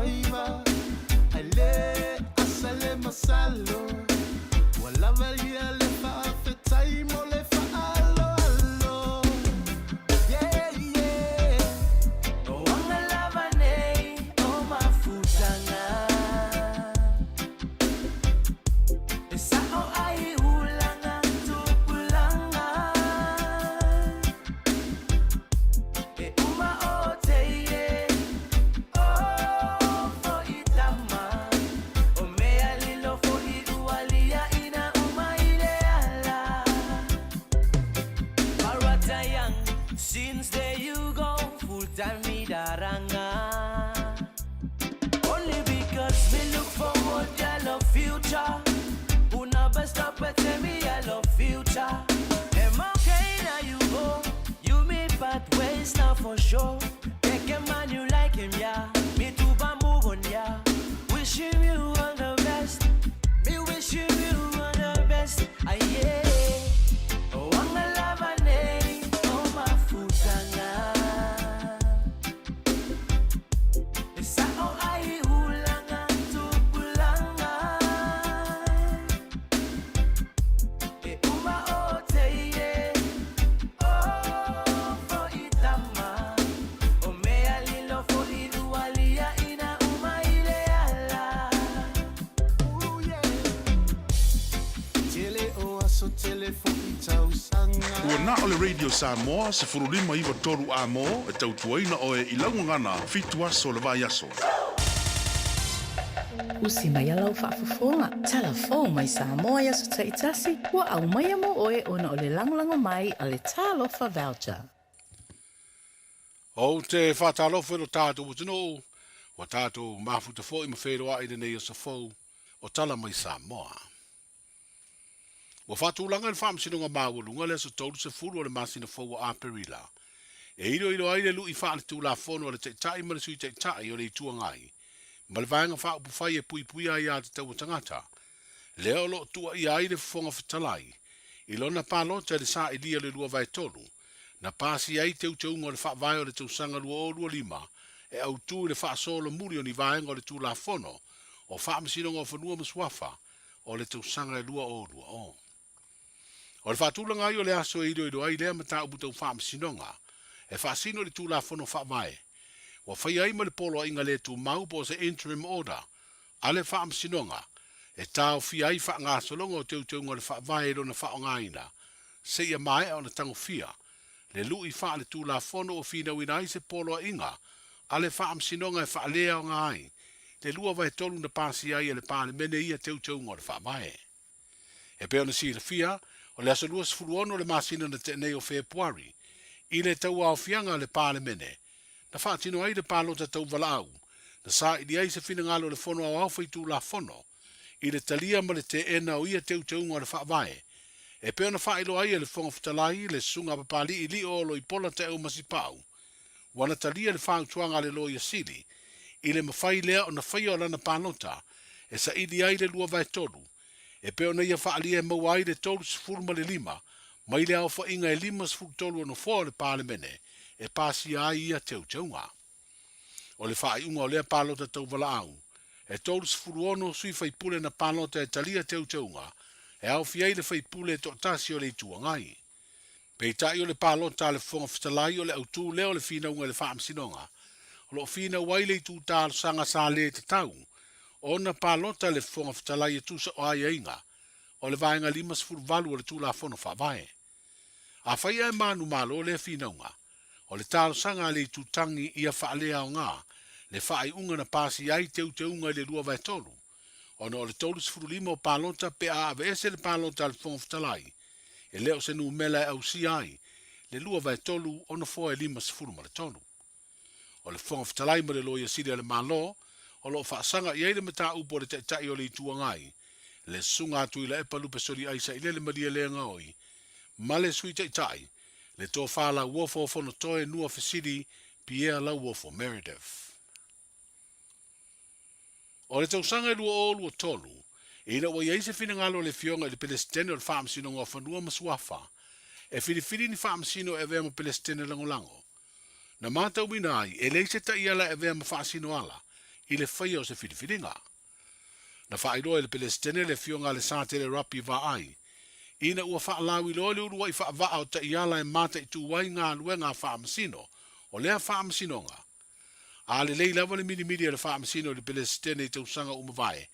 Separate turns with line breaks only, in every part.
faiva Ae le asa le masalo Ua lava ia le faafetai mo le faaaloalo Yeah yeah O aga lava nei o mafutaga E sa'o ai ulaga tupulaga E uma o teie o fo'i tama O mea lilo fo'i ua liaina uma i le ala Parata young since there you go Full time mi daranga Only because me look forward ya love future Una best up tell me I love future Am okay now you go You me part ways now for sure Take a man you like him yeah Me too ba move on yeah Wishing you all the best Me wishing you all the best Ah yeah Oh anga lava nei Oh mafutaga E sa'o ai ulaga tupulaga E uma o teie o fo'i tama O mea lilo fo'i ua liaina uma i le ala Ooh yeah Tele o aso tele fo'i tausaga.
Ua na o le Radio Samoa 15 93 Amo e tautuaina oe i lau gagana fitu aso o le vaiaso.
Usi mai a lau faafofoga, Talafou mai Samoa i aso taitasi, ua aumaia mo oe ona o le lagolago mai a le Talofa Voucher.
Ou te faatalofa i lo tatou atunuu, ua tatou mafuta foi ma feiloai i lenei aso fou o Tala Mai Samoa. Ua faatulaga e le Faamasinoga Maualuga le aso 30 o le masina fou o Aperila e iloilo ai le lu'i faaletulafono a le Taitai ma le Sui Taitai o le Itu Agai ma le Vaega Faaupufai e Puipuia Aiatatau a Tagata, lea o lo o tuuaia ai le Fofoga Fetalai i lona palota i le sailia o le 2/3 na pasia ai teuteuga o le Faavae o le tausaga 2025 e autu i le faasolomuli o ni vaega o le Tulafono o Faamasinoga o Fanua ma Suafa o le tausaga e 2020. O le faatulaga ai o le aso e iloilo ai lea mataupu tau faamasinoga e faasino i le Tulafono Faavae, ua faia ai ma le poloaiga le tumau po o se interim order a le Faamasinoga e taofia ai faagasologa o teuteuga o le Faavae i lona faaaogaina seia maea ona tagofia le lu'i faaletulafono ua finauina ai se poloaiga a le Faamasinoga e faaleaoga ai le 2/3 na pasia ai e le Palemene ia teuteuga o le Faavae. E pei ona silafia, o le aso 26 o le masina na tea nei o Fepuari, i le tauaofiaga a le Palemene, na faatino ai le palota tauvalaau, na saili ai se finagalo o le Fono Aoao Faitulafono i le talia ma le teena o ia teuteuga o le Faavae, e pei ona faailoa ai e le Fofoga Fetalai, le Susuga a Papali'i Lio Oloipola Taeu Masipau, ua na talia le fautuaga a le Loia Sili i le mafai lea ona faia o lana palota e saili ai le 2/3, e pei ona ia faaalia e maua ai le 35 mai le aofaiga e 53 o nofoa o le Palemene e pasia ai ia teuteuga. O le faaiuga o lea palota tauvalaau, e 36 sui faipule na palota e talia teuteuga e aofia ai le faipule e toatasi o le Itu Agai. Peitai o le palota a le Fofoga Fetalai o le autū lea o le finauga i le Faamasinoga, o lo o finau ai le itu talosaga sa le tatau ona palota le Fofoga Fetalai e tusa o aiaiga o le Vaega 58 o le Tulafono Faavae. Afai ae manumalo lea finauga, o le talosaga a le itutangi ia faaleaoga le faaiuga na pasia ai teuteuga i le 2/3, ona o le 35 o palota pe a aveese le palota a le Fofoga Fetalai, e le o se numera e ausia ai le 2/3 o nofoa e 53. O le Fofoga Fetalai ma le Loia Sili a le Malo o lo o faasaga i ai le mataupu a le Taitai o le Itu Agai, le Susuga a Tuilaepa Lupe Soliai Sailele Malielegaoi, ma le Sui Taitai, le Tofa Lauofo o Fonotoe Nua Fesili Pierre Lauofo Meredith. O le tausaga e 2023, ina ua i ai se finagalo o le Afioga i le Peresetene o le Faamasinoga o Fanua ma Suafa e filifili ni faamasino e avea ma Peresetene Lagolago, na matauina ai e leai se taiala e avea ma faasino ala i le faia o se filifiliga. Na faailoa e le Pelesitene le Afioga a Lesatele Rapi Vaai, ina ua faalauiloa le uluai faavaa o taiala e mataitu ai galuega a Faamasino o lea Faamasinoga. A lelei lava le milimili a le Faamasino i le Pelesitene i tausaga ua mavae,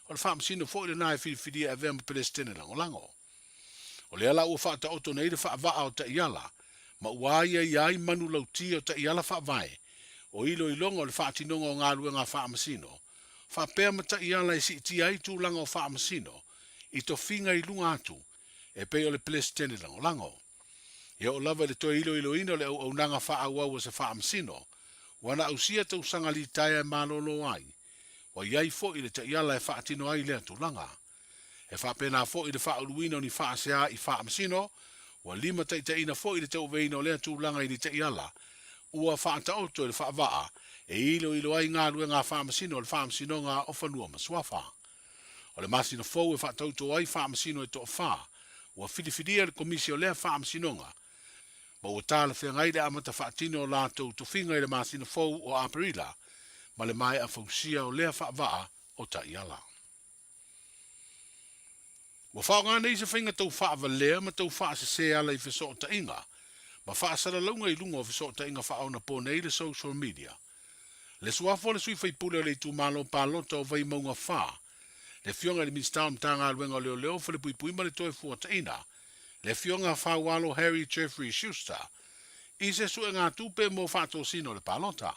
o le Faamasino foi lena e filifilia e avea ma Pelesitene Lagolago. O lea la ua faataoto nei le faavaa o taiala, ma ua aiaia ai manulauti o taiala faavae, o iloiloga o le faatinoga o galuega a Faamasino, faapea ma taiala e siitia ai tulaga o Faamasino i tofiga i luga atu, e pei o le Pelesitene Lagolago. E oo lava i le toe iloiloina o le auaunaga faaauau a se Faamasino, ua na ausia tausaga litaea e malolo ai, ua i ai foi le taiala e faatino ai lea tulaga. E faapena foi le faauluina o ni faasea i Faamasino, ua limataitaiina foi le tauaveina o lea tulaga i ni taiala ua faataoto i le faavaa e iloilo ai galuega a Faamasino o le Faamasinoga o Fanua ma Suafa. O le masina fou e faatauto ai Faamasino e toafa ua filifilia e le Komisi o lea Faamasinoga, ma ua talafeagai le amata faatino o latou tofiga i le masina fou o Aperila ma le maea fausia o lea faavaa o taiala. Ua faaaoga nei se faiga tau faavalea ma tau faasese ala i fesootaiga ma faasalalauga i luga o fesootaiga faaonaponei le social media. Le suafa o le sui faipule o le itumalo palota o Vaimauga 4, le Afioga i le Minisita o Matagaluega o Leoleo, Falepuipui ma le Toefuataina, le Afioga Faualo Harry Jeffrey Schuster, i se suegatupe mo faatosina o le palota.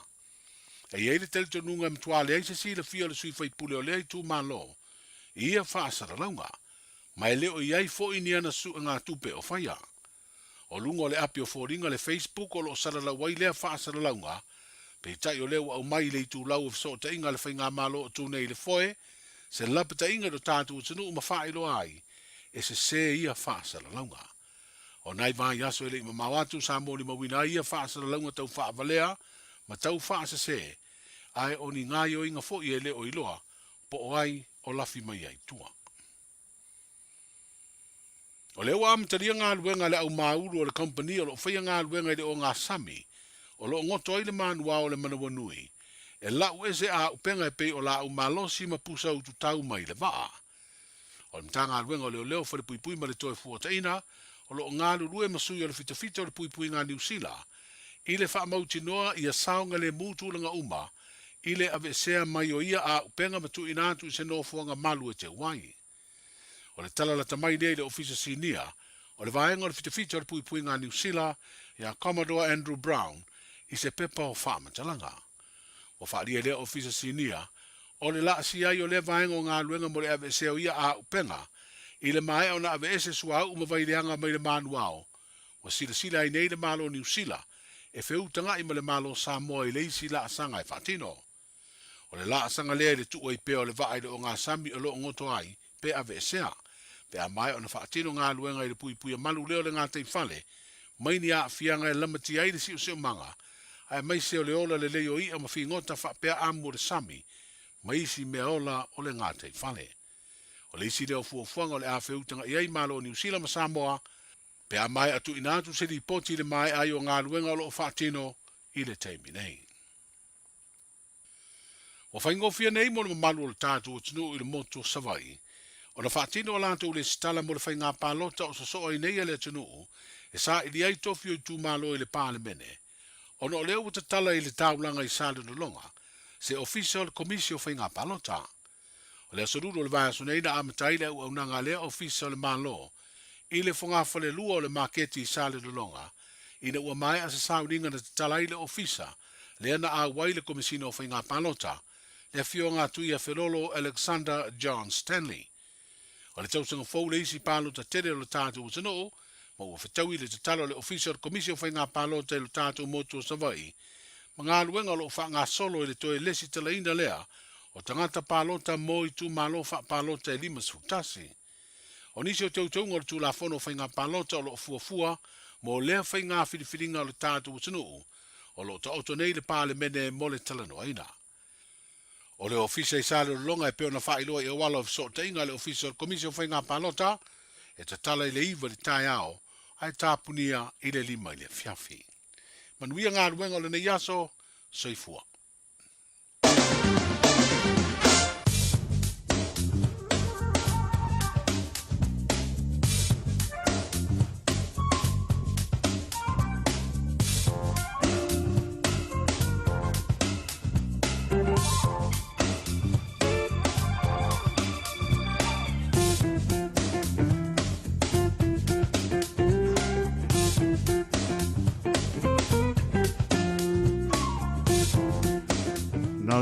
E i ai le talitonuga e matua leai se silafia o le sui faipule o lea itumalo i ia faasalalauga, ma e le o i ai foi ni ana suegatupe o faia. O luga o le api o foliga le Facebook o lo o salalau ai lea faasalalauga, peitai o lea ua aumai i le itulau o fesootaiga a le Faigamalo o tu nei i le foe, se lapataiga i lo tatou atunuu ma faailoa ai e sese ia faasalalauga. O nai vaiaso e le i mamao atu sa molimauina ai ia faasalalauga tau faavalea ma tau faasese, ae o ni gaioiga foi e le o iloa po o ai o lafi mai ai tua. O lea ua amatalia galuega a le aumāulu o le kamupani o lo o faia galuega i le ogasami o lo o goto ai le manuao o le manawanui e lau ese āupega e pei o laau malosi ma pusa ututau mai le vaa. O le Matagaluega o Leoleo, Falepuipui ma le Toefuataina, o lo o galulue ma sui o le fitafita o le puipuiga a Niu Sila i le faamautinoa ia saogalemu tulaga uma i le aveesea mai o ia āupega ma tuuina atu i se nofoaga malu e teu ai. O le tala lata mai lea i le Ofisa Sinia o le Vaega o le Fitafita o le Puipuiga a Niu Sila ia Commodore Andrew Brown i se pepa o faamatalaga. Ua faaalia e lea Ofisa Sinia, o le laasia ai o lea vaega o galuega mo le aveesea o ia āupega, i le maea ona aveese suauu ma vaileaga mai le manuao, ua silasila ai nei le Malo Niu Sila e feutaga'i ma le Malo Samoa i le isi laasaga e faatino. O le laasaga lea i le tuu ai pea o le vaa i le ogasami o lo o goto ai pe aveesea, pe a maea ona faatino galuega i le puipuia malu lea o le gataifale mai ni aafiaga e lamatia ai le siosiomaga, aemaise o le ola lelei o i'a ma figota faapea amu o le sami ma isi mea ola o le gataifale. O le isi lea o fuafuaga o le a feutaga'i ai Malo o Niu Sila ma Samoa pe a maea tuuina atu se lipoti i le maea ai o galuega o lo o faatino i le taimi nei. Ua faigofie nei mo le mamalu o le tatou atunuu i le motu o Savaii ona faatino a latou lesitala mo le faiga palota o sosoo ai nei a le atunuu e saili ai tofi o itumalo i le Palemene, ona o lea ua tatala i le taulaga i Salelologa se Ofisa o le Komisi o Faiga Palota. O le aso Lulu o le vaiaso nei na amata ai le auaunaga a lea Ofisa o le Malo i le fogafalelua o le maketi i Salelologa ina ua maea se sauniga na tatala ai le Ofisa lea na auai le Komesina o Faiga Palota, le Afioga a Tuiafelolo Alexander John Stanley. O le tausaga fou le isi palota tele o le tatou atunuu, ma ua fetaui le tatalo a le Ofisa o le Komisi o Faiga Palota i lo tatou motu o Savaii ma galuega o lo o faagasolo i le toe lesitalaina lea o tagata palota mo itumalo faapalota e 51. O nisi o teuteuga o le Tulafono o Faiga Palota o lo o fuafua mo lea faiga filifiliga o le tatou atunuu o lo o taoto nei i le Palemene mo le talanoaina. O le Ofisa i Salelologa e pei ona faailoa i auala o fesootaiga a le Ofisa o le Komisi o Faiga Palota, e tatala i le 9 i le taeao ae tapunia i le 5 i le afiafi. Manuia galuega o lenei aso. Soifua.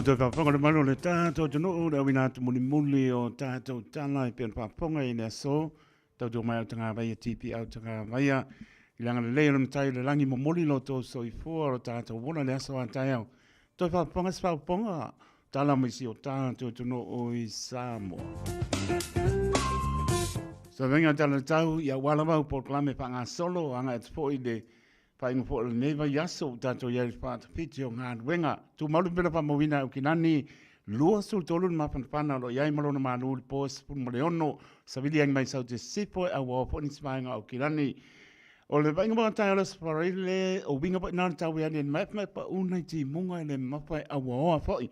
Tou faafofoga le mamalu o le tatou atunuu, le auina atu mulimuli o tatou tala e pei ona faafofoga i le aso. Tautua mai au tagavaia, TP au tagavaia. I le agalelei o le Matai o le Lagi, momoli lo outou soifua o lo tatou ola i le aso a taeao. Toe faafofoga se faafofoga tala mai si o tatou atunuu i Samoa. Savega tala tau ia aua lava au polokalame faagasolo agai atu foi i le faaiuga foi o lenei vaiaso ua tatou i ai i le faatafiti o galuega. Tumau le pepela faamauina e Aukilani 23 le mafanafana o lo o i ai ma lona malu i le po 16 savili ai mai Saute Sisifo e auaoa foi nisi vaega o Aukilani. O le vaaiga mo taeao le Aso Faraile, o uiga foi na o le tau e aliali mai ma e pauna i timuga e le mamafa e auaoa foi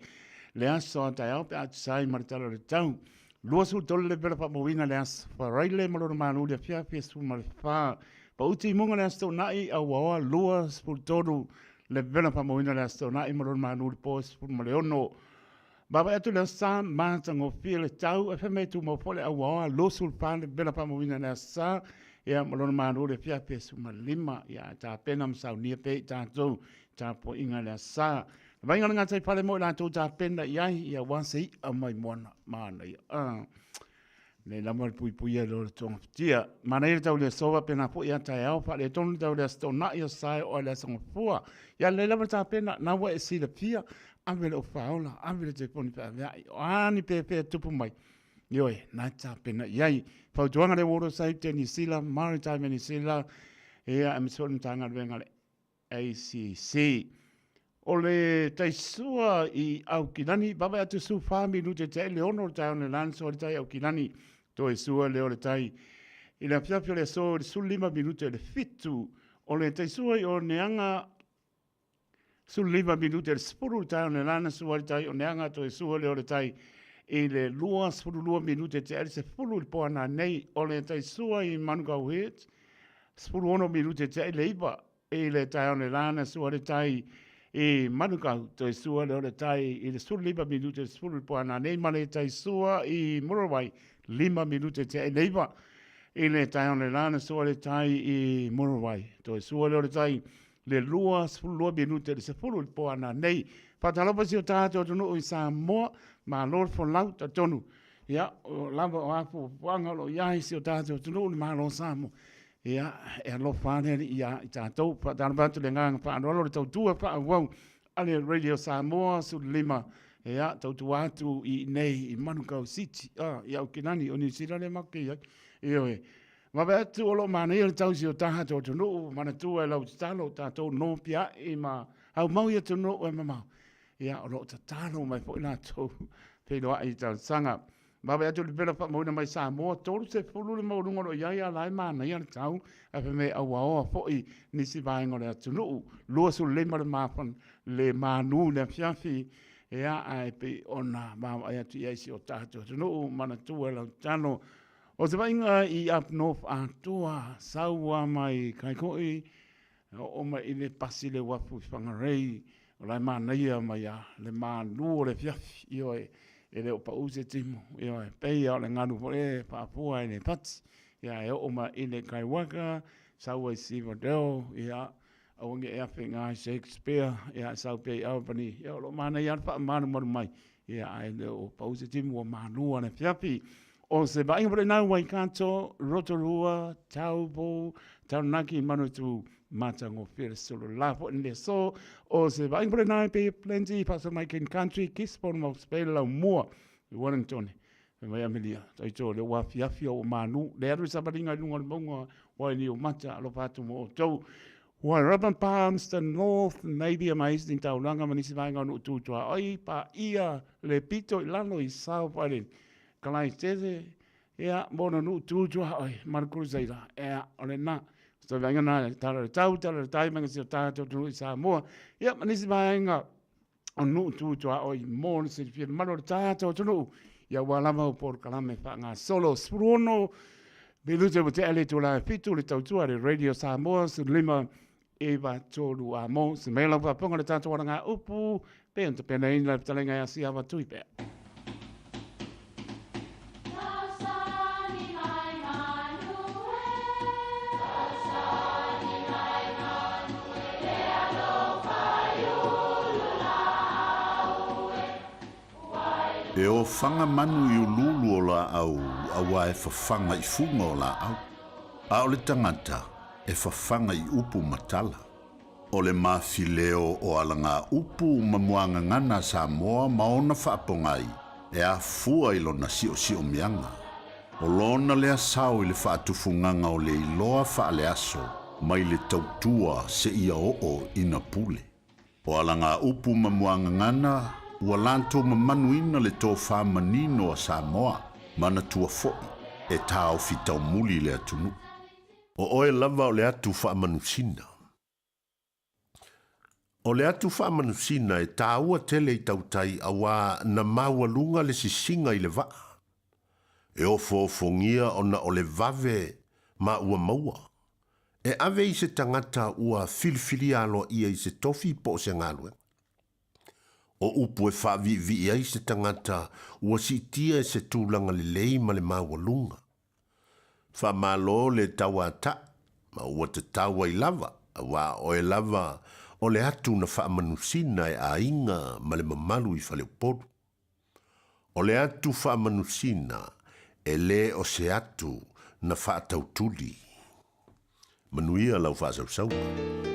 le aso a taeao pe a tusa ai ma le tala o le tau. 23 le pepela faamauina le Aso Faraile ma lona malu i le afiafi 14. Pau timuga le Aso Toonai, auaoa 23 le pepela faamauina le Aso Toonai ma lona malu i le po 16. Vaavaai atu le Aso Sa, matagofie le tau, e fai mai e tumau foi le auaoa 24 le pepela faamauina le Aso Sa, ia ma lona malu i le afiafi 15. Ia ae tapena ma saunia pea i tatou tapuaiga i le Aso Sa. Le vaaiga o le gataifale mo i latou tapena i ai, ia aua se i'a mai moana manaia. Ah. Nei lava le puipuia i lo le togafitia. Manaia le tau le aso faapena foi ia taeao, faaletonu le tau le Aso Toonai, Aso Sa e oo lava i le Aso Gafua. Ia lelei lava le tapena, na ua e silafia, ave le ofaola, ave le telefoni feaveai, o a ni pēpē e tupu mai, ioe, na e tapena i ai. Fautuaga le Water Safety New Zealand, Maritime New Zealand, ia, aemaise foi le Matagaluega a le ACC. O le taisua i Aukilani, vaavaai atu 14 minute te ai le 6 o le taeao nei lana sua le tai Aukilani, toe sua lea o le tai i le afiafi o le aso i le 15 minute i le 7. O le taisua i Oneaga, 15 minute i le 10 o le taeao nei lana sua le tai Oneaga, toe sua lea o le tai i le 22 minute te ai le 10 i le po ana nei. O le taisua i Manukau Heads, 16 minute te ai le 9 i le taeao nei la na sua le tai i Manukau, toe sua lea o le tai i le 15 minute le 10 i le po ana nei ma le tai sua i Murarewai, 5 minute te ai le 9 i le taeao nei la na sua le tai i Murarewai, toe sua lea o le tai le 22 minute le 10 i le po ana nei. Faatalofa si o tātou atunuu i Samoa, malo le folau, talitonu ia, o lava o a fuafuaga o lo o i ai si o tātou atunuu le Malo o Samoa, ia, e alofa lava le Alii ia i tatou. Faatalofa atu le agaga faaaloalo le tautua faaauau a le Radio Samoa 15, ia, tautua atu i inei i Manukau City, ah, i Aukilani, o Niu Sila lea matou te i ai. Ioe. Vave atu o lo o manaia le tau i si o tatou atunuu, manatua e lau tatalo tatou nopiai ma aumau i atunuu e mamao. Ia, o lo o tatalo mai foi latou feiloai i talosaga. Vave atu le pepela faamauina mai Samoa, 30 le maualuga o lo o i ai, a la e manaia le tau, ae fai mai e auaoa foi nisi vaega o le atunuu. 25 le mafan, le manu i le afiafi, ia, ae pei ona vaavaai atu i ai si o tatou atunuu, manatua e lau tatalo. O se vaaiga i Up North atoa, sau lava mai Kaikoʻi, E oo mai i le pasi le uafu i Whangarei, o la e manaia mai a le malu o le afiafi, ioe, e le o pau se timu, ioe, pei a o le galu foi e faafua i le pati, ia e oo mai i le Kaiwaka, sau ai Silverdale, ia, aua ne i e afe i ina i Shakespeare, ia e sau pea i Albany, ia o lo o manaia lava le faamalumalu mai, Ia, ae le o pau se timu ua malu a le afiafi. O se vaaiga foi lena Waikato, Rotorua, Taupo, Taranaki, Manawatu, matagofie le solo la foi le aso. O se vaaiga foi lena Bay of Plenty, faasolo mai King Country, Gisborne, Moss Bay, Laumua, Wellington. Fai mai Amelia, taito le ua afiafi o manu, le alu i savaliga i luga o le mauga o ai ni o mata, alofa atu mo outou. Wairarapa, Palmerston North, Napier ma Hastings Taulaga ma nisi vaega o Nuu Tu Tuaoi, paia le pito i lalo i South Island, Kalaitele, ia, mo ona nuu tu tuaoi ma le Crusader, ia, o lena. O se vaega na e tala le tau, tala le tai, mai si o tātou atunuu i Samoa, ia, ma nisi vaega o nuu tu tuaoi mo le silafia mamalu o le tātou atunuu, ia ua lava o polokalame faagasolo. 16 minute ua tea le itula e 7 le tautua le Radio Samoa 15 9 3 a mo se mea lau faafofoga le tatou alagaupu pe ona tapenaina le fetalaiga e Asia Vatui pea.
E ofaga manu i uluulu o laau auā e fafaga i fuga o laau, a o le tagata e fafaga i upu ma tala. O le mafileo o alagaupu ma muagagana a Samoa ma ona faapogai e afua i lona siosiomiaga. O lona lea sao i le faatufugaga o le iloa faaleaso mai le tautua seia oo ina pule. O alagaupu ma muagagana ua latou mamanuina le tofa manino a Samoa, manatua foi e taofi taumuli le atunuu. O oe lava o le atu faamanusina. O le atu faamanusina e taua tele i tautai auā na maualuga le sisiga i le vaa. E ofoofogia ona o le vave ma ua maua. E ave i se tagata ua filifilia aloaia i se tofi po o se galuega. O upu e faaviivii ai se tagata ua siitia i se tulaga lelei ma le maualuga. Faamalo le tauataʻi ma ua tatau ai lava, auā oe lava o le atu na faamanusina e aiga ma le mamalu i Faleupolu. O le atu faamanusina e lē o se atu na faatautuli. Manuia lau faasausauga.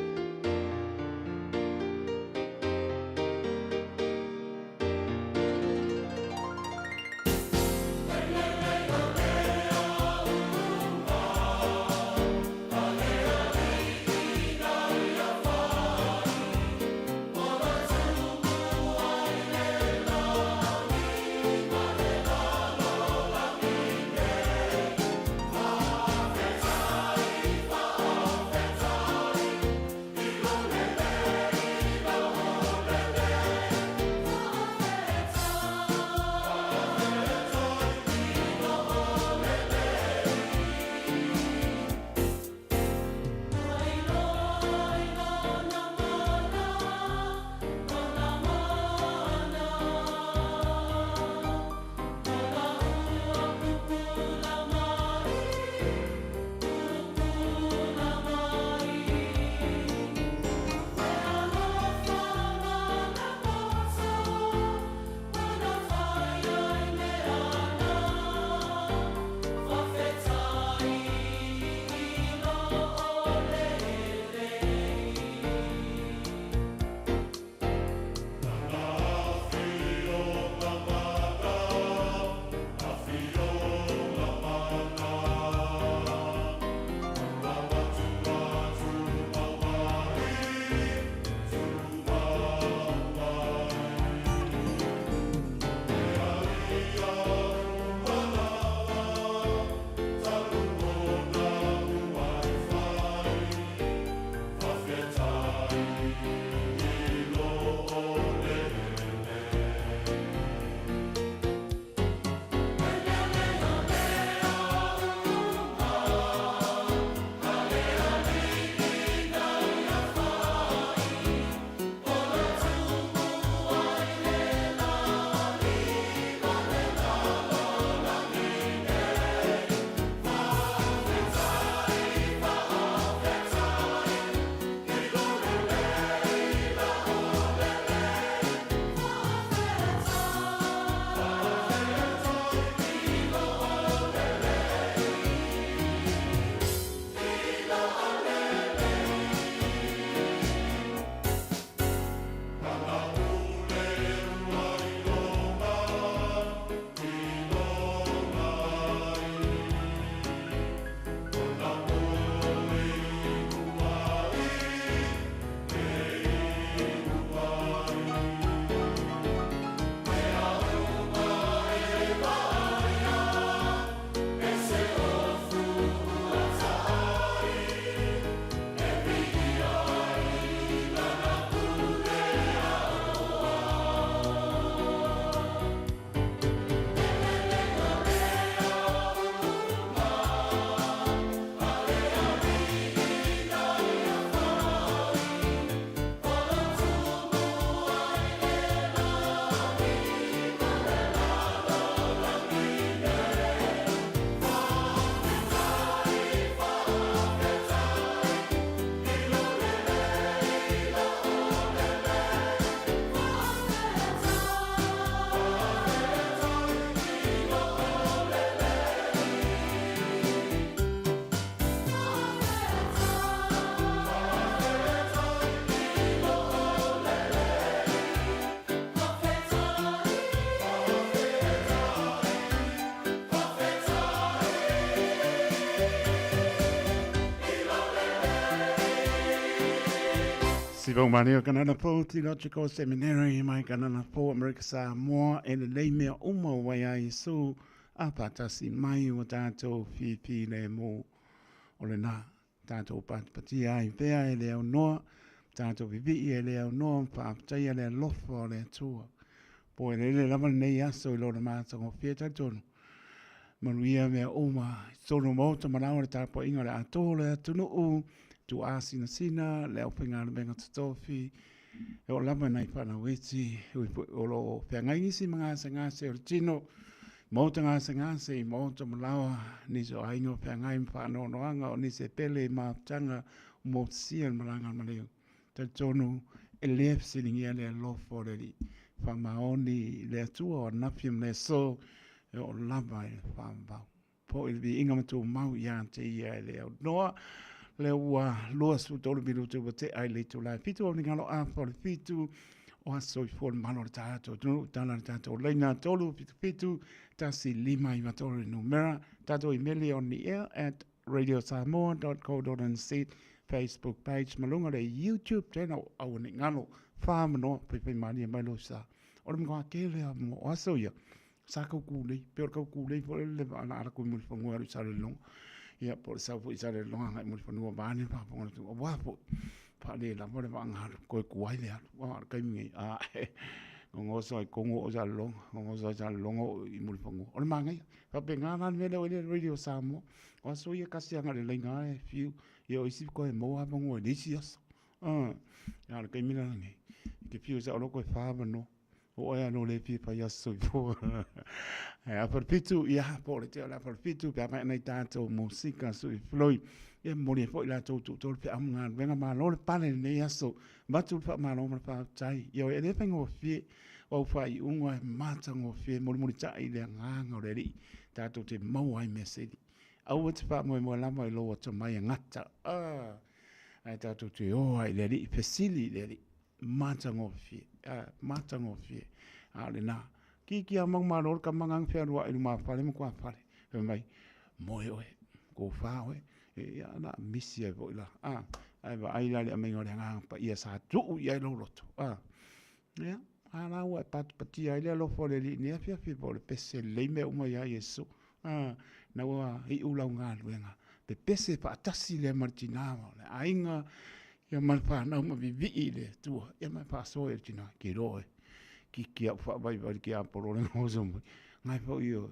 Sivau mani o Kanana Fou Theological Seminary mai Kanana Fou Amerika Samoa e lelei mea uma o wai a Iesu a whātasi mai o tātou whiwhi le mō o le nā tātou patipatia ai pea e le au noa tātou vivi'i e le au noa whaaptaia le alofa o le Atua. Po e lele lava lenei aso i lona matagofie talitonu. Manuia mea uma i totonu o Maota ma laoa le tapuaiga o le atoa o le atunuu, tuuasinasina, le aufaigaluega totofi, e oo lava nai fanau iti, e ui foi o lo o feagai nisi ma gasegase o le tino, maota gasegase i maota ma laoa, nisi o aiga o feagai ma faanoanoaga o nisi e pele i mafutaga o motusia le malaga a le maleu. Talitonu e le fesiligia le alofa o le Alii. Faamaoni i le Atua o ananafi ma le aso e oo lava i le faavavau. Foi le viiga ma tumau ia te ia e le aunoa. Lea ua 23 minute ua tea i le itula e 7 o ni galo afa o le 7 o aso i fua le malo o le tatou atunuu, tala le tatou laina 3 7 7 1 5 9 3 le numera, tatou imeli on the air at radiosamoa.co.nz Facebook page ma luga o le YouTube channel aua ne i galo whāmanoa whaiwhai mālie mai lou sa. O le matua kele a mo o aso ia sa kau kūlei, pe o le kau kūlei foi le le ala ala kui Mulifanua alu i Salelologa. Ia po o le sau foi i Salelologa agai Mulifanua vaeane le faafofoga a le atunuu. Aua foi faale lava le vaaga alu koe ku ai le alu. A o le taimi nei a gogoso ai Kogo oo i Salelologa, gogoso ai Salelologa oo i Mulifanua. O le manaia. Faapena la le mea lea ua i ai le Radio Samoa. O aso ia tasi a na o le laina lava e fiu, ia o isi toe maua avanoa i le isi aso. A o le taimi la lenei, e te fiu e saoloto e fa avanoa. Oo ai lava loa le fia fai aso soifua. Ae afa le fitu, ia, po o le tea o le afa le fitu, pe a mai nai tatou musika sui floi. Ia momoli ai foi latou tuutou le feau ma galuega, malo le pale i lenei aso. Avatu le faamalo ma le faafetai. Ioe, e le faigofie o au faaiuga e matagofie, mulimulitai i le agaga o le Alii, tatou te maua ai mea sili. Aua e te faamoemoe lava i lou atamai e gata, ah, ae tatou te o ai i le Alii, fesili i le Alii, matagofie, ah, matagofie. A o lena, kiki a mau malo le tama na fealuai i lumafale ma tuafale, fai mai, moe oe, tofa oe, ia na misi ai foi la, ah, ae vaai la i le aumaiga o le Agaga Paia sa tuu i ai lou loto, ah. Ia, a la ua e patipatia ai le alofa o le Alii i lenei afiafi po o le pese lelei mea uma ia Iesu. A, na ua iu lau galuega. Pepese faatasi lea ma le tina ma le aiga, ia ma le fanau ma vivii i le Atua. Ia ma e faasoa i le tina, ke loa e kiki au faavaivai le tiapolo le goso mai. Ngai foi o,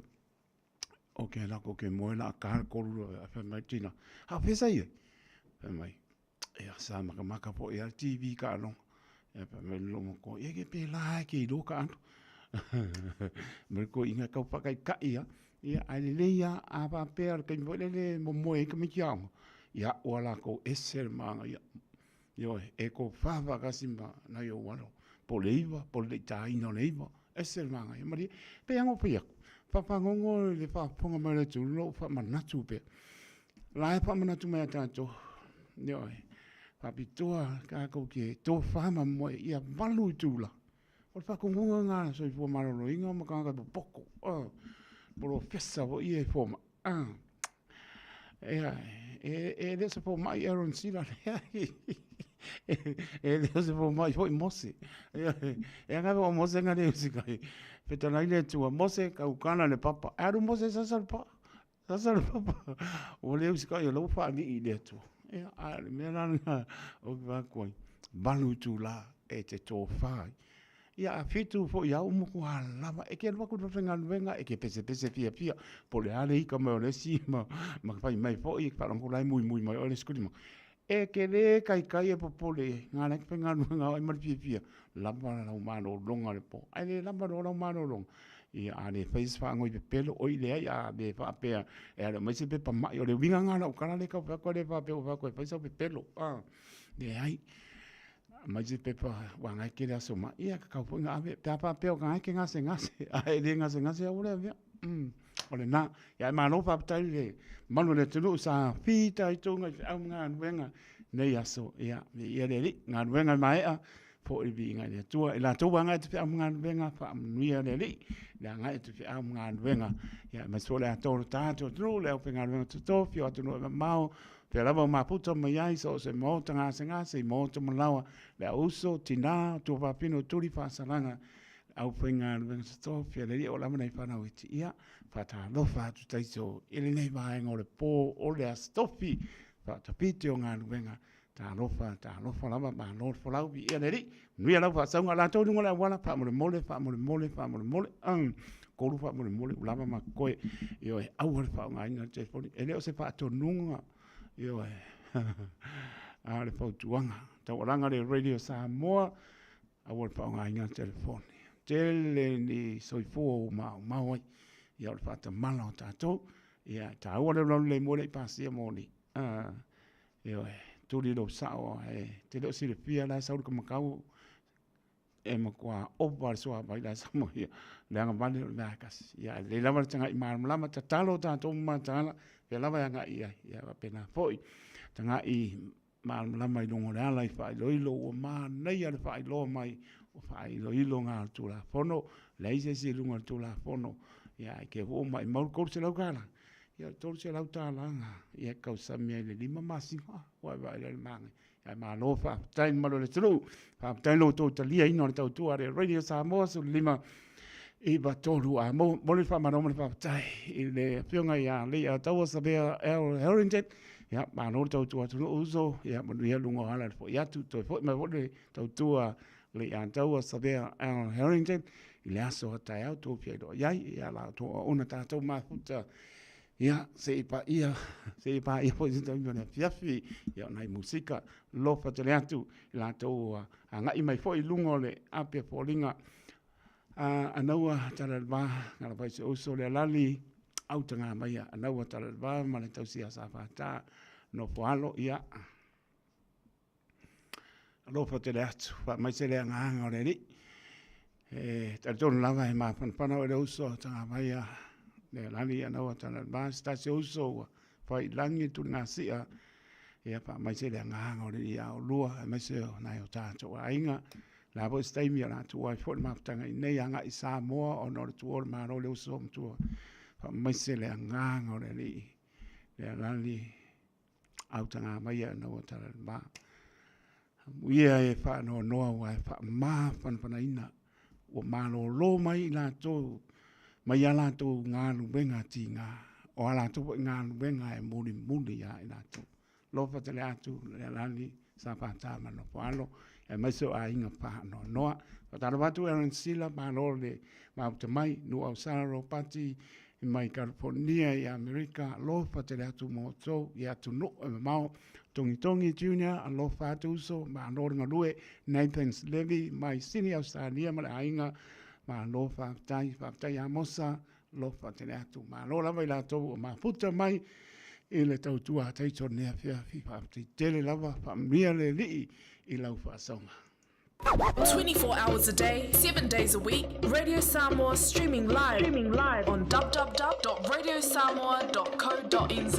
o ke lako ke moe la ka le kolu loa, fai mai tina, a o fesa ia? Fai mai, Ia, sa makamaka foi a le TV kaaloga. Ia, fai mai le loomatua, ia ke pēlā e ke iloa ka anu. Ma le toeaina e tau faataitai lava. Ia, ae lelei lava, a faapea o le taimi foi lele e momoe ai tamaiti aoga, ia aʻo lava latou ese le manaia. Ioe, e tofa faatasi ma nai ou alo, po o le 9, po o le le i taina o le 9, ese le manaia. Malie, pei lava ona ou fai atu, faafagogo i le faafofoga mai o le atunuu lou faamanatu pea. La e faamanatu mai ia tatou, ioe, faapitoa tatou te tofa ma moe ia 8 itula. O le faatonuga lena a le soifua maloloina ma tagata popoto, polofesa foi ia i fomai. Ia, e le o se fomai Aaron Sila lea. E le o se fomai foi Mose. E aga o Mose nga le usikai. Fetalai le Atua, Mose kaukana le papa. E alu Mose sasa le papa. Sasa le papa, ua le usikai o la ua faalii i le Atua. Ia, a o le mea la lena ou te vaai atu ai, 8 itula e te tofa ai. Ia, a 7 foi au matua lava, e te alu atu i le falefaigaluega, e te pesepese fiafia, po o le a le ika mai o le isi ma fai mai foi, e te faalogo la e muimui mai oe le isi kulima. E te le taitai e popole i ai, na la e te faigaluega ai ma le fiafia, lava lau malologa i le po. Ae le lava loa lau malologa, ia a le fai se faanoi pepelo, oi leai, a le faapea e alu e aumai se pepa mai. O le uiga lena o lau tala lea e tau fai atu, e le faapea ua fai atu e fai sau pepelo, a, leai. Aumai se pepa aua na e tele aso mai, ia e tatau foi ona ave, pe a faapea o lena e te gasegase, ae le gasegase aua le avea. O lena. Ia ae malo faafetai i le mamalu o le atunuu sa fitaituga i feau ma galuega i lenei aso. Ia, viia le Alii, galuega e maea, foi le viiga i le Atua. I latou ua agai atu i feau ma galuega, faamanuia le Alii, le agai atu i feau ma galuega. Ia aemaise foi o le atoa o le tatou atunuu, le aufaigaluega totofi o atunuu e mamao. Fea lava o mafuta mai ai so o se maota gasegase i maota malaoa, le au uso, tina, tuafafine o tuli faasalaga, le aufaigaluega totofi a le Alii o lava nai fanau e tiia. Faatalofa atu taito i lenei vaega o le po o le Aso Tofi, faatapiti o galuega. Talofa, talofa lava, malo le folau, viia le Alii. Manuia lau faasauga, latou i luga o le auala, faamolemole, faamolemole, faamolemole, kolu faamolemole, ua lava ma koe. Ioe, aua le faaaogaina le telefoni, e le o se faatonuga, ioe, a o le fautuaga. Taualaga le Radio Samoa, aua le faaaogaina le telefoni. Tele ni soifua ua maumau ai, ia o le faatamala o tatou, ia e taua le alualu le moe le i pasia moni. Ioe, tuli lou sao, ae te le o silafia la e sau le kamakau e matua ova le suavai la e sau mai ia. Leaga vale o le mea tasi. Ia, e lelei lava le tagai malamalama, tatalo tatou ma mataala, fea lava e agai i ai. Ia, faapena foi, tagai malamalama i luga o le ala i faailoilo, ua manaia le faailoa mai o faailoilo ngā o le Tulafono, leai se isi i luga o le Tulafono, ia, ae te ua maimau le $300, Ia o le $300 na, ia e tausami ai i le 5 masina, ua e vaai la i le manaia. Ae malo faafetai le mamalu o le atunuu, faafetai lo outou taliaina o le tautua a le Radio Samoa 15 93. A mo, mo le faamalo ma le faafetai i le afioga ia Leiataua Savea L. Harrington. Ia, malo le tautua atunuu uso, ia manuia luga o ala le foi atu, toe foi mai foi le tautua Leiataua Savea L. Harrington i le aso a taeao tou feiloai ai, ia la outou auauna tatou mafuta, ia se i paia, se i paia foi se taimi o le afiafi, ia o nai musika lofa tele atu i latou ua agai mai foi i luga o le ape foliga. A anaua tala le va, ngala vai se uso le alali, au tanga mai a anaua tala le va ma le tausia sa fata, nofo alo, ia, Alofa tele atu, faamaise le agaga o le Alii. E talitonu lava e mafanafana oe le uso a Tagavai a le alali ia naua tala le va, se tasi o uso ua fai i lagi le tuligasia, ia faamaise le agaga o le Alii ia oulua, aemaise o nai o tatou aiga. La foi se taimi o le a tuu ai foi le mafutaga i inei agai i Samoa ona o le tuua o le Malo le uso matua. Faamaise le agaga o le Alii, le alali autaga mai ana ua tala le va. Amuia e faanoanoa ua e faamafanafanaina ua malōlō mai i latou mai a latou galuega tiga, o a latou foi galuega e mulimuli ia i latou. Alofa tele atu le alali sa Pata ma Nofoalo, aemaise o aiga faanoanoa. Faatalofa atu Aaron Sila, malo le mafuta mai, Nuuau Sara Ropati mai California i Amerika, alofa tele atu mo outou i atunuu e mamao. Togitogi Junior, alofa atu uso, malo le galue. Nathan Levy mai Sydney, Australia ma le aiga, malo faafetai, faafetai Amosa, alofa tele atu. Malo lava i latou ua mafuta mai i le tautua a Taito nei afiafi. Faafetai tele lava, faamanuia le Alii i lau faasoga.
24 hours a day, 7 days a week, Radio Samoa streaming live, streaming live on www.radiosamoa.co.nz.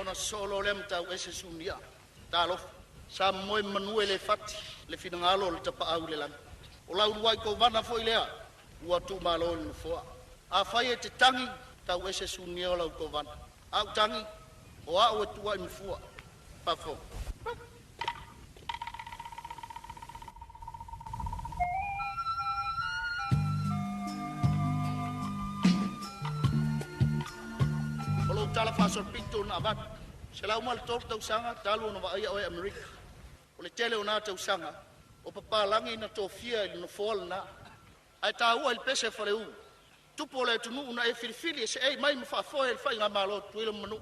Ona sosoo loa lea ma tauese Sunia. Talofa, sa momoe manu e le fati le finagalo o le Tapaau i le lagi. O lau uluai kovana foi lea ua tuumalo i le Nofoa. Afai e te tagi, tauese Sunia o lau kovana. A ou tagi, o au e tuuai mafua. Faafofoga. O lou tala faasolopito na avatu, 103 tausaga talu ona vaaia oe Amerika. O le tele o na tausaga o papalagi na tofia i le nofoa lena. Ae taua i le pese a Faleu, tupu o le atunuu na e filifili e seei mai ma faafoe le faigamalo a Tutuila ma Manua.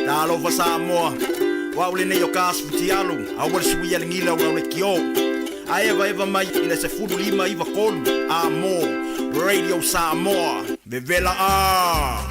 Talofa Samoa, o au lenei o Kas Futialu, aua le suia le gila o lau lekiō. A evaeva mai i le 15 93 a mo Radio Samoa. Vevela a!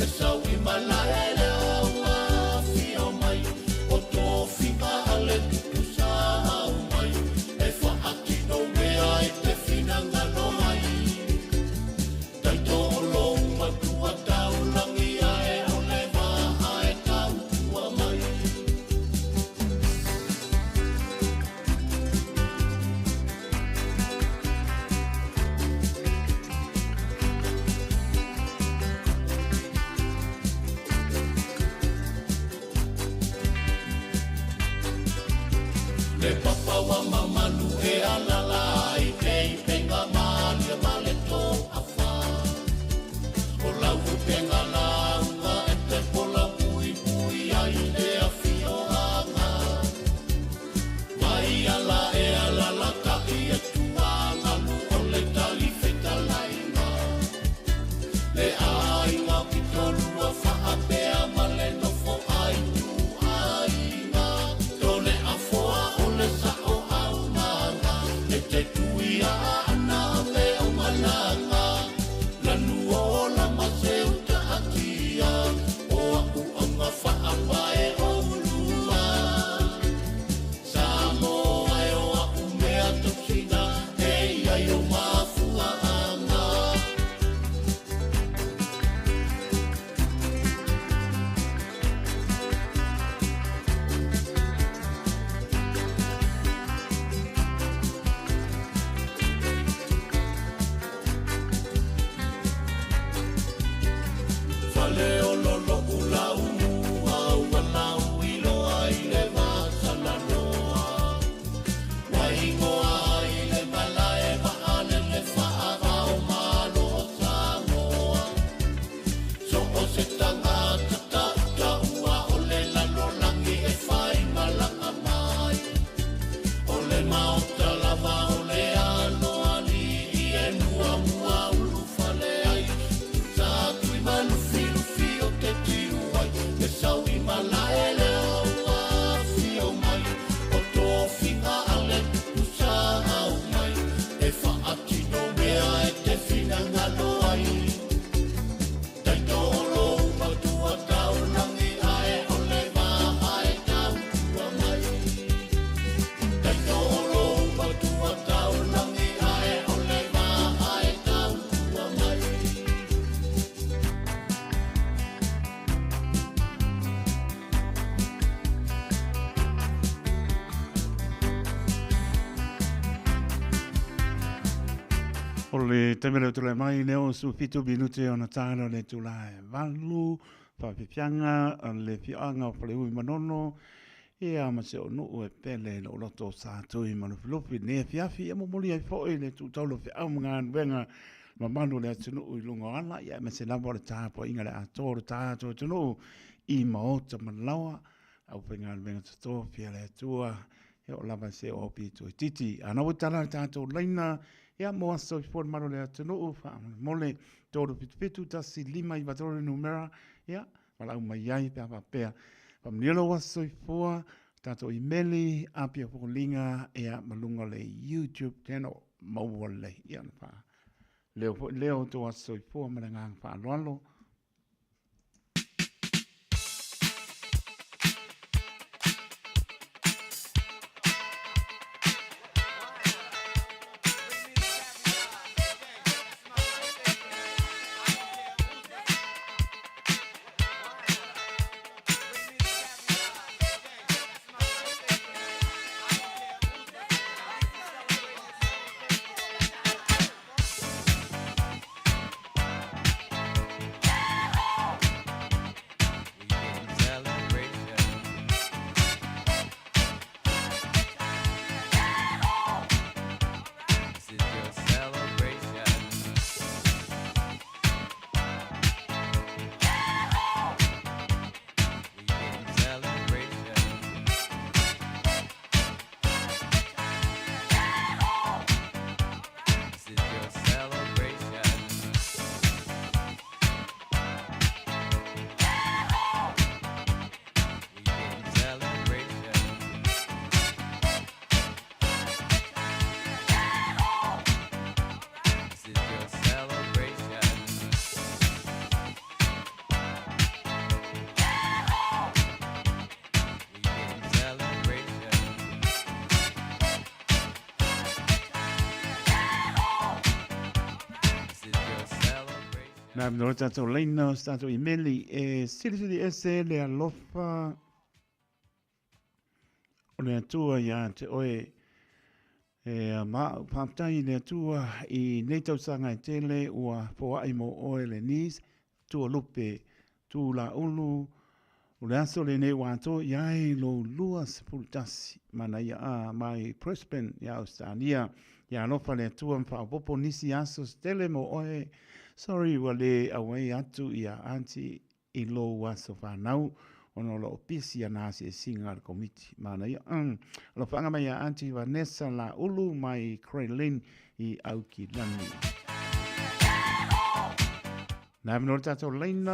E sau i malae le ua afio mai O tofiga a le tupu sa aumai E faatino mea e te finagalo ai Taitoolo matua taulagi ae o le vaa e tautua mai. Le papa ua mamalu e alala ai e i penga malie ma le toafa. O lau upenga lauga e te pola puipui ai le afioaga. Mai ala e alalataʻi e tuagalu o le talifetalaiga. Le aiga pitolua faapea ma le nofo ai ituaiga. Tole afoa o le sao aumaga e te tuia ana me o malaga. Lanu ola ma se uta atia o a'u auga faapae o ulua. Samoa e o a'u mea tausina e iai o mafuaaga. Fale o loloʻu lau mua ua lau iloa i le masalaloa. Ua igoa ai le malae vaalele faava o Malo o Samoa. So o se tagata tautaua o le lalolagi e fai malaga mai. O le maota lava o le aloalii e muamua ulufale ai. Sa tui ma lufilufi o te tiu ai. E sau i malae le ua afio mai. O tofiga a le tupu sa aumai. E faatino mea e te finagalo ai. Taitoolo matua taulagi ae o le vaa e tautua mai. Taitoolo matua taulagi ae o le vaa e tautua mai.
O le taimi lea o tulai mai lea o 17 minute ona tāna o le itula e 8, faafiafiaga le afioaga o Faleu i Manono, ia ma si ou nuu e pele i lou loto o Satui ma Lufilufi. Nei afiafi ia momoli ai foi le tuutaula o feau ma galuega mamalu o le atunuu i luga o ala, ia aemaise lava o le tapuaiga le atoa o le tatou atunuu i maota ma laoa, aufaigaluega totofi a le Atua, e oo lava i se oo pito itiiti. A na ua tala le tatou laina, ia mo aso soifua le malu o le atunuu, faamolemole 377 1593 le numera, ia, valaau mai ai pe a faapea. Faamanuia lou aso soifua, tatou imeli, apia foliga, ia, ma luga o le YouTube channel, maua lelei. Ia, ona faaleo foi lea o outou aso soifua ma le agaga faaaloalo. Nā me o tātou leina o tātou imeli e silisili ese le alofa o le Atua ia te oe e ma whāptai i le Atua i nei tausaga e tele ua foai mo oe le nis tua lupe tu la ulu O le aso lenei ua atoa i ai lou 21 manaia a mai Brisbane i Ausetalia. Ia alofa le Atua ma faaopoopo nisi aso se tele mo oe. Sorry ua le auai atu ia Aunty i lou aso fanau ona o lo o busy ana asiasiga a le Komiti. Manaia. Alofaaga mai ia Aunty Vanessa Laulu mai Grey Lynn i Aukilani. Nā mino le tātou leina.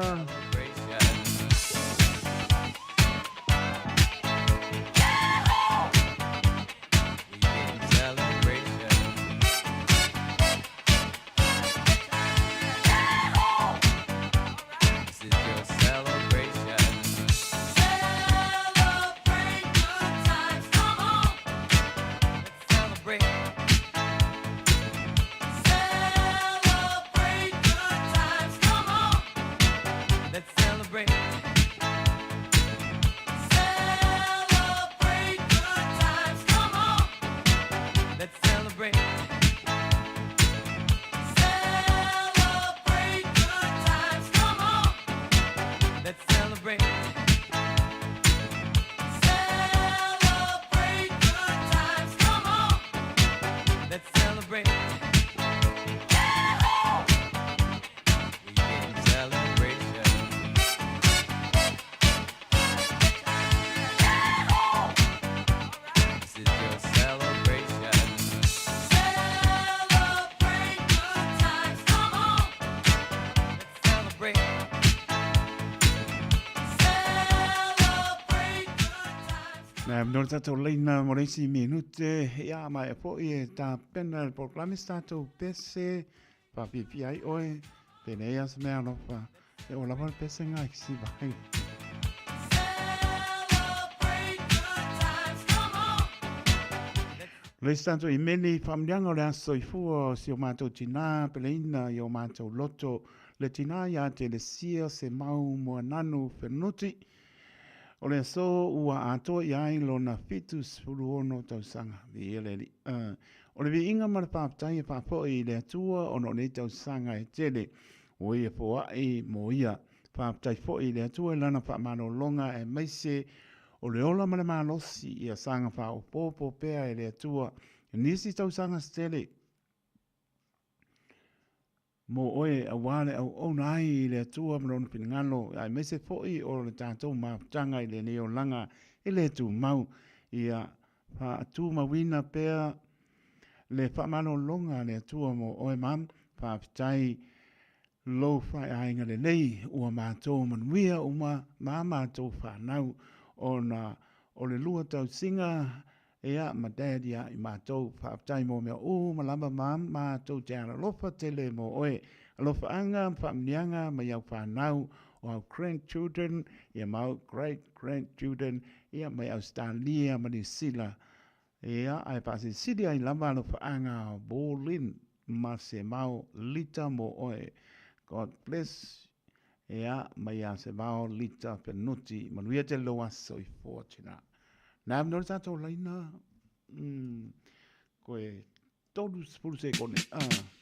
Nā, no le tātou leina mo le isi minute, ia mai e fo'i e tāpena le polokalame se tātou pese, whawhiwhi ai oe, pēnei a se mea alofa, e o lava le pese ngā ki si vai. Le isi tātou i meni whaamnianga o le aso i fua o si o mātou tinā, peleina i o mātou loto, le tinā ia te le sia se mau moananu whenuti, O le aso ua atoa i ai lona 76 tausaga. Viia le Alii. O le viiga ma le faafetai e faafoi i le Atua ona o nei tausaga e tele ua ia foai mo ia. Faafetai foi i le Atua i lana faamalologa aemaise o le ola ma le malosi ia saga faaopoopo pea e le Atua nisi tausaga se tele. Mō oe, auā le auauna ai i le Atua ma Lona finagalo, aemaise foi o le tatou mafutaga i lenei olaga e le tumau, ia faatumauina pea le faamalologa a le Atua mō oe, Mum. Faafetai lou faeaiga lelei, ua matou manuia uma ma matou fanau ona o le lua tausiga Ia, ma Dad ia i matou. Faafetai mo mea uma lava Mum, matou te alolofa tele mo oe. Alofaaga ma faamanuiaga mai au fanau, o au grandchildren, ia ma au great grandchildren, ia mai Ausetalia ma Niu Sila. Ia, ae faasilisili ai lava alofaaga Pauline ma Semao Lita mo oe. God bless Ia, mai ia Semao Lita Fenuti. Manuia tele lou aso i Fortuna. Nā no le tātou laina, koe 30 sekone. Ah.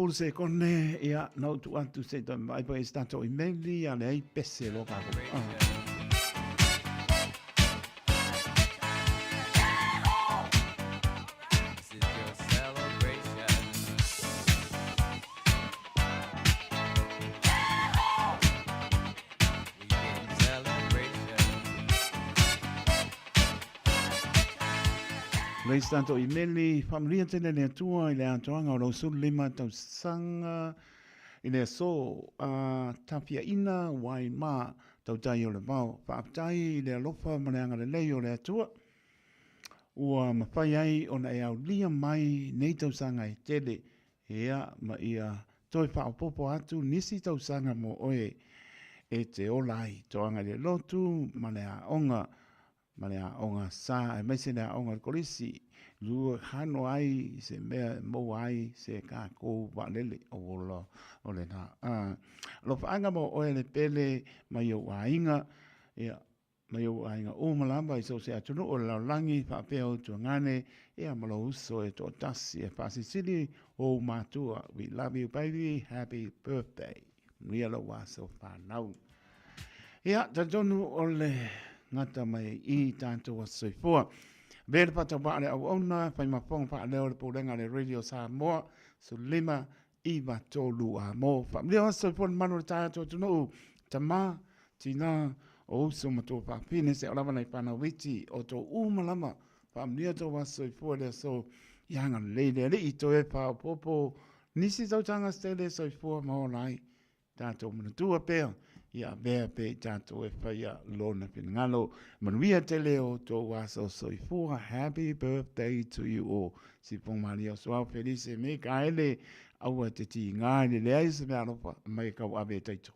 Tolu sekone, ia, nau tu atu se toi mai pa i stato i meli, a le ai pese lo kako. Ah. Leis tatou imeli, faamanuia tele le Atua i le atoaga o lou 15 tausaga i le aso a tafiaina wai ma tautai o le vao. Faafetai i le alofa ma le agalelei o le Atua ua mafai ai ona e aulia mai nei tausaga e tele, ia ma ia toe faaopoopo atu nisi tausaga mo oe e te ola ai, toaga i le lotu ma le aoga ma le aoga sa aemaise le aoga o le kolisi, lua hano ai se mea e maua ai se kākou vaalele o ola o lena. Alofaaga mo oe le pele mai ou aiga, ia, mai ou aiga uma lava i so o se atunuu o le lalolagi faapea ou tuagane, ia ma lou uso e toatasi e faasilisili ou matua. We love you baby, happy birthday. Manuia lou aso fanau. Ia, talitonu o le gata mai i tatou aso soifua. Avea le faatauvaa le auauna, fai mafoga faaleo le pulega a le Radio Samoa, 15 9 3 a mo. Faamanuia aso soifua le mamalu o le tatou atunuu, tama, tina, o uso ma tua faafine, seia lava nai fanau iti o tou uma lava. Faamanuia tou aso soifua i le aso ia agalelei le Alii toe faaopoopo nisi tausaga se tele soifua ma ola ai. Tatou manatua pea, ia avea pea i tatou e faia Lona finagalo. Manuia tele o tou aso soifua. Happy birthday to you all. Sipoga Maria o Suao Felise Mikaele, aua te tiga i le leai o se mea alofa mai e kauave e taito.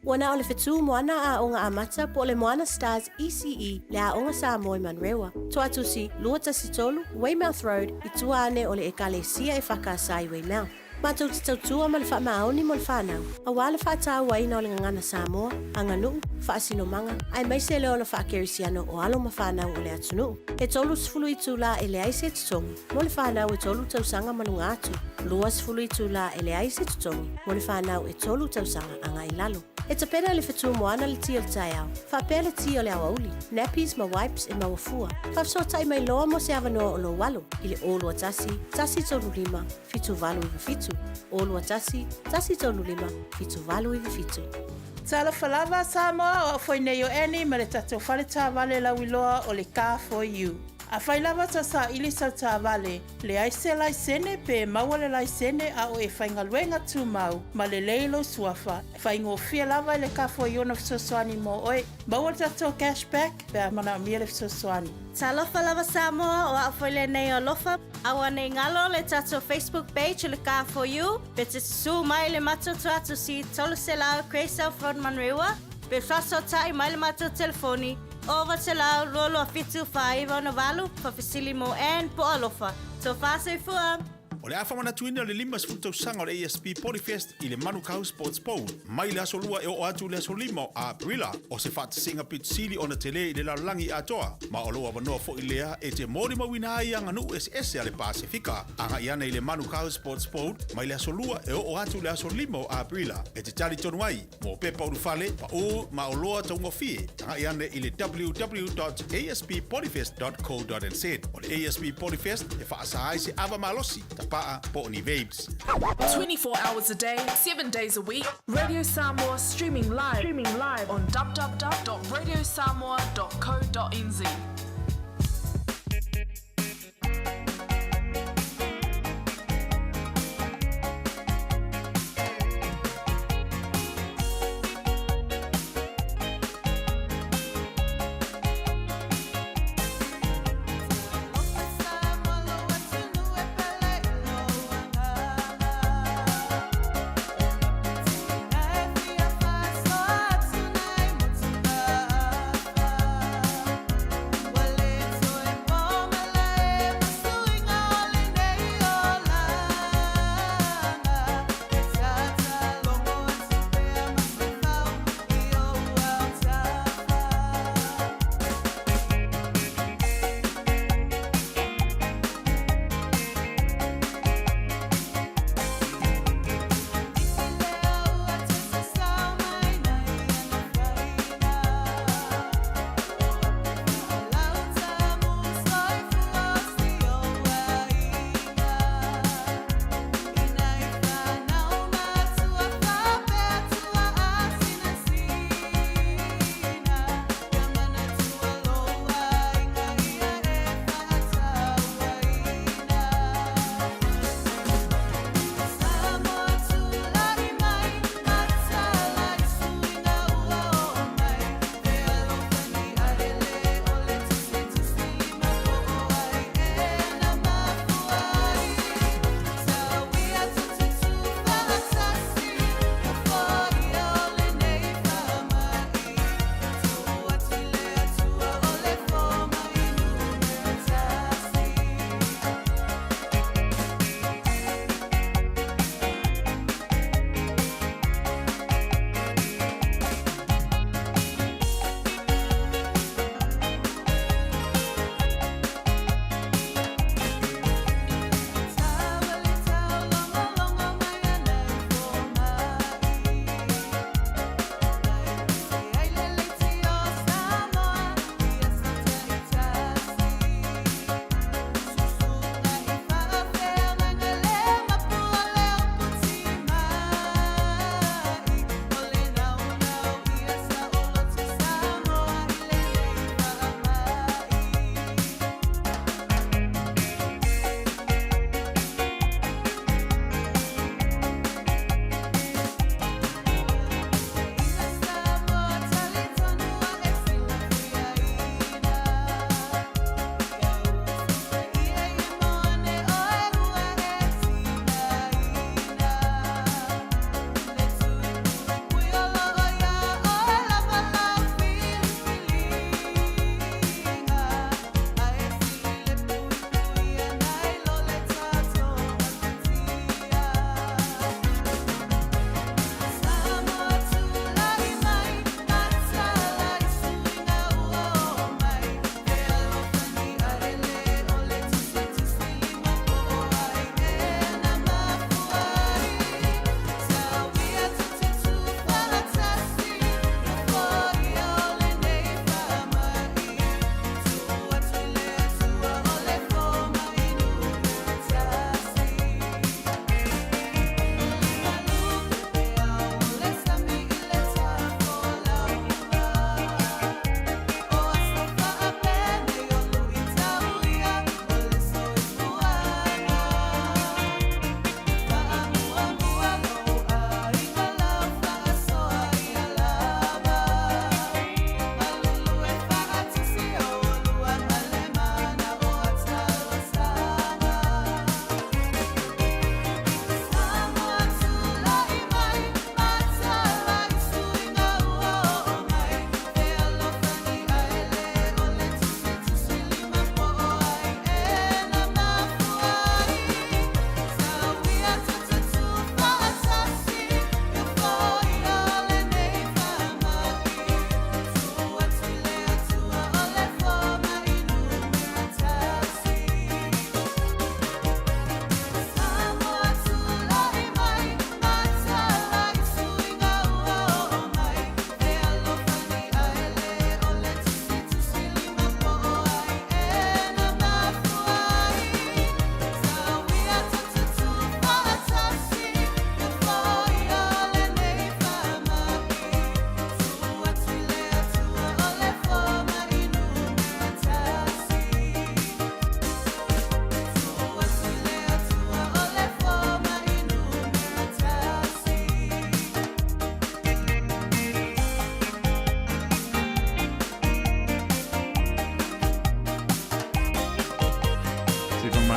Ua na o le fetu moana aoga amata po o le Moana Stars ECE le Aoga Samoa i Manurewa. Toatusi, 213, Weymouth Road, i tua ane o le Ekalesia e Whakaasa i Weymouth. Matou te tautua ma le faamaoni mo le fanau, aua le faatauaina o le gagana Samoa, aganuu, faasinomaga, aemaise le ola faakerisiano o alo ma fanau o le atunuu. E 30 itulā e leai se totogi mo le fanau e tolu tausaga ma luga atu, 20 itulā e leai se totogi mo le fanau e tolu tausaga agai i lalo. E tapena i le fetu moana le ti o le taeao, faapea le ti o le aoauli, nappies ma wipes e maua fua. Faafesootai mai loa mo se avanoa o lou alo i le 021 135 7897, 021 135 7897.
Talofa lava Samoa, o au foi nei o Annie ma le tatou fale taavale lauiloa o le Car For You. Afai lava ta saili sau taavale, leai se laisene pe maua le laisene a o e faigaluega tumau ma lelei lou suafa, faigofie lava i le Car For You ona fesoasoani mo oe. Maua le tatou cash back pe a manaomia le fesoasoani.
Talofa lava Samoa, o au foi lenei o Alofa. Aua nei galo le tatou Facebook page o le Car For You, pe te susu mai le matou tuatusi 300 Grey South Road Manurewa, pe faasootai mai le matou telefoni 0900 22 7 49 8, faafesili mo Ann po o Alofa. Tofa soifua!
O le a faamanatuina le 50 tausaga o le ASB Polyfest i le Manukau Sports Bowl mai le aso Lua e oo atu i le aso 5 o Aperila. O se faatasiga pito sili ona tele i le lalolagi atoa, ma o lou avanoa foi lea e te molimauina ai aganuu eseese a le Pasefika. Agai ane i le Manukau Sports Bowl mai le aso Lua e oo atu i le aso 5 o Aperila e te talitonu ai mo pepa ulufale, paū ma oloa taugofie. Agai ane i le www.asppolyfest.co.nz. O le ASB Polyfest e faasa ai se ava malosi, tapaa po o ni vapes.
24 hours a day, 7 days a week, Radio Samoa streaming live, streaming live on www.radiosamoa.co.nz.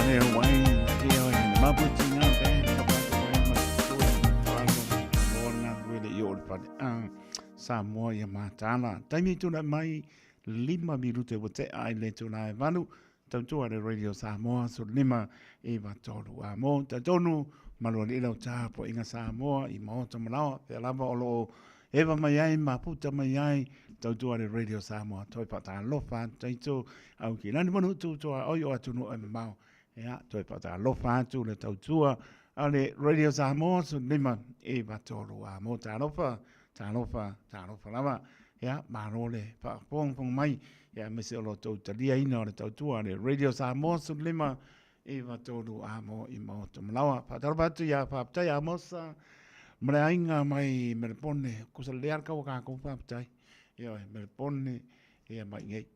Pare Hawaii, ia le Maputinga Band, ka patu ai ma te tua, whalo, lona, wele i o le pare. Samoa ia mātāla. Taimi tūnai mai, 5 minute ua tea ai le tūnai valu, Tautua le Radio Samoa, 15 i 3. A mō tonu, malu alii lau tapuaiga Samoa i maota manawa, pea lava o loo eva mai ai ma puta mai ai, tautua le Radio Samoa, toi whaatalofa atu taito, au ki lani manu tūtoa oi o atunuu e mamao. Ea, toi whaatalofa atu le tautua a le Radio Samoa, 15 i 3. A mō talofa, Talofa, talofa lava. Ia, malo le faafogafoga mai, ia aemaise o lo outou taliaina o le tautua a le Radio Samoa 15 93 a mo i Maota Malawa. Faatalofa atu ia faafetai Amosa ma le aiga mai Melepone. Kusa lea le kaua kākou faafetai. Ioe, Melepone, ia mai nei.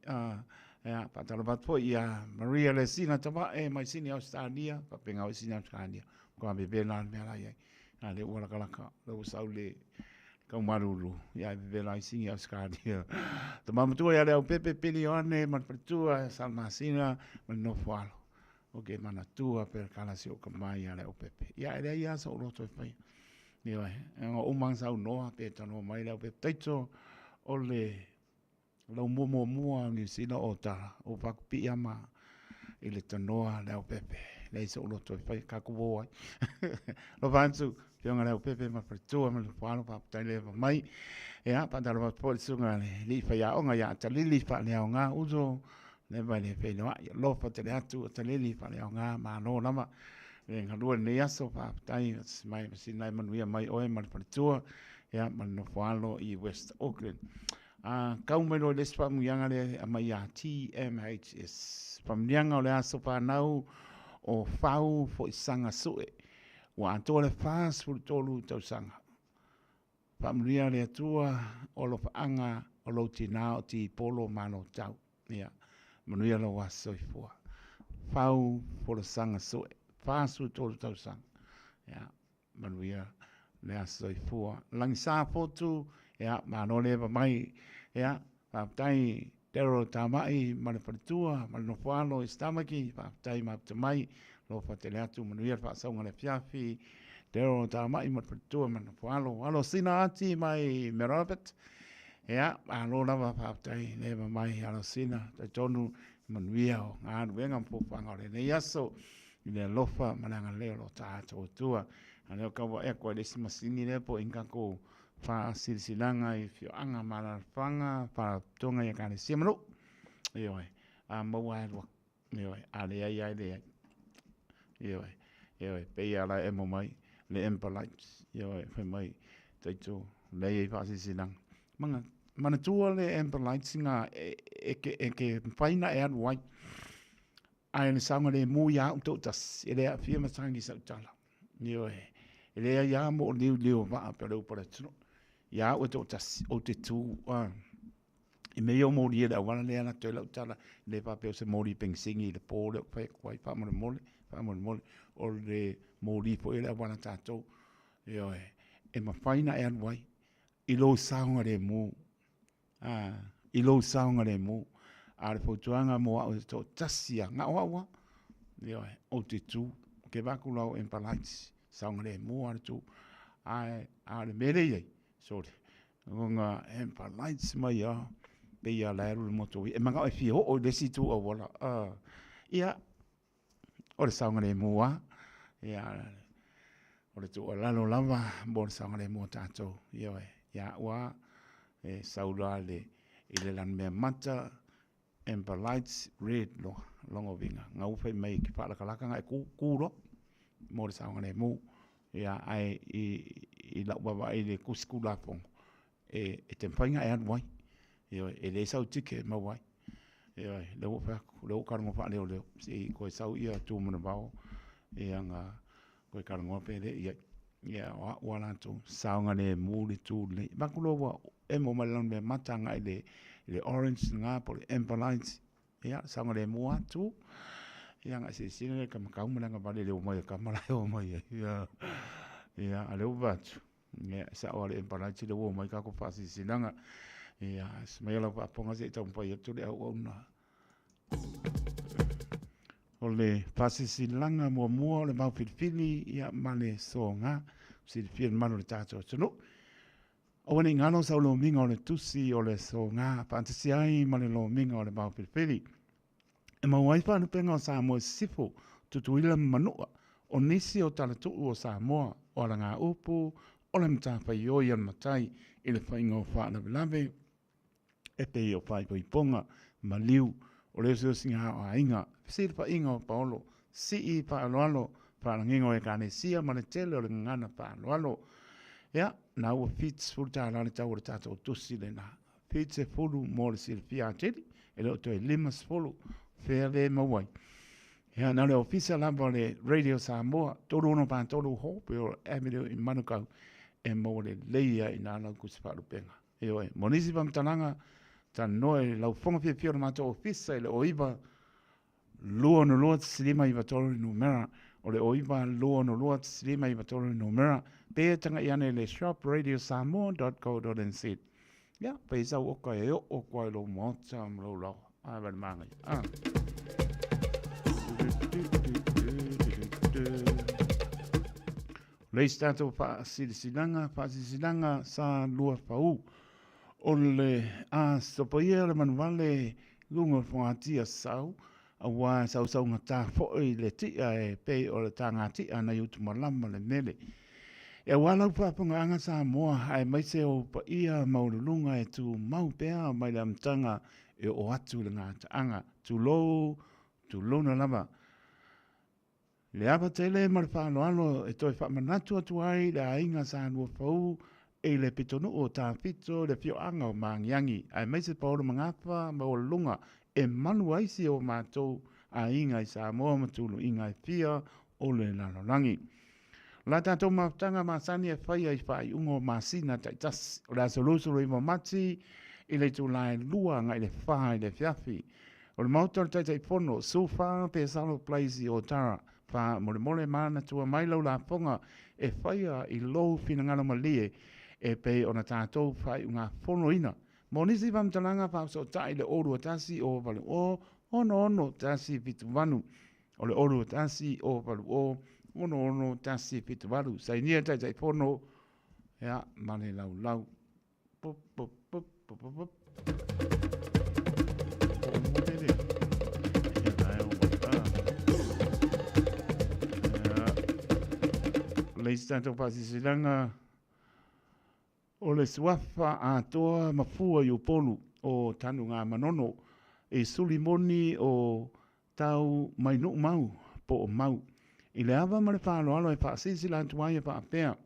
Ia, faatalofa atu foi ia Maria Lesina Tavae mai Sini Australia, faapena oi Sini Australia. Ko a vevela le mea la iai. A le ua lakalaka, le ua sau le kaumalulu, ia e vevela ai Sini Australia. Tama matua ia le au pepe pili oane ma le faletua Salmasina ma le nofo alo. O ke manatua pe kala si o ka mai ia le au pepe. Ia e lea ia sa uroto e whaia. Ioe, e nga umang sau noa pe tanoa mai le au pepe. Taito o le lau mua muamua o Niu Sila o tala o Pakupi'a ma i le tanoa le Leaupepe. Leai so'u loto e fai kakou o ai. Alofa atu, Afioga Leaupepe ma faletua ma le nofoalo faafetai le eva mai. Ia, faatalofa atu foi i le susuga i le alii faiaoga ia Atalili Faaleaoga Uso, leva i le feiloai. Alofa tele atu Atalili Faaleaoga, malo lava le galue i lenei aso, faafetai mai masina e manuia mai oe ma le faletua, ia ma le nofoalo i West Auckland. A kau mai loa i le isi faamanuiaga lea e aumai ia TMHS. Faamanuiaga o le aso fanau o Fau Foisaga Sue, ua atoa le 43 tausaga. Faamanuia le Atua o alofaaga o lou tinā o Tipolo Malotau. Ia, manuia lou aso soifua. Fau Folasaga Sue, 43 tausaga. Ia, Manuia le aso soifua. Lagisa Fotu, ia, malo le eva mai. Ia, faafetai Daryl Tamai ma le faletua ma le nofoalo i Stamaki, faafetai mafuta mai. Alofa tele atu, manuia le faasauga le afiafi. Daryl Tamai ma le faletua ma le nofoalo. Alo Sina Ati mai Merabet. Ia, malo lava faafetai le eva mai alo Sina. Talitonu manuia o galuega ma fuafuaga o lenei aso. I le alofa ma le agalelei o lo tatou Atua. A lea o kau vaai atu ai le isi masini lea po o i tatou faasilasilaga i afioaga ma alaalafaga, faalapotopotoga i Ekalesia ma nuu. Ioe, a maua lava e alu atu. Ioe, a leai lava e leai. Ioe, ioe, pei lava la e emo mai le amber lights. Ioe, fai mai taito leai ai faasilasilaga. Mana, manatua le amber lights nga e, e, ke, e ke mafai na e alu ai. Ae le saogalemu ia au toatasi, e le aafia ma tagi i sau tala. Ioe, e leai lava mo o liuliu o vaa pe o le upu a le atunuu. Ia au e toatasi, ou te tu, a, i mea ia o moli e le auala lea e alu atu ai lau tala, e le faapea o se moli pegisini i le po lea ou te fai atu ai, faamolemole, faamolemole, o le moli foi o le auala a tatou, ioe, e mafai ona e alu ai i lou saogalemu. Ā, i lou saogalemu. A o le fautuaga mo au e toatasi a, na o au a, ioe, ou te tu, ke vaku lau empalaiti, saogalemu a le tu. Ae, a o le mea lea i ai, sorry, ona empalaiti mai a, pei a la e alu le moto e manao e fia oo i le isi itu auala, a, ia, O le saogalemu lava, ia, o le tuualalo lava mo le saogalemu o tatou, ioe, ia au lava, e sau loa le, i le lanumeamata, amber lights, red loa, lona uiga, na ua fai mai e te faalakalaka ona e ku, ku loa mo le saogalemu. Ia, ae i, i lau vaavaai i le tusi Tulafono, e, e te mafai ona e alu ai, ioe, e leai sau ticket e maua ai. Ioe, lea ua ou fai atu, lea ua ou talanoa faaleoleo, se i toe sau ia Tumanavao, ia ona toe talanoa pea lea i ai. Ia, o au lava latou, saogalemu le tu lenei. Avatu loa ua emo mai le lanumeamata agai i le, i le orange lena po o le amber light, ia, saogalemu lava tu. Ia ona e silasila lea i le tama ma le agavale i le omai a tama la e omai ai. Ia, ia, a o lea ua vaai atu, Ia, e sao lava le Empalaiti lea ua omai tatou faasilasilaga. Ia, se mai lau faafofoga se i taumafai atu le auauna. O le faasilasilaga muamua o le mau filifili ia ma le soga, silafia le mamalu o le tatou atunuu. Aua ne i galo sau lomiga o le tusi o le soga faatasi ai ma le lomiga o le mau filifili. E maua ai faalupega o Samoa i Sisifo, Tutuila ma Manua, o nisi o talatuu o Samoa, o alagaupu, o le matafaioi a le matai i le faiga o faalavelave, e pei o faaipoipoga, maliu, o le osiosiga o aiga, fesilafaiga o paolo, sii faaaloalo, faalagiga o ekalesia ma le tele o le gagana faaaloalo. Ia, na ua $70 le tau o le tatou tusi lena. 70 mo le silafia atili, e le o toe 50, fea le maua ai. Ia, na o le ofisa lava o le Radio Samoa, 3643 Hawkbill Avenue i Manukau, e maua lelei ai i ina lau tusi faalupega. Ioe, mo nisi faamatalaga, talanoa i lau fofoga fiafia o le matou ofisa i le 09 262 1593 le numera, o le 09 262 1593 le numera, pe tagai ane i le shopradiosamoa.co.nz. Ia, fai sau oka e oo koa i lou maota ma lou laoa. Ai vai le māngai. Ah. Le isi tatou faasilasilaga, faasilasilaga sa lua pau o le aso paia o le manuvale i luga o le fogatia sau, aua e sausaugata foi le tia e pei o le tagatia nai Utumalama le mele. E aua lau faafofogaaga Samoa aemaise ou paia maualuluga e tumau pea mai le amataga e oo atu i le gataaga. Tulou, tulouna lava. Le ava tele ma le faaaloalo e toe faamanatu atu ai le aiga Sa Luafaū i le pitonuu o Tafito i le afioaga o Magiagi, aemaise paolo magafa maualuluga e malu ai si o matou aiga i Samoa ma tuluiga e fia o le lalolagi. O la tatou mafutaga masani e faia i faaiuga o masina taitasi, o le aso 29 o Mati i le itula e 2 agai le 4 i le afiafi. O le Maota o le Taitaifono, Sufa pe Salo Place i Otara, faamolemole manatua mai lau lafoga e faia i lou finagalo malie e pei ona tatou faaiugafonoina. Mo nisi faamatalaga faafesootai i le 021 080 66 178. O le 021 080 66 178. Sainia le Taitaifono ia, ma le laulau. Pup, pup, pup, pup, pup, pup. Le isi tatou faasilasilaga o le suafa atoa ma fua i Upolu o Tanugamanono i suli moni o Tau mai Nuumau po o Mau. I le ava ma le faaaloalo e faasilasila atu ai e faapea,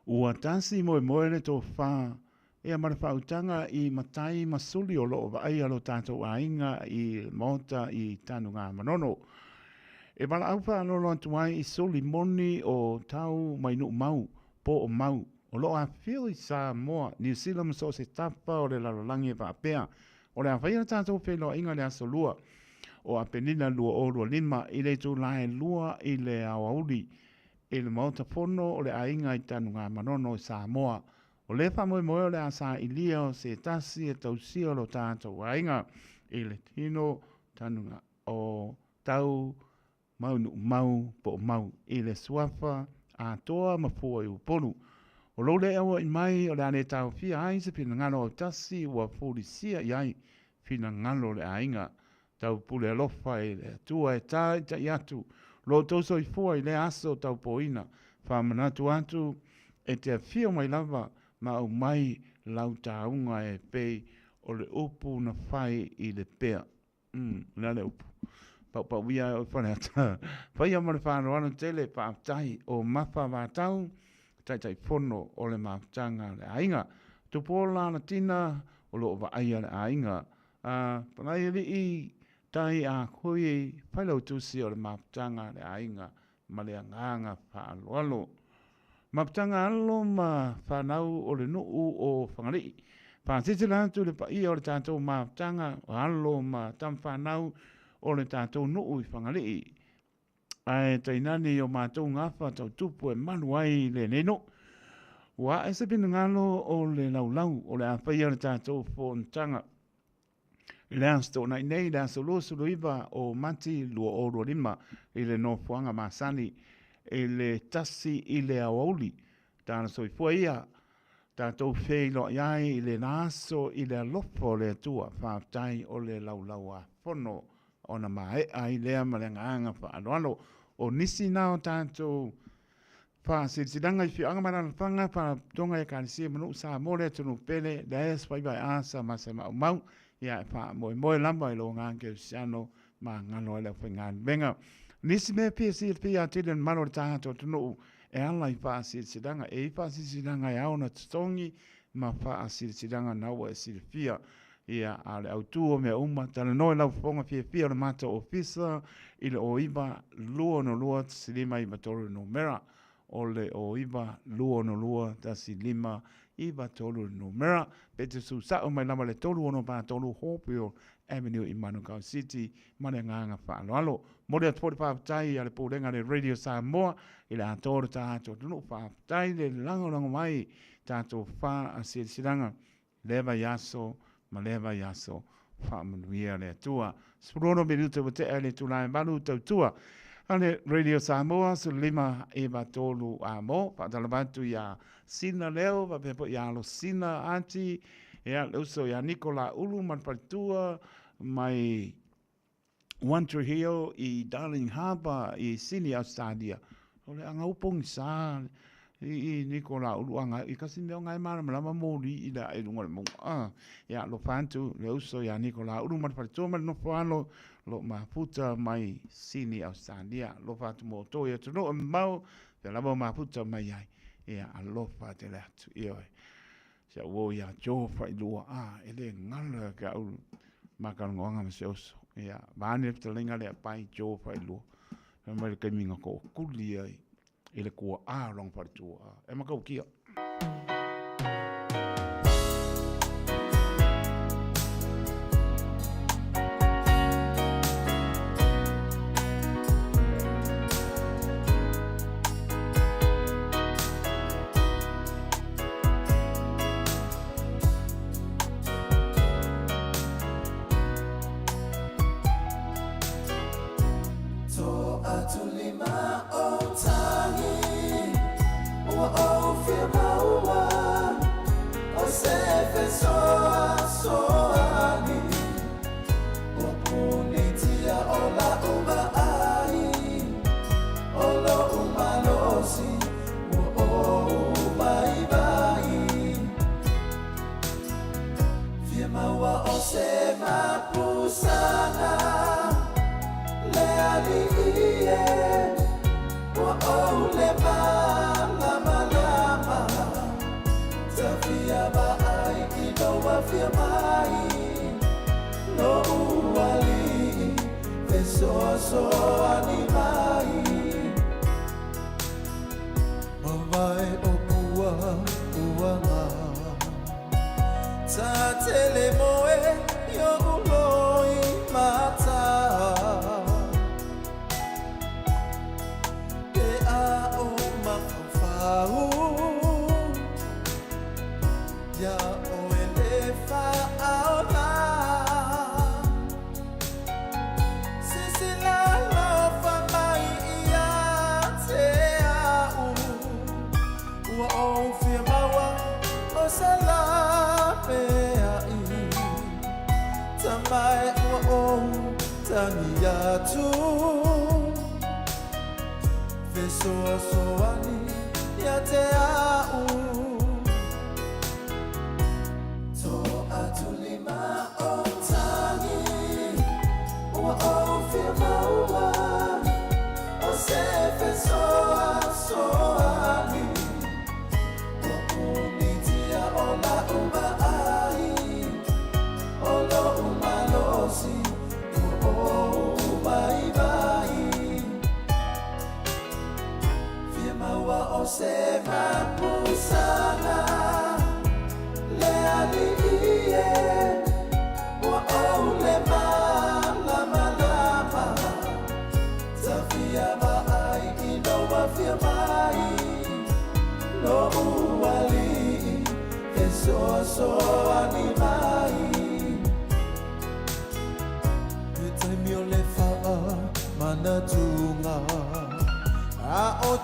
Ua tasi moemoe le tofa ia ma le faautaga i matai ma suli o lo o vaaia lo tatou aiga i le Maota i Tanugamanono. E valaau faaaloalo atu ai i suli moni o Tau mai Nuumau po o Mau o lo o afifio i Samoa, Niu Sila ma so o se tafa o le lalolagi e faapea, O le a faia le tatou feiloaiga i le aso Lua o Aperila 2025 i le itula e 2 i le aoauli i le Maota Fono o le Aiga i Tanugamanono i Samoa. O lea faamoemoe o le a sailia o se tasi e tausia lo tatou aiga i le tino tanuga o tau mau Nuumau po o Mau i le suafa atoa ma fua i Upolu. O lou le aua'i mai o le a le taofia ai se finagalo autasi ua fulisia i ai finagalo o le aiga. Taupule alofa e le Atua e taitai atu lo outou soifua i lea aso taupoina. Faamanatu atu e te afio mai lava ma aumai lau tauga e pei o le upu na fai i le pea. Umm, o le a le upu? Paupauia ai oe Faleata. Faia ma le faaaloalo tele, faafetai o Mafa Vatau, Taitaifono o le Mafutaga a le Aiga. Tupuola Alatina o lo o vaaia le aiga. A, Palaialii Tai a Kui, Failautusi o le Mafutaga a le Aiga ma le agaga faaaloalo. Mafutaga alo ma fanau o le nuu o Fagalii. Faasilasila atu i le paia o le tatou mafutaga o alo ma tamafanau o le tatou nuu i Fagalii. Ae tainane i o matou gafa tautupu e malu ai lenei nuu. Ua ae se finagalo o le laulau o le a faia le tatou fonotaga. I le Aso Toonai nei, le aso 29 o Mati 2025 i le nofoaga masani i le 1 i le aoauli. Tala soifua ia, tatou feiloai ai i lena aso i le alofa o le Atua. Faafetai o le laulauafono ona maea ai lea ma le agaga faaaloalo. O nisi na o tatou Faasilasilaga i Afioaga ma Alaalafaga, Faalapotopotoga, Ekalesia ma Nuu Samoa le atunuu pele, leai aso faiva e asa ma se maumau, ia e faamoemoe lava i lou agaga kerisiano ma galo ai le aufaigaluega. Nisi mea fia silafia atili o le mamalu o le tatou atunuu e ala i faasilasilaga, e i ai faasilasilaga e ao ona totogi ma faasilasilaga na ua e silafia. Ia, a o le autu o mea uma, talanoa i lau fofoga fiafia o le matou ofisa i le 09 262 1593 le numera. O le 09 262 1593 le numera. Pe te susao mai lava le 3643 Hawfield Avenue i Manukau City ma le agaga faaaloalo. Momoli atu foi le faafetai a le Pulega a le Radio Samoa i le atoa o le tatou atunuu. Faafetai le lagolago mai tatou faasilasilaga lea vaiaso ma lea vaiaso. Faamanuia le Atua. 16 minute ua tea i le itula e 8 tautua a le Radio Samoa 15 9 3 a mo. Faatalofa atu ia Sina Leo faapea foi ia Alosina Ati, ia le uso ia Niko Laulu ma le faletua mai One Tree Hill i Darling Harbour i Sydney, Australia. O le aga upo gisa i i niko la ulu anga i kasi mea o ngai malamalama moli i le ae lunga o le mauga. Ah, ia alofa atu le uso ia niko la ulu ma le faletua ma le nofo alo lo mafuta mai Sydney, Australia. Alofa atu mo outou i atunuu e mamao, fea lava o mafuta mai ai. Ia alofa tele atu. Ioe. Si au uo ia Joe Failua, a, e le galo ia ke au makalogoaga ma se oso. Ia, vaeane le fetalaiga lea pai Joe Failua. Fai mai le taimi na tookuli ai i le tuaa o lona faletua. A, e matautia.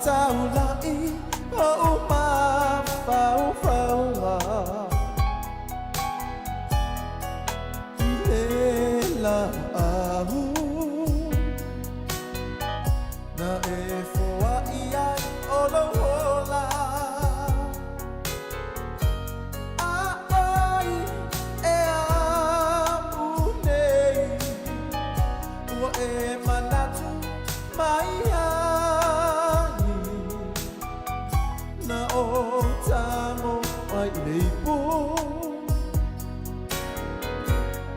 taula'i o'u mafaufauga i le la'au na e foa'i ai o lou ola. A ʻoi e aʻu nei, ua e manatu mai ai, na ou tago ai i le ipu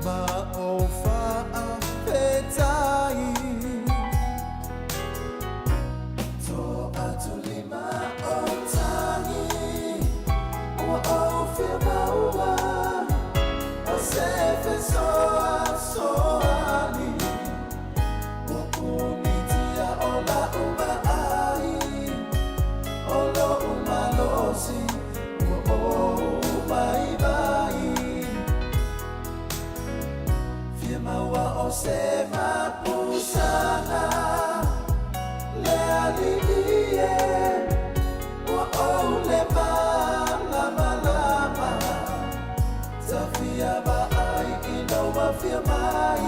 ma o faafetai. Toatulima o tagi, ua ou fia maua o se fesoasoani, ua punitia o la'u maʻai, o lo'u malosi ua ou vaivai. Fia maua o se mapusaga le Alii e, ua ou le malamalama, ta fia vaai i lou afio mai,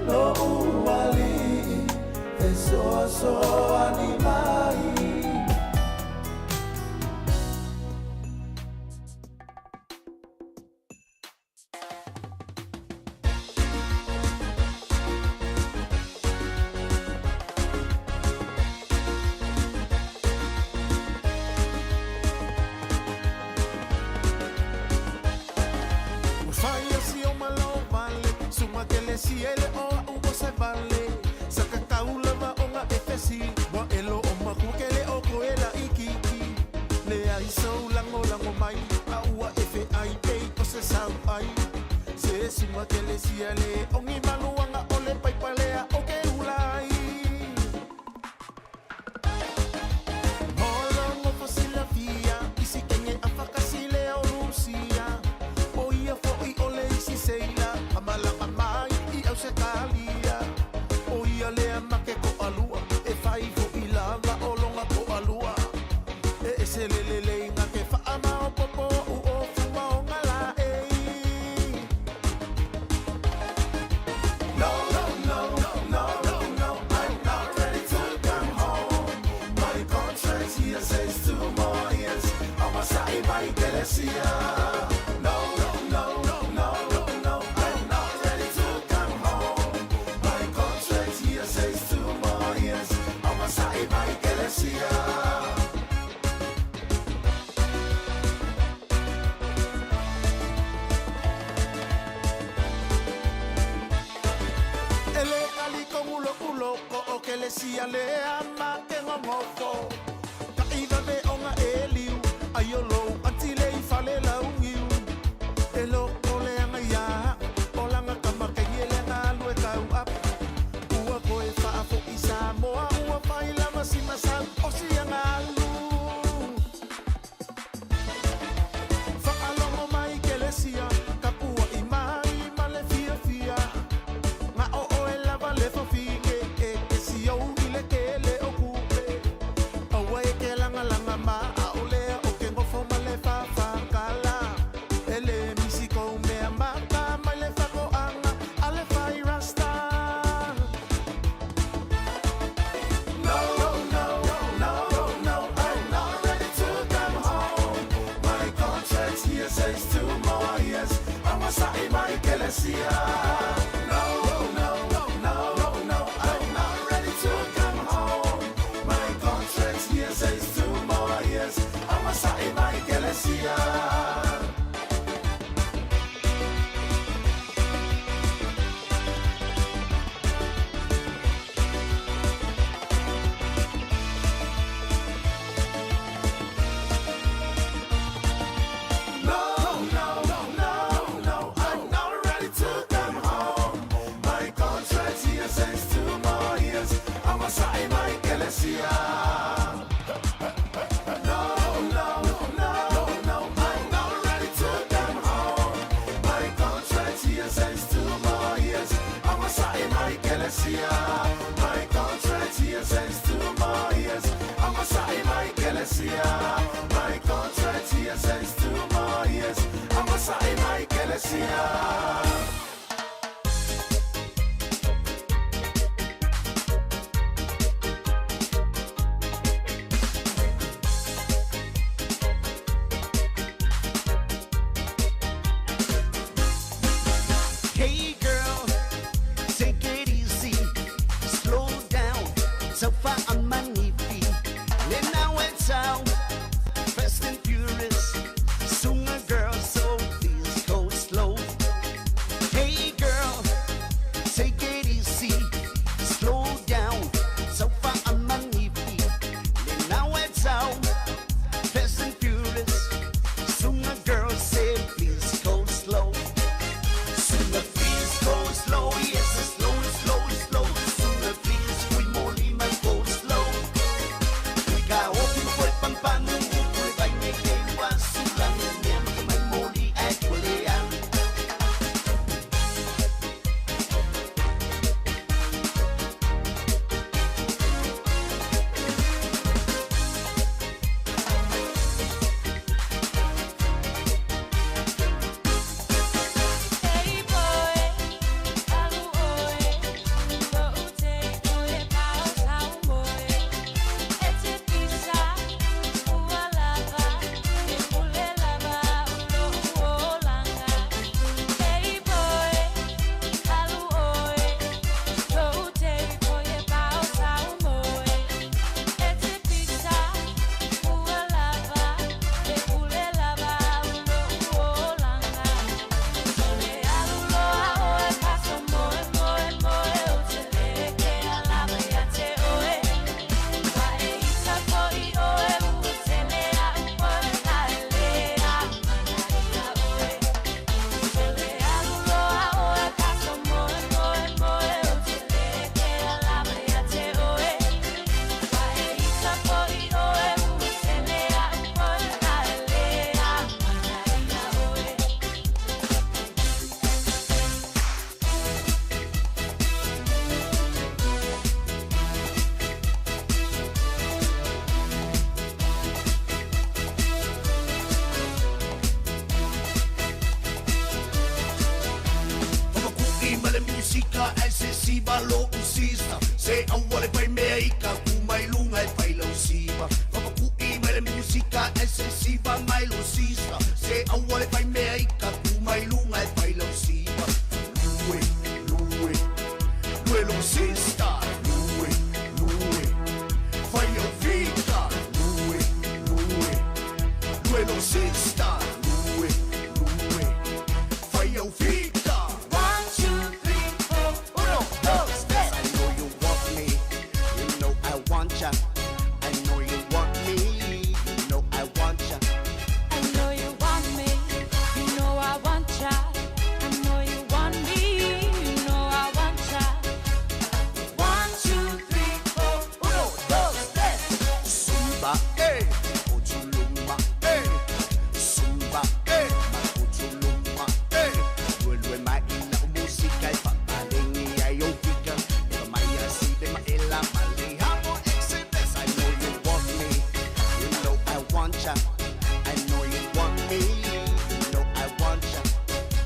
lo'u Alii fesoasoani mai.
Ua fai a si o malo vale, suga kelesia e le o a'u o se vale. Sa kakau lava ona e fesili, ua e lo o makua ke le o koe laʻikiʻi. Leai sou lagolago mai, a ua e feʻai pei o se sauʻai. Se suga kelesia le ogi maluaga o le paipa lea o ke ula ai. Molo ngofo silafia, isi kenge afakasi le o Lusia. O ia fo'i o le isi seila, a malaga mai i Ausetalia. O ia lea ma ke to'alua, e fai fo'i lava o lona to'alua. E ese le lelei na ke fa'amaopopo o'u o fuma o ngā lā'ei. No, no, no, no, no, no, I'm not ready to come home. My contract here says 2 more years. Amasa'i mai kelesia. No, no, no, no, no, no, I'm not ready to come home. My contract here says 2 more years. Amasa'i mai kelesia. E le ali kogu lo'u loko o kelesia lea ma ke gogofo. Ka'i vave ona e liu, ai o lou anti le i fale laugiu. E loko leaga iā, o laga kama kengi e le galu e tau ap. Ua koe faafo'i Samoa, ua fai lava si masau o siaga alu. Fa'alogo mai kelesia, tapua'i mai ma le fiafia. Ga o oe lava le fafine, e ke siou i le tele o kupe. Aua e ke lagalaga ma a'o lea o ke gofo ma le fafakala. E le misi kou mea maka mai le fako'aga a le fai rasta. No, no, no, no, I'm not ready to come home. My contract here says 2 more years. Amasa'i mai kelesia. No, no, no, no, I'm not ready to come home. My contract here says 2 more years. Amasa'i mai kelesia. No, no, no, no, I'm not ready to come home. My contract here says 2 more years. Amasa'i mai kelesia. No, no, no, no, I'm not
kelesia. My contract here says 2 more years. Awa sa'i mai kelesia.
Hey girl, take it easy, slow down, so far I'm magnifi. Then now it's out, fast and furious, sooner girl, so please go slow. Hey girl, take it easy, slow down, so far I'm magnifi. Then now it's out, fast and furious, sooner girl, say please go slow. Sooner please go slow, yes, slow, slow, slow. Sooner please, fui molima, go slow. Ka opi foi pampanu, pule vai me ke ua sulani, mea mai moli e kule au.
Hey boy, alu oe, ko ute koe pao tau moe. E te pisa, ua lava, e pule lava ulo uolanga. Hey boy, alu oe, ko ute koe pao tau moe. E te pisa, ua lava, e pule lava ulo uolanga. Sole alu loa oe paso moe moe moe o te leke a lava ia te oe. Wa e ita koi oe ua tele a upoe a e le a mana ia oe. Sole alu loa oe paso moe moe moe o te leke a lava ia te oe. Wa e ita koi oe ua tele a upoe a e le a mana ia oe.
Papaku'i ma le musika ae se siva lo'u sista. Se aua le fai mea i ka ku mai luga e fai lau siva. Papaku'i ma le musika ae se siva mai lo sista. Se aua le fai mea i ka ku mai luga e fai lau siva. Lue, lue, lue lo sista. Lue, lue, fai au fika. Lue, lue, lue lo sista. Lue, lue, fai au fika.
1, 2, 3, 4, uno, dos, tres.
I know you want me, you know I want ya. I know you want me, you know I want ya.
I know you want me, you know I want ya. I know you want me, you know I want ya. 1, 2, 3, 4,
uno, dos, tres. Zumba, eh, otuluma, eh. Zumba, eh, makutuluma, eh. Lue lue maila o musika e papalengi ai o fika. Eva maia si de maela malihamo exhibes. I know you want me, you know I want ya. I know you want me, you know I want ya.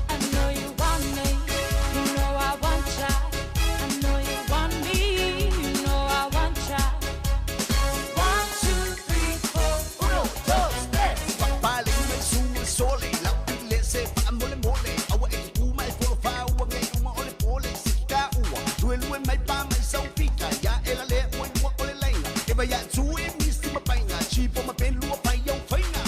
I know you want me, you know I want ya. I know you want me, you know I want ya. 1, 2, 3, 4,
uno, dos, tres. Papale mai suma sole, la pile se pa mole mole. Awa e kuma e folo fa ua nge uma ole pole sika ua. Lue lue mai pa mai sau fika ya ela le ua ua ole lainga. Eva ya tu e misti ma painga, chipo ma pen lua pai au fainga.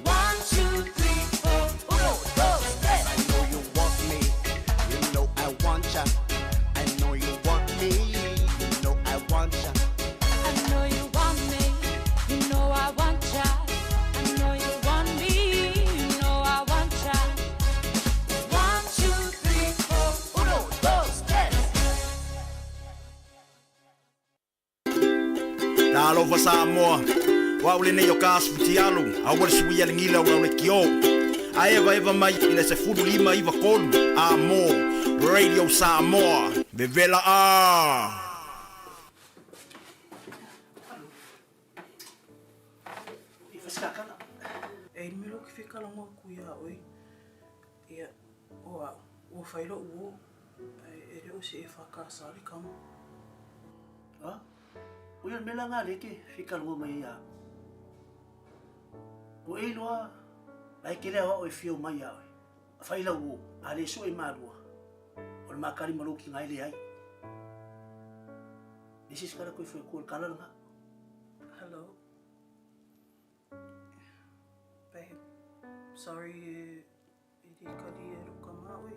1, 2, 3, 4,
uno, dos, tres. I know you want me, you know I want ya. I know you want me, you know I want ya.
I know you want me, you know I want ya. I know you want me, you know I want ya. 1, 2, 3, 4,
uno, dos, tres.
Talofa Samoa, wa ule nei o ka asu futialu, a ua le sui ale gila ua le kio. A eva eva mai i le 15 93 a mo, Radio Samoa, vevela a.
Ua fai loʻu uō, ae e le o se EFKS le kama.
A, o ia le mea la nga lea e te fia talanoa mai ai ia au. Ua e iloa la e tele aoao e fia omai ia oe. A fai lau uo, a le sue malua, o le makali ma lou tina e leai. Leai se isi kala toe fai atua o le kala lena.
Hello. Babe, sorry e E le kali e lou kama oe.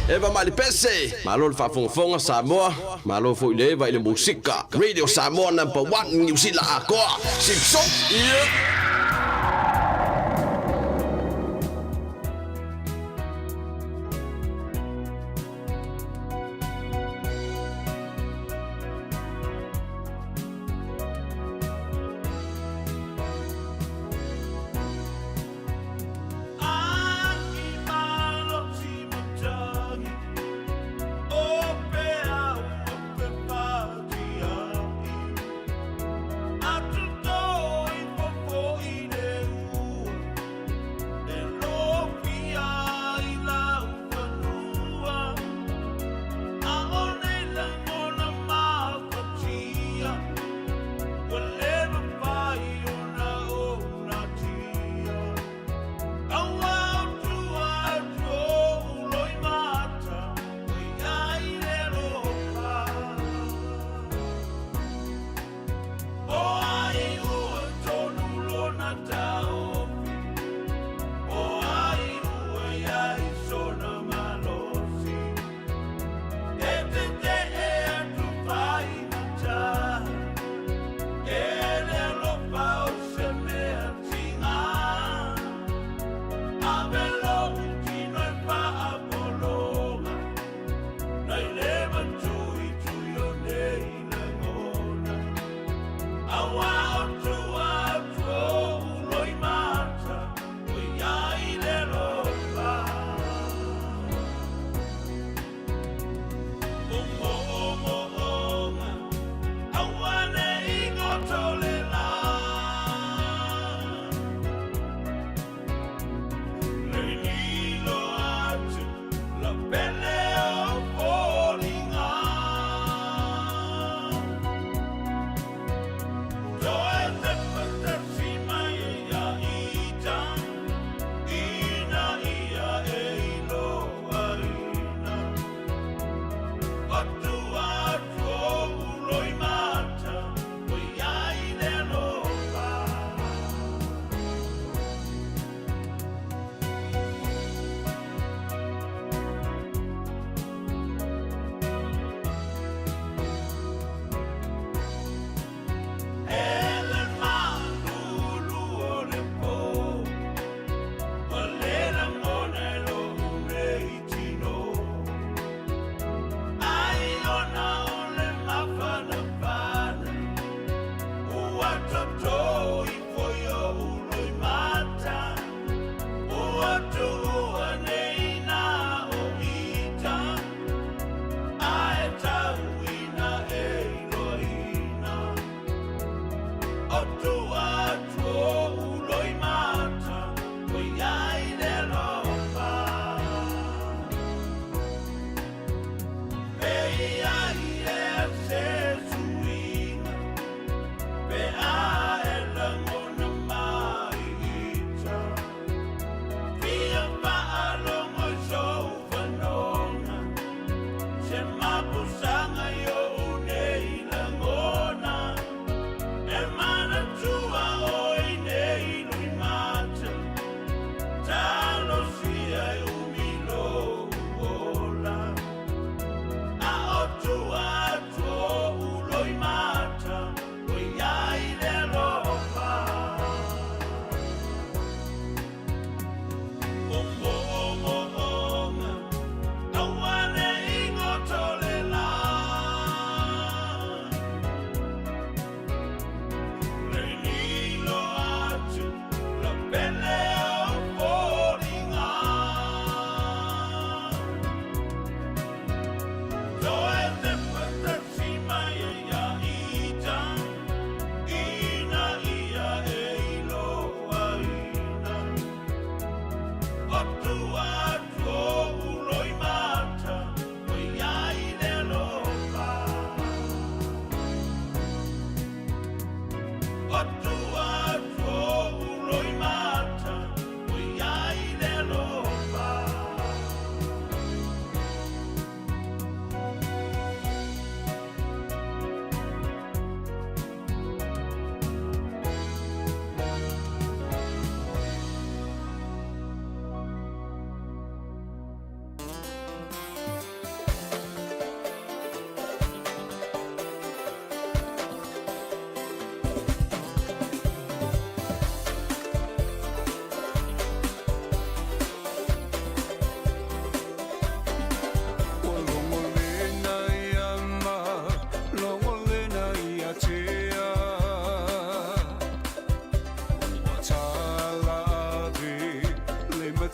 Eva mai le pese, malo le faafogafoga Samoa, malo foi le Eva i le musika. Radio Samoa number one Niu Sila atoa. Simpson, yeah.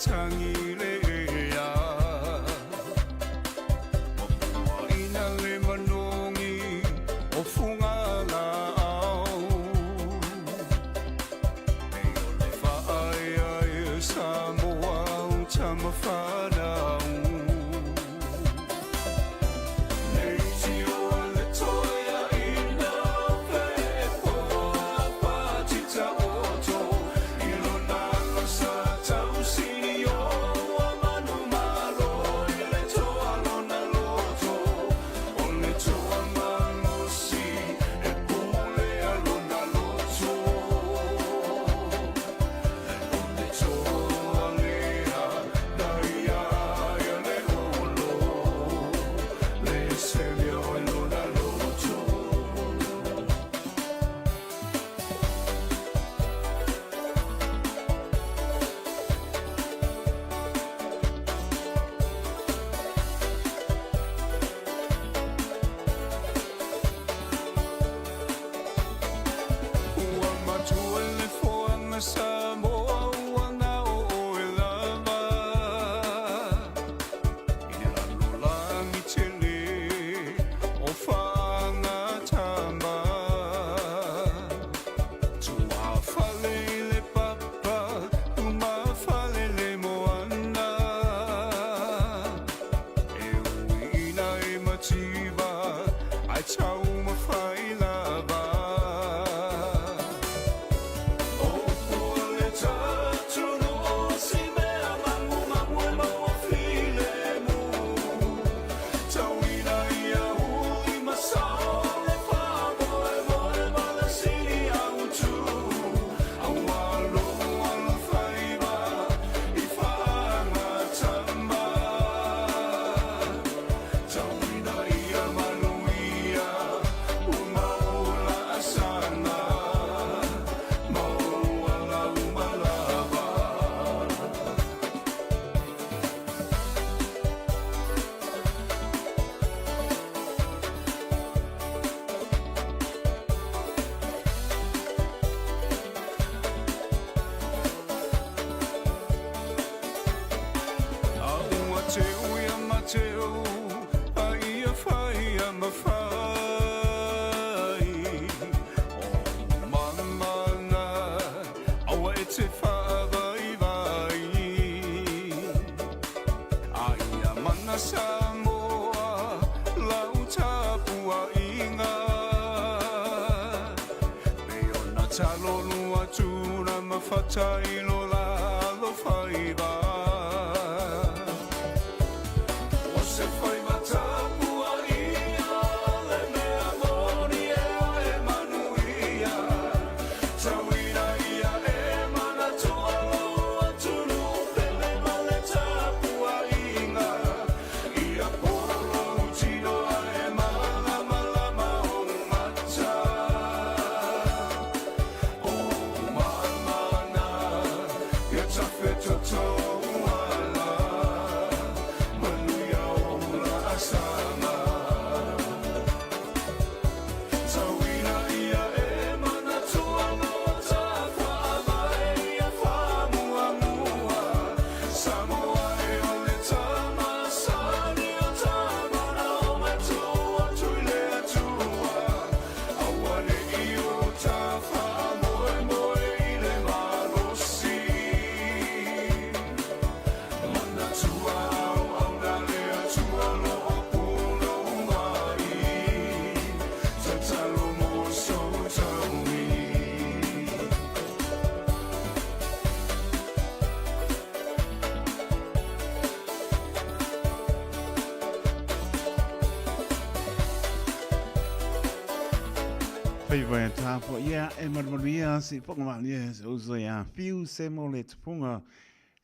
matagi le ea. Ua puaina le manogi o Fugalaau. Nei o le faaeaea Samoa o tama fanau. Ua matua le foaga Samoa ua gao oe lava I le lalolagi tele o faagatama. Tuafale i le papa, lumafale le moana. E uiina e mativa, ae taumafai lava. O upu a le tatunuu o si mea magumagu e maua filemu. Tauina ia ui ma sao le faamoemoe ma le sili autu. Aua lou alofaiva i faagatama. Tauina ia manuia ua mau laasaga. Maua lau malava. A ua teu ia Mateo, a ia fai ia mafai. O mamana, aua e te faavaivai. A ia mana Samoa, lau tapuaiga. Pei ona talolu atu na mafata i lo la alofaiva. O se faiva tapuaia le mea moni ea e manuia. Tauina ia e manatua lou atunuu pele ma le tapuaiga. Ia po lou tino ae malamalama ou mata. O mamana, ia tafetotou ala. Manuia o laasaga. Tauina ia e manatua lo tafaavae ia faamuamua. Samoa e o le tama sani o tama na o matua atu i le Atua. Aua ne i o ta faamoemoe i le malosi. Manatua auauna le Atua lo o punou mai. Tatalo mo sou taui.
Faiva e tāpua ia e manumanuia si whakamalia se uso ia whiu se mo le tupunga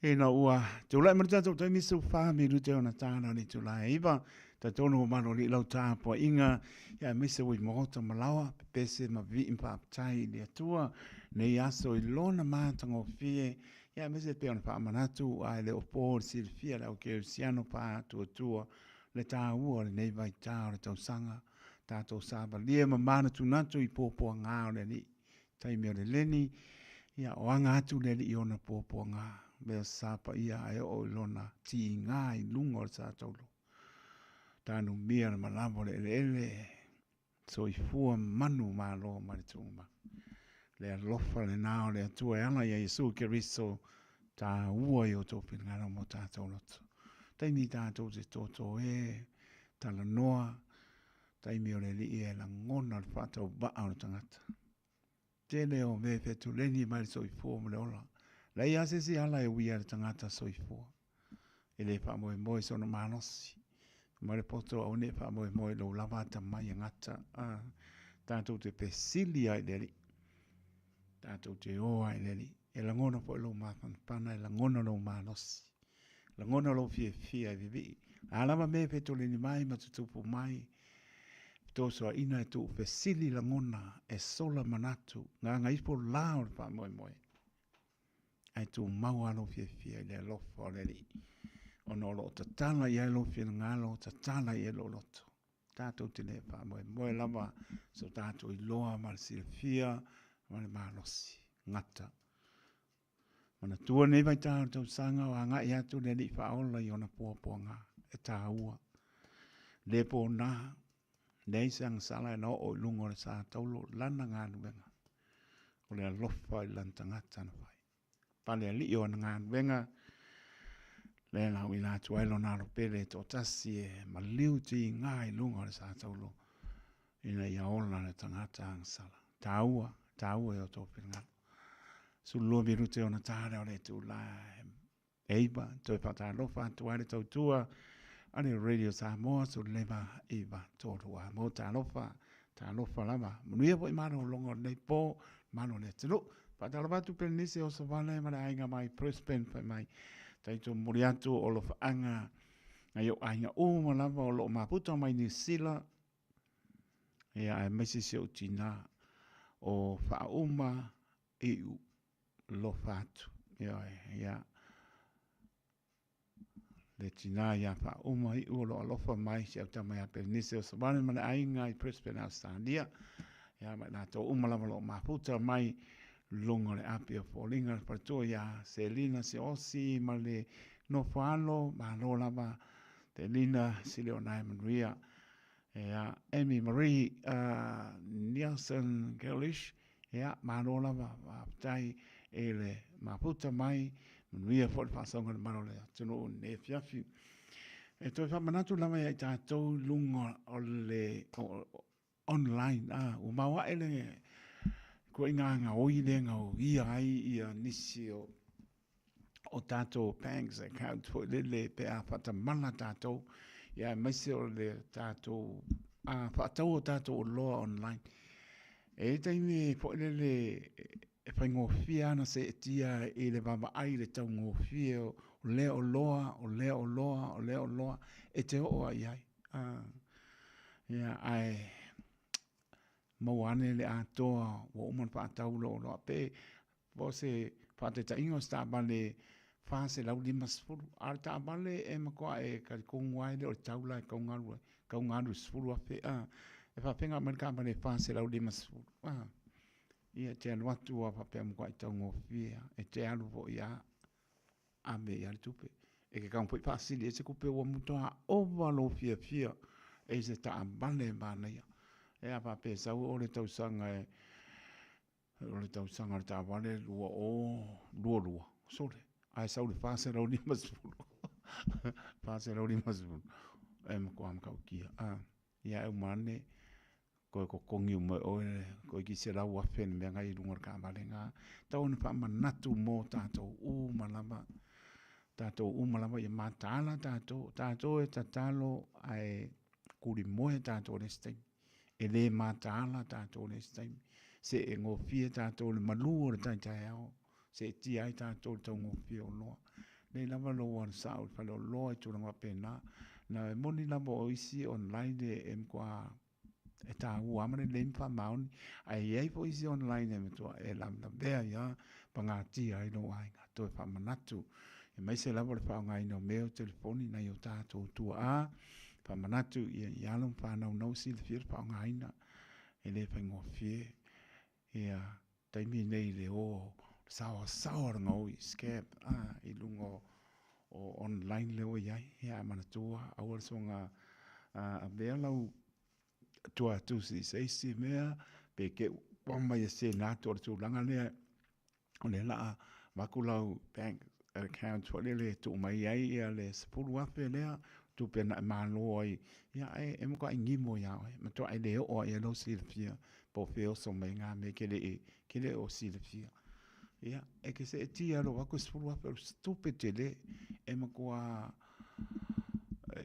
e na ua tulai mai le tatou taimi su wha me rute ona tāna ni tulai iwa ta tonu o malo li lau tāpua inga ia aemaise ui maota malawa pepese ma vii mpaaptai i le Atua nei aso i lona mātagofie ia aemaise pei ona faamanatu ae le o po le silafia le au kerisiano paatuatua le tāua o lenei vaitā o le tausaga tatou savalia ma manatunatu i puapuagā o le Alii taimi o le leni ia o aga atu le Alii i ona puapuagā. Mea sa paia ae oo i lona tiga i luga o le sa taulo. Tanumia le malava o le eleele, soifua manu malo mai le tuuga. Le alofa lena o le Atua e ala ia Iesu Keriso taua i o outou finagalo mo tatou loto. Taimi tatou te toto e, talanoa, taimi o le Alii e lagona le faatauvaa o le tagata. Tele o mea e fetuleni mai le soifua ma le ola. Leai lava se isi ala e uia ai le tagata soifua. E le faamoemoe i sona malosi. Mai le poto aua ne i faamoemoe i lou lava atamai e gata. A, tatou te fesili ai i le Alii. Tatou te o ai i le Alii. E lagona foi lou mafanafana, e lagona lou malosi. Lagona lou fiafia e vivii. A lava mea e fetoleni mai ma tutupu mai, fetosoaina e tuufesili lagona e sola manatu, gagaifo la o le faamoemoe. Ae tumau lava lou fiafia i le alofa o le Alii, ona o lo o tatala i ai lou finagalo, tatala i ai lou loto. Tatou te le faamoemoe lava so tatou iloa ma le silafia ma le malosi gata. Manatua lenei vaitau o le tausaga o agai atu le Alii Faaola i ona puapuaga e taua. Le pona, leai se agasala e na oo i luga o le sa taulo lana galuega. O le alofa i lana tagata na fai. Pale alii o ana galuega, lea na uila atu ai lona alo pele e toatasi e maliu tiga i luga o le sa taulo ina ia ola le tagata agasala. Taua, taua i o outou finagalo. 12 minute ona ta lea o le itula e 9, toe faatalofa atu ai le tautua a le Radio Samoa 15 9 3 a mo talofa, talofa lava. Manuia foi malologa o lenei po, malo o le atunuu. Faatalofa atu Pelenise Osovale ma le aiga mai Brisbane fai mai. Taito momoli atu o alofaaga nai ou aiga uma lava o lo o mafuta mai Niu Sila, ia aemaise si ou tinā o Faauma Iu lofa atu. Ioe, ia le tinā ia Faauma Iu o lo o alofa mai si au tama ia Pelenise Osavane ma le aiga i Brisbane, Australia. Ia ma i latou uma lava o lo o mafuta mai luga o le api o foliga le faletua ia Selina Siaosi ma le nofo alo, malo lava Selina Sileonae manuia. Ia, Amy Marie Nielsen Gillish, ia, malo lava, faafetai i le mafuta mai, manuia foi le faasauga i le malu o le atunuu i lenei afiafi. E toe faamanatu lava ia i tatou i luga o le online, a, ua maoae le ituaiga gaoi lea e gaoia ai ia nisi o o tatou banks account foi lele pe a faatamala tatou, ia aemaise o le tatou a faatau o tatou oloa online. E i ai taimi foi lele e faigofie lava ona seetia i le vaavaai i le taugofie o lea oloa, o lea oloa, o lea oloa e te oo lava i ai. Ia ae maua ane le atoa ua uma ona faatau lou oloa pe Po o se faataitaiga o se taavale 450, a o le taavale e matua e talitonu lava e le o le tau la e tatau ona alu ai, e tatau ona alu i le $10,000 a. E faapefea ona aumai le taavale e 450 a. Ia e te alu atu lava faapea e matuai taugofie lava, e te alu foi lava ave i ai le tupe. E te tago foi faasili ai se tupe ua matua ova lou fiafia i se taavale e manaia. E a faapea e sau o le tausaga e O le tausaga o le taavale 2022, sole, ae sau le 450, 450, e matua matautia. Ah, ia e uma ane, toe totogi uma e oe le toeitiiti $100,000 le mea na i luga o le taavale na. Tau ina faamanatu mo tatou uma lava, tatou uma lava ia mataala tatou, tatou e tatalo ae kulimoe tatou i le isi taimi. E le mataala tatou i le isi taimi, see gofie tatou i le malu o le tai taeao, seetia ai tatou i le taugofie o oloa. Lelei lava lou alu sao i le faleoloa i tulaga faapena. Na e moni lava o isi online e matua e taua lava ma lelei ma faamaoni, ae i ai foi isi online e matua e lavelavea ai lava, pagatia ai lou aiga. Toe faamanatu, aemaise lava o le faaaogaina o mea o telefoni nai o tatou tuaa, Faamanatu i alo ma fanau nau silafia le faaaogaina e le faigofie ia taimi nei le o saoasaoa o le gaoi, scam, a, i luga o, o online lea ua i ai. Ia, ae manatua, aua le soga avea lau tuatusi i se isi mea, pe te ua mai e sena atu o le tulaga lea, o lea o le a avatu lau bank account foi lele e tuu mai ai ia le $10,000 lea, tupe na e malo ai, ia e, e matuai gimo ia oe, matuai le oo lava i ai lou silafia po o fea e oso mai ai na mea e te le i, te le o silafia. Ia, e te seetia loa atu le $10,000 o se tupe tele, e matua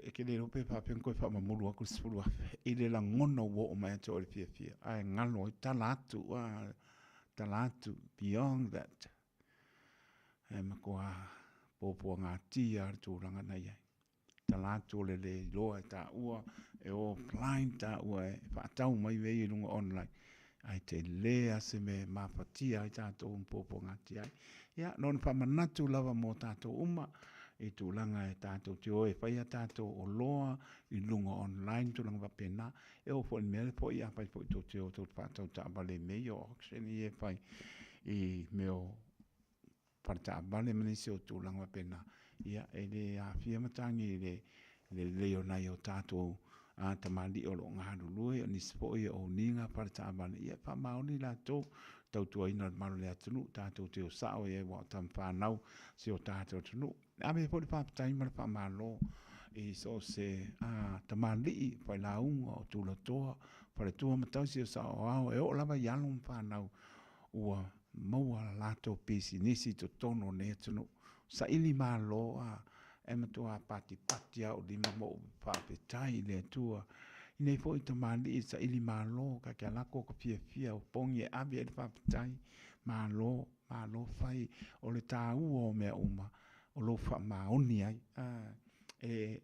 e te le iloa pe faapefea ona toe faamamulu atu le $10,000 i le lagona ua oo mai ia te oe le fiafia, ae galo ai, tala atu, tala atu beyond that. E matua puapuagatia lava le tulaga na i ai. Tala atu o le le iloa e taua, e o blind taua e faatau mai mea ia i luga online, ae tele lava se mea e mafatia ai tatou ma puapuagatia ai. Ia, na ona faamanatu lava mo tatou uma i tulaga e tatou te o e fai a tatou oloa i luga online ma tulaga faapena. E oo foi i le mea lea foi, afai foi tou te o tou te faatau taavale i mea ia o auction ia e fai i mea o fale taavale ma nisi o tulaga faapena, ia e le aafia matagi i le lelei o nai o tatou tamalii o lo o galulue, o nisi foi o oniga fale taavale, ia e faamaoni latou tautuaina o le mamalu o le atunuu, tatou te o sao i ai aua o tama fanau si o tatou atunuu. E ave ai foi le faafetai ma le faamalo i so o se tamalii, failauga, o tulatoa, faletua ma tausi o saoao e oo lava i alo ma fanau ua maua a latou pisinisi i totonu o lenei atunuu. Saili malo a e matua patipati lava ou lima ma ou faafetai i le Atua i nei foi tamalii saili malo ta te alu atu o ta fiafia o pogi e ave i ai le faafetai. Malo, malo fai. O le taua o mea uma o lou faamaoni ai. E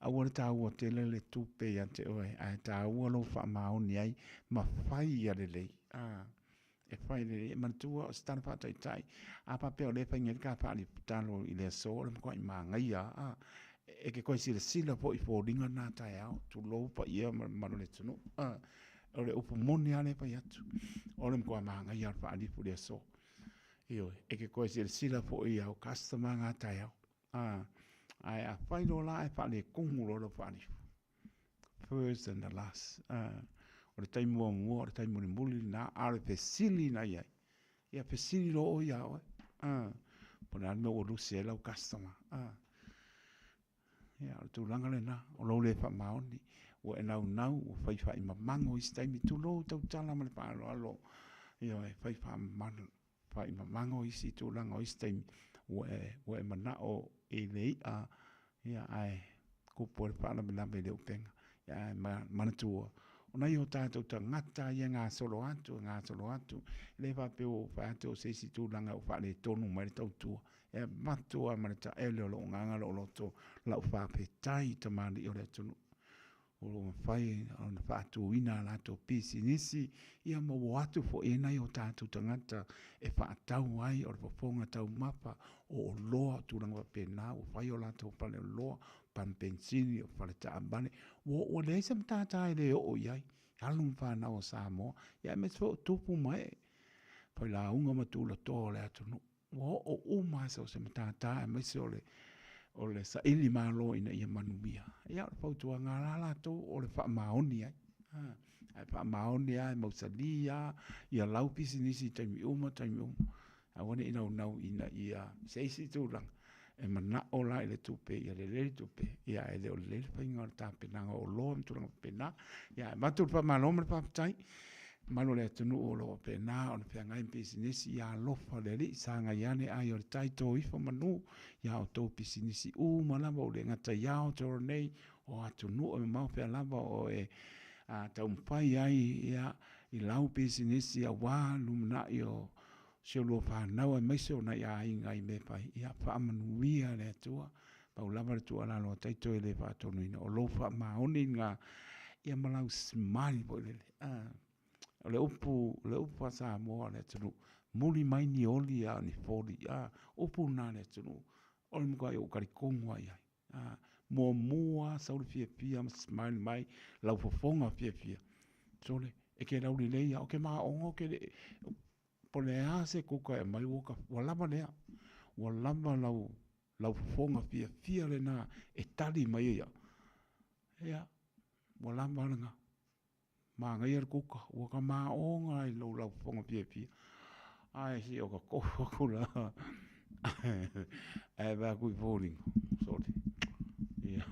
aua le taua tele le tupe ia te oe, ae taua lou faamaoni ai ma fai ia lelei. E fai lelei. E manatua o se tala faataitai, a faapea o lea e fai nei le ta faalipitalo i le aso, o le matuai manaia lava. E te toe silasila foi i foliga na taeao, tulou paia ma le mamalu o le atunuu. O le upu moni lava lea e fai atu, o le matua manaia lava o le faalifu i le aso. Ioe, e te toe silasila foi i au customer na taeao. Ae a fai loa la ae faaletonu loa lau faalifu, first and the last. O le taimi muamua, o le taimi mulimuli lena, a o le fesili na i ai, ia fesili loa oe ia oe, po o le a le mea ua lusi ai lau customer. Ia, o le tulaga lena, o lou le faamaoni, ua e naunau, ua fai faimamago isi taimi, tulou tautala ma le faaaloalo, ioe, fai faimamago isi tulaga o isi taimi, ua e, ua e manao i le i'a, ia, ae kupu ai le faalavelave i le upega. Ia, ae manatua, o nai o tatou tagata ia e gasolo atu, e gasolo atu, e le faapea ua ou fai atu o se isi tulaga ua faaletonu mai le tautua, E avatu lava ma le taele o lou agaga, lou loto, lau faafetai i tamalii o le atunuu o lo o mafai ona faatuina a latou pisinisi, ia ma ua o atu foi i ai nai o tatou tagata e faatau ai, o le fofoga taumafa, o oloa, o tulaga faapena, ua fai o latou faleoloa, pamu penisini, o fale taavale, ua ua leai se matata e le oo i ai alo ma fanau a Samoa, ia aemaise foi o tupu ma ee, failauga ma tulatoa o le atunuu. Ua oo uma lava so o se matata aemaise o le, o le saili malo ina ia manuia. Ia, o le fautuaga lava latou o le faamaoni ai. Ae faamaoni lava e mausali lava ia lau pisinisi i taimi uma taimi uma. Aua ne i naunau ina ia se isi tulaga e manao la i le tupe ia lelei le tupe, ia ae le o lelei le faiga o le tapenaga o oloa ma tulaga faapena. Ia ae avatu le faamalo ma le faafetai mamalu o le atunuu o lo o faapena ona feagai ma pisinisi, ia alofa le Alii, sagai ane ai o le tai, to ifo manu ia outou pisinisi uma lava, ua le gata i Aotearoa nei, o atunuu e mamao pea lava o e taumafai ai ia i lau pisinisi aua lumanai o si o lua fanau aemaise o nai aiga i mea e fai, ia faamanuia le Atua. Pau lava le tuualalo a Taito e le faatonuina, o lou faamaoni lena ia ma lau smile foi lele. O le upu, o le upu a Samoa o le atunuu, muli mai ni oli a o ni foli. Upu lena a le atunuu, o le matuai ou talitonu lava i ai. Muamua sau le fiafia ma smile mai lau fofoga fiafia. Sole, e te laulelei lava, ou te maoga, ou te le Po le a se kuka e aumai ua ka, ua lava lea. Ua lava lau, lau fofoga fiafia lena e tali mai ai au. Ia, ua lava lena. Manaia le kuka, ua ka maoga ai lou laufofoga fiafia. Ae se o ka kohu aku la. Ae vaai atu i foliga, sole. Ia,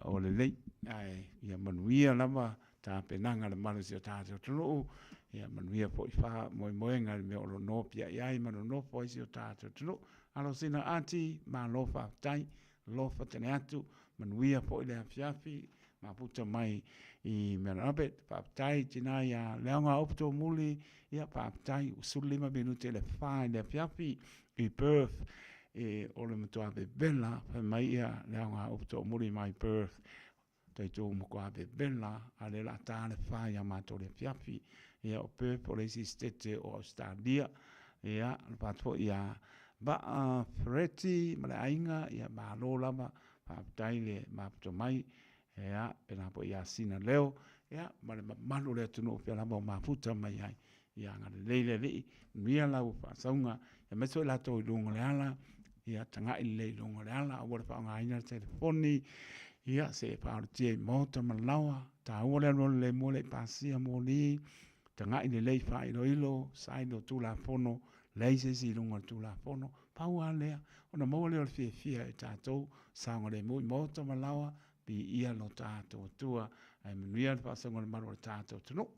o lelei. Ae ia manuia lava tapenaga a le malu o si o tatou atunuu. Ia manuia foi faamoemoega i le mea o lo o nopiai ai ma nonofo ai si o tatou atunuu. Alosina Ati, malo faafetai. Alofa tele atu, manuia foi le afiafi, mafuta mai i Mount Albert. Faafetai tina ia Leaoga Ofu Tomuli, ia faafetai, ua 15 minute i le 4 i le afiafi i Perth. E, o le matua vevela, fai mai ia Leaoga Ofu Tomuli mai Perth, tatou matua vevela, a lea o le a ta le 4 ia matou i le afiafi. Ia o Perth o le isi sitete o Ausetalia. Ia, alofa atu foi ia Vaa Fereti ma le aiga, ia malo lava, faafetai le mafuta mai, ia pena foi ia Sina Leo, ia ma le mamalu o le atunuu o fea lava o mafuta mai ai. Ia agalelei le Alii, manuia lau faasauga, aemaise foi latou i luga o le ala, ia tagai lelei i luga o le ala, aua le faaaogaina le telefoni, ia se faaolotia i maota ma laoa, taua le alualu lelei mua le i pasia moli, tagai lelei faailoilo, saili o Tulafono, leai se isi i luga o le Tulafono. Pau lava lea, ona maua lea o le fiafia e tatou, saogalemu i maota ma laoa, viia lo tatou Atua, ae manuia le faasauga o le malu o le tatou atunuu.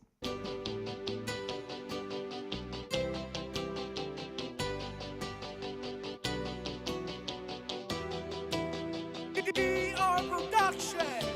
DR Production.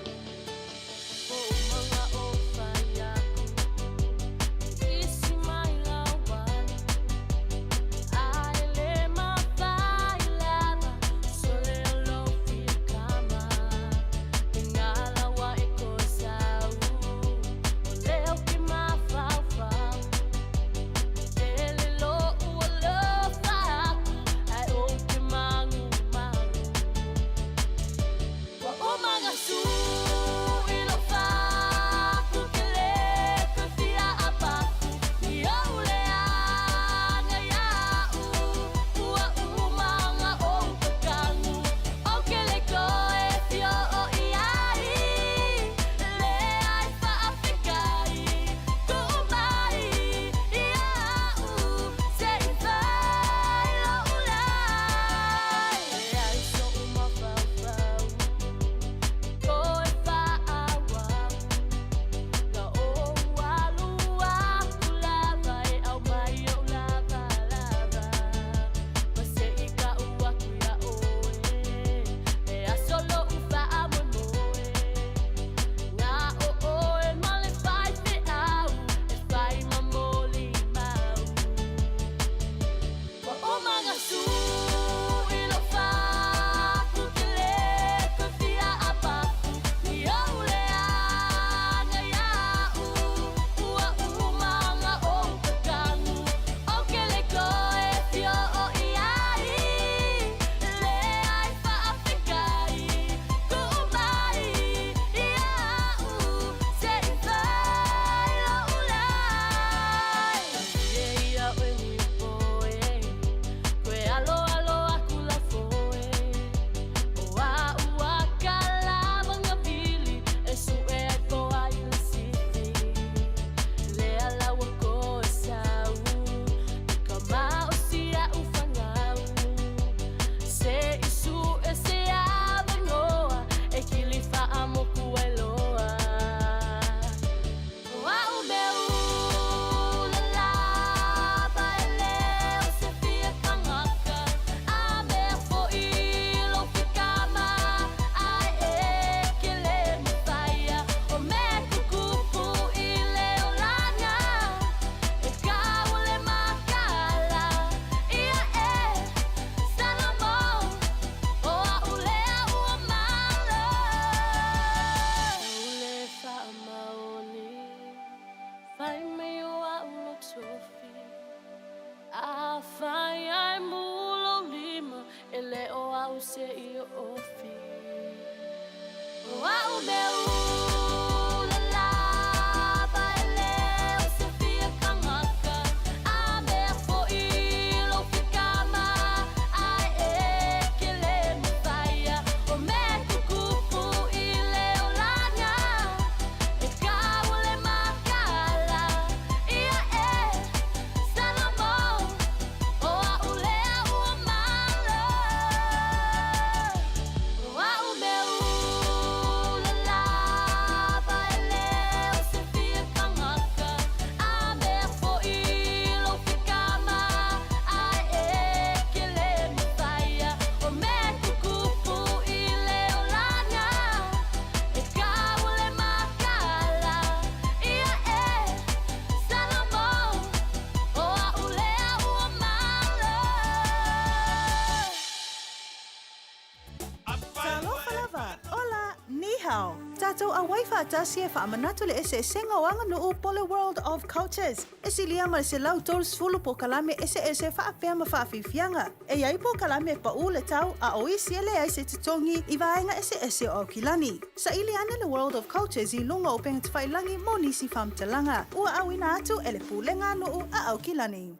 Tatou auai faatasi e faamanatu le eseesega o aganuu po o le World of Cultures. E silia ma le 130 polokalame eseese faapea ma faafiafiaga. E i ai polokalame e pau le tau a o isi e leai se totogi i vaega eseese o Aukilani. Saili ane le World of Cultures i luga o upegatafailagi mo nisi faamatalaga. Ua auina atu e le Pulega a Nuu a Aukilani.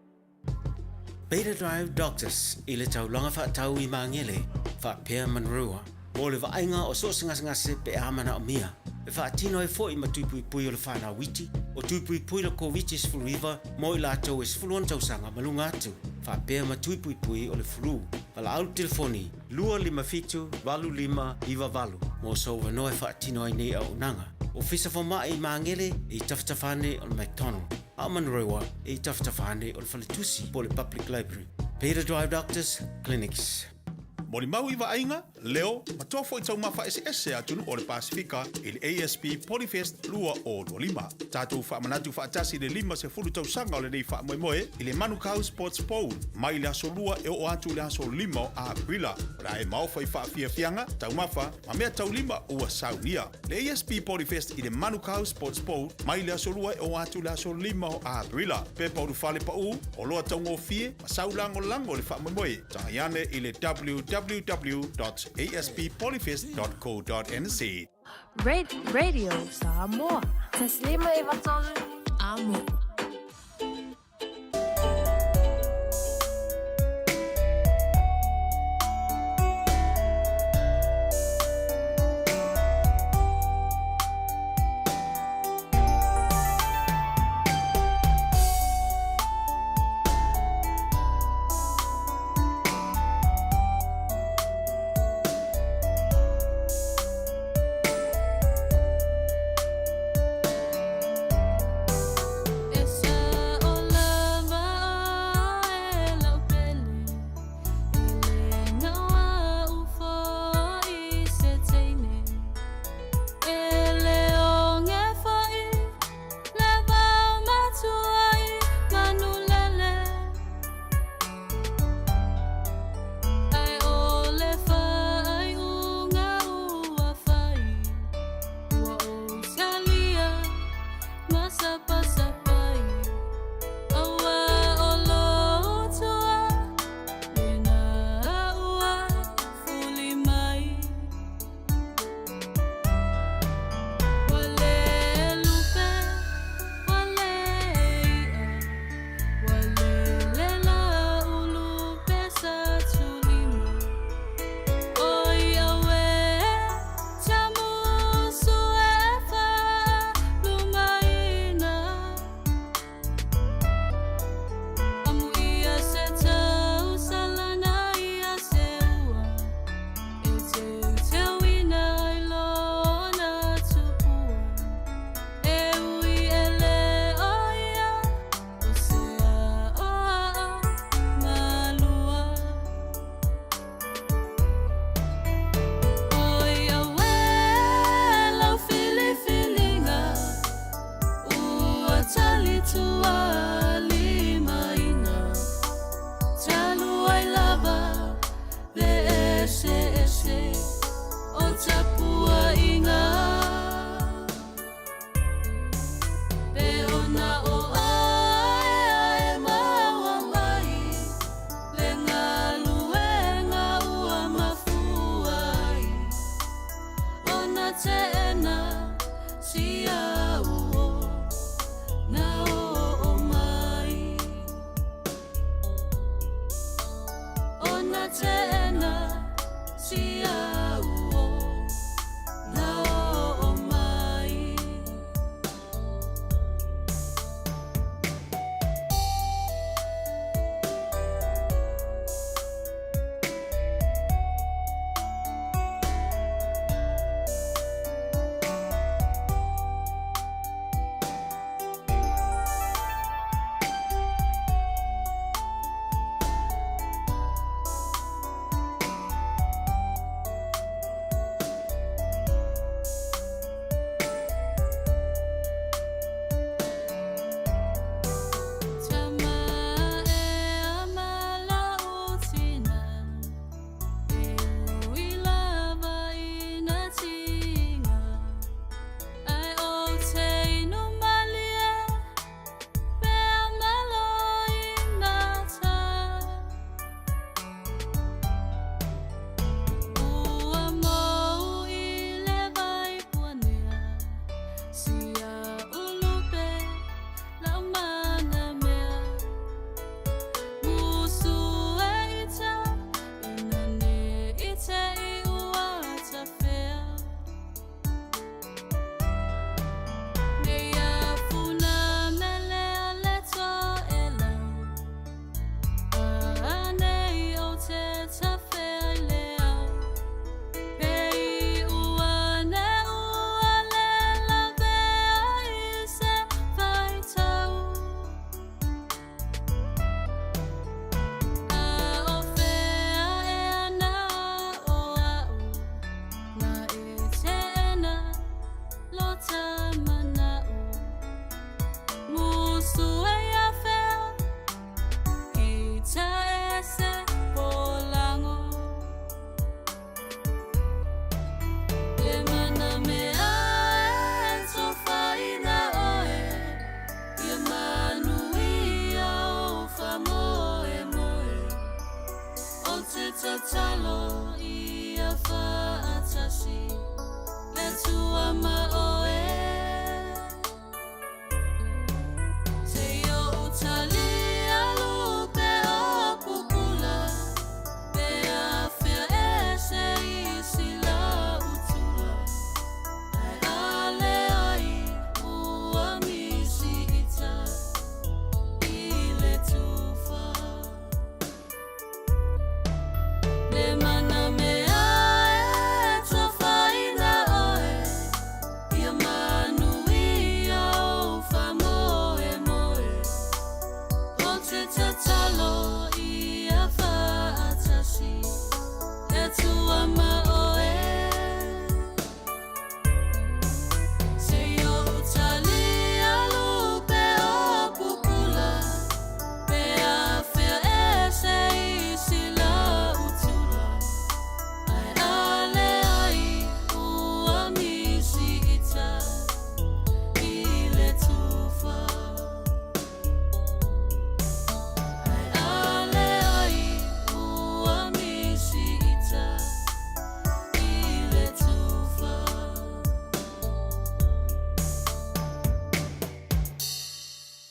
Beta Drive Doctors i le taulaga faatau i Magele faapea Manurewa mo le vaaiga o so o se gasegase pe a manaomia. E faatino ai foi ma tui puipui o le whanau iti, o tui puipui le Koviti-19 mo i latou e 16 tausaga ma luga atu, faapea ma tui puipui o le flu. Valaau le telefoni 257 8598 mo sou avanoa e faatino ai nei auaunaga. Ofisa Fomai i Magele i tafatafa ane o le McDonald. A o Manurewa e i tafatafa ane o le faletusi po o le Public Library. Beta Drive Doctors Clinics.
Molimau i vaaiga, leo, ma toa foi taumafa eseese a atunuu o le Pasefika i le ASP Polyfest 2025. Tatou faamanatu faatasi le 50 tausaga o lenei faamoemoe i le Manukau Sports Bowl mai le aso Lua e oo atu i le aso 5 o Aperila. O le a e maofa i faafiafiaga, taumafa, ma meataulima ua saunia. Le ASP Polyfest i le Manukau Sports Bowl mai le aso Lua e oo atu i le aso 5 o Aperila. Pepa ulufale pau, oloa taugofie ma sau lagolago i le faamoemoe. Tagai ane i le www.asppolyfest.co.nz.
Radio Samoa. 153 Amo.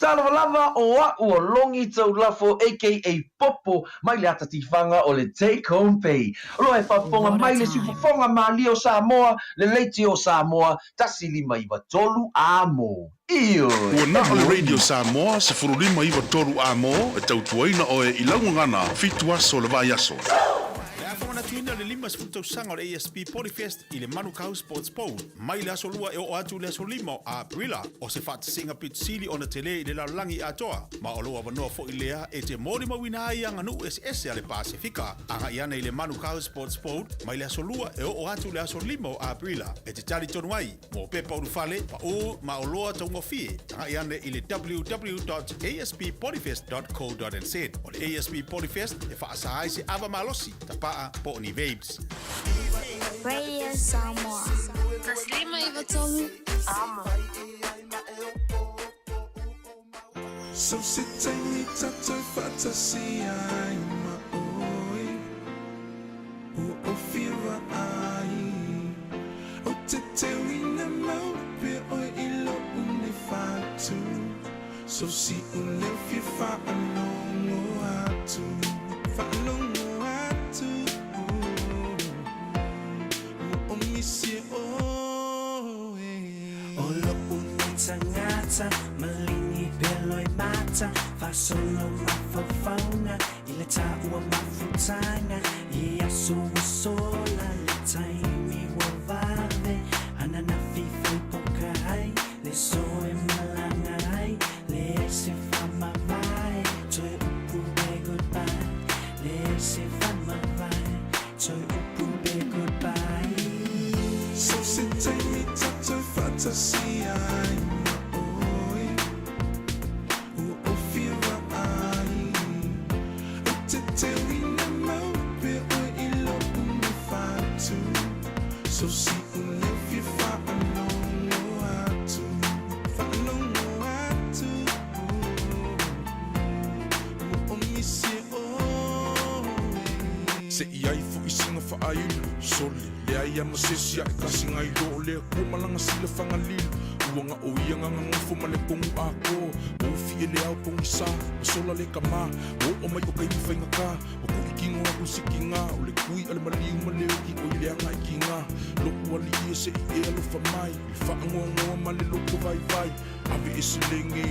Talofa lava o a'u o Longi Taulafo aka Popo mai le ata tifaga o le Take Home Pay. O lo e faafofoga mai le siufofoga malie o Samoa, le leitio o Samoa, 1593 A mo. Ioe!
Ua na o le Radio Samoa 1593 A mo e tautuaina oe i lau gagana fitu aso o le vaiaso.
Le a faamanatuina o le 50 tausaga o le ASB Polyfest i le Manukau Sports Bowl mai le aso Lua e oo atu i le aso 5 o Aperila. O se faatasiga pito sili ona tele i le lalolagi atoa, ma o lou avanoa foi lea e te molimauina ai aganuu eseese a le Pasefika. Agai ane i le Manukau Sports Bowl mai le aso Lua e oo atu i le aso 5 o Aperila e te talitonu ai mo pepa ulufale, paʻū ma oloa taugofie. Agai ane i le www.asppolyfest.co.nz. O le ASP Polyfest e faasa ai se ava malosi, tapaa po o ni vapes.
Radio Samoa. 1593 Amo.
So se taimi tatou faatasi ai ma oe Ua ofi vaai O te teuina mau pea oe i lo'u nei fatu So si'u leo fia fa'alogo atu Fa'alogo atu Ua o misi e oe
O lo'u nei tagata maligi pea loimata Faasolo mafaufauga i le taua mafutaga I aso ua sola le taimi ua vave Ananafi faipoka ai le so e malaga ai Leai se faamavae toe upu pe goodbye Leai se faamavae toe upu pe goodbye
So se taimi tatou faatasi ai ma oe Ua ofi vaai O te teuina mau pea oe i lo'u nei fatu So si'u leo fia fa'alogo atu Fa'alogo atu Ua o misi e oe
Se i ai fo'i sina fa'ailu soli leai a ma se isi a'i kasi gai lo le akua malaga sila fagalilo ua ga'o ia gagagofo ma le kogu atoa ua ufi e le ao pogisā ua sola le kamā ua oo mai o kaimi faigatā ua kuʻikino aku le sikigā o le kui a le maliu ma le oki oi le aga i kigā lo'u ali'i e se'i e alofa mai i le fa'agoagoa ma le loto vaivai ave e se lege i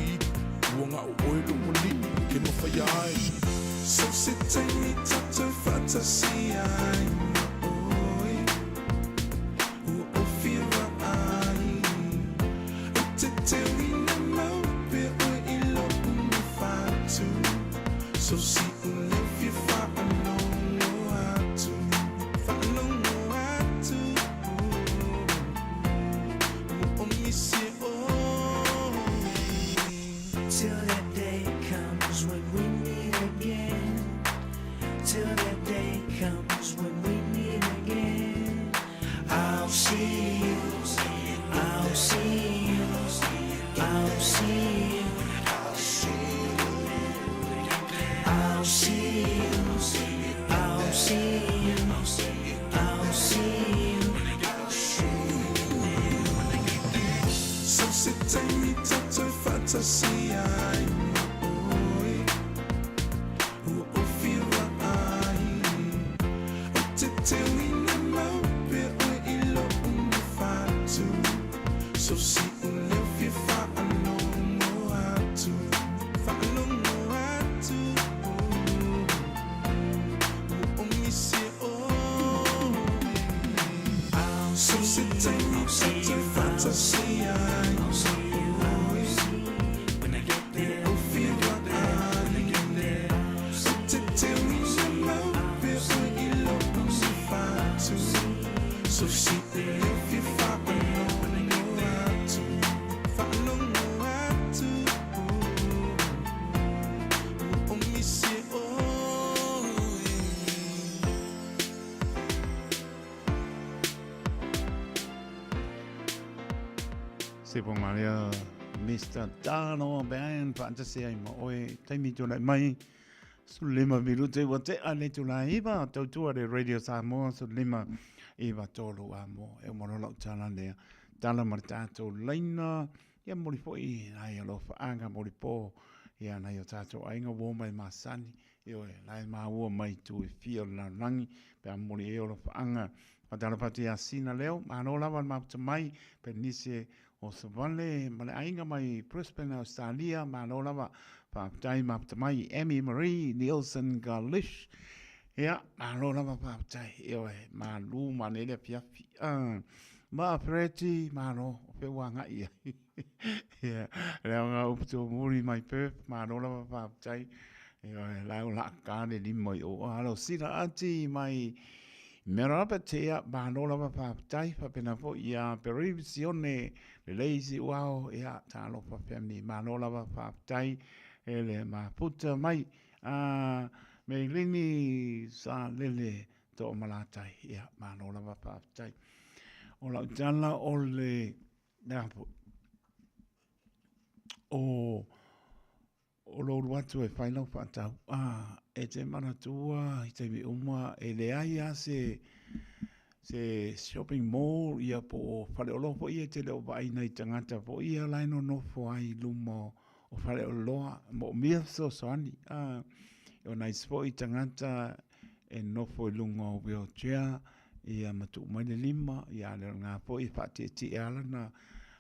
ua ga'o oe lo'u ali'i ke mafaia ai.
So se taimi tatou faatasi ai ma oe Ua ofi vaai O te teuina mau pea oe i lo'u nei fatu So si'u leo fia fa'alogo atu Fa'alogo atu Ua o misi e oe
Till that day comes when we meet again Till that day comes when we meet again I'll see you I'll see you I'll see you I'll see you I'll see you I'll see you
So se taimi tatou faatasi ai ma oe Ua ofi vaai O te teuina mau pea oe i lo'u nei fatu So si'u leo fia fa'alogo atu Fa'alogo atu Ua o misi e oe So se taimi tatou faatasi ai ma oe Ua ofi vaai O te teuina mau pea oe i lo'u nei fatu So si'u leo fia fa'alogo atu Fa'alogo atu Ua o misi e oe.
Se po maria Mr. Tanoa Band faatasi ai ma oe taimi tula'i mai 15 minute ua te'a le itula iva tautua le Radio Samoa 15 93 a mo e uma loa la'u tala lea tala ma le tatou laina. Ia momoli foi nai alofaaga molipo ia nai o tatou aiga uo ma e masani, ioe, la e maua mai itu e fia o le lalolagi pe a momoli ai alofaaga. Faatalofa atu ia Sina Leo, malo lava le mafuta mai, Penise Osavale ma le aiga mai Brisbane, Australia, malo lava, faafetai mafuta mai. Amy Marie Nielsen Garlish, ia, malo lava faafetai, ioe, malu ma nei le afiafi. Ma Fereti, malo, o fea ua agai i ai. Ia, le aoga upu tumuli mai Perth, malo lava faafetai. Ioe, la ua laaka le lima i o. Alo, Sila Ati mai Merabet, ia, malo lava faafetai. Faapena foi ia Perib Sione, lelei Siuao, ia, talofa family, malo lava faafetai. E le mafuta mai. A, Meilini sa lele Toomalatai, ia, malo lava faafetai. O lau tala o le, le a foi, o, o lou alu atu e fai lau faatau, a, e te manatua i taimi uma e leai lava se, se shopping mall ia po o faleoloa foi ia e te le o vaai nai tagata foi ia la e nonofo ai i luma o faleoloa, moomia fesoasoani. A, o nai isi foi tagata e nofo i luga o wheelchair ia ma tuu mai le lima, ia a le o lena foi e faatietie lava lana,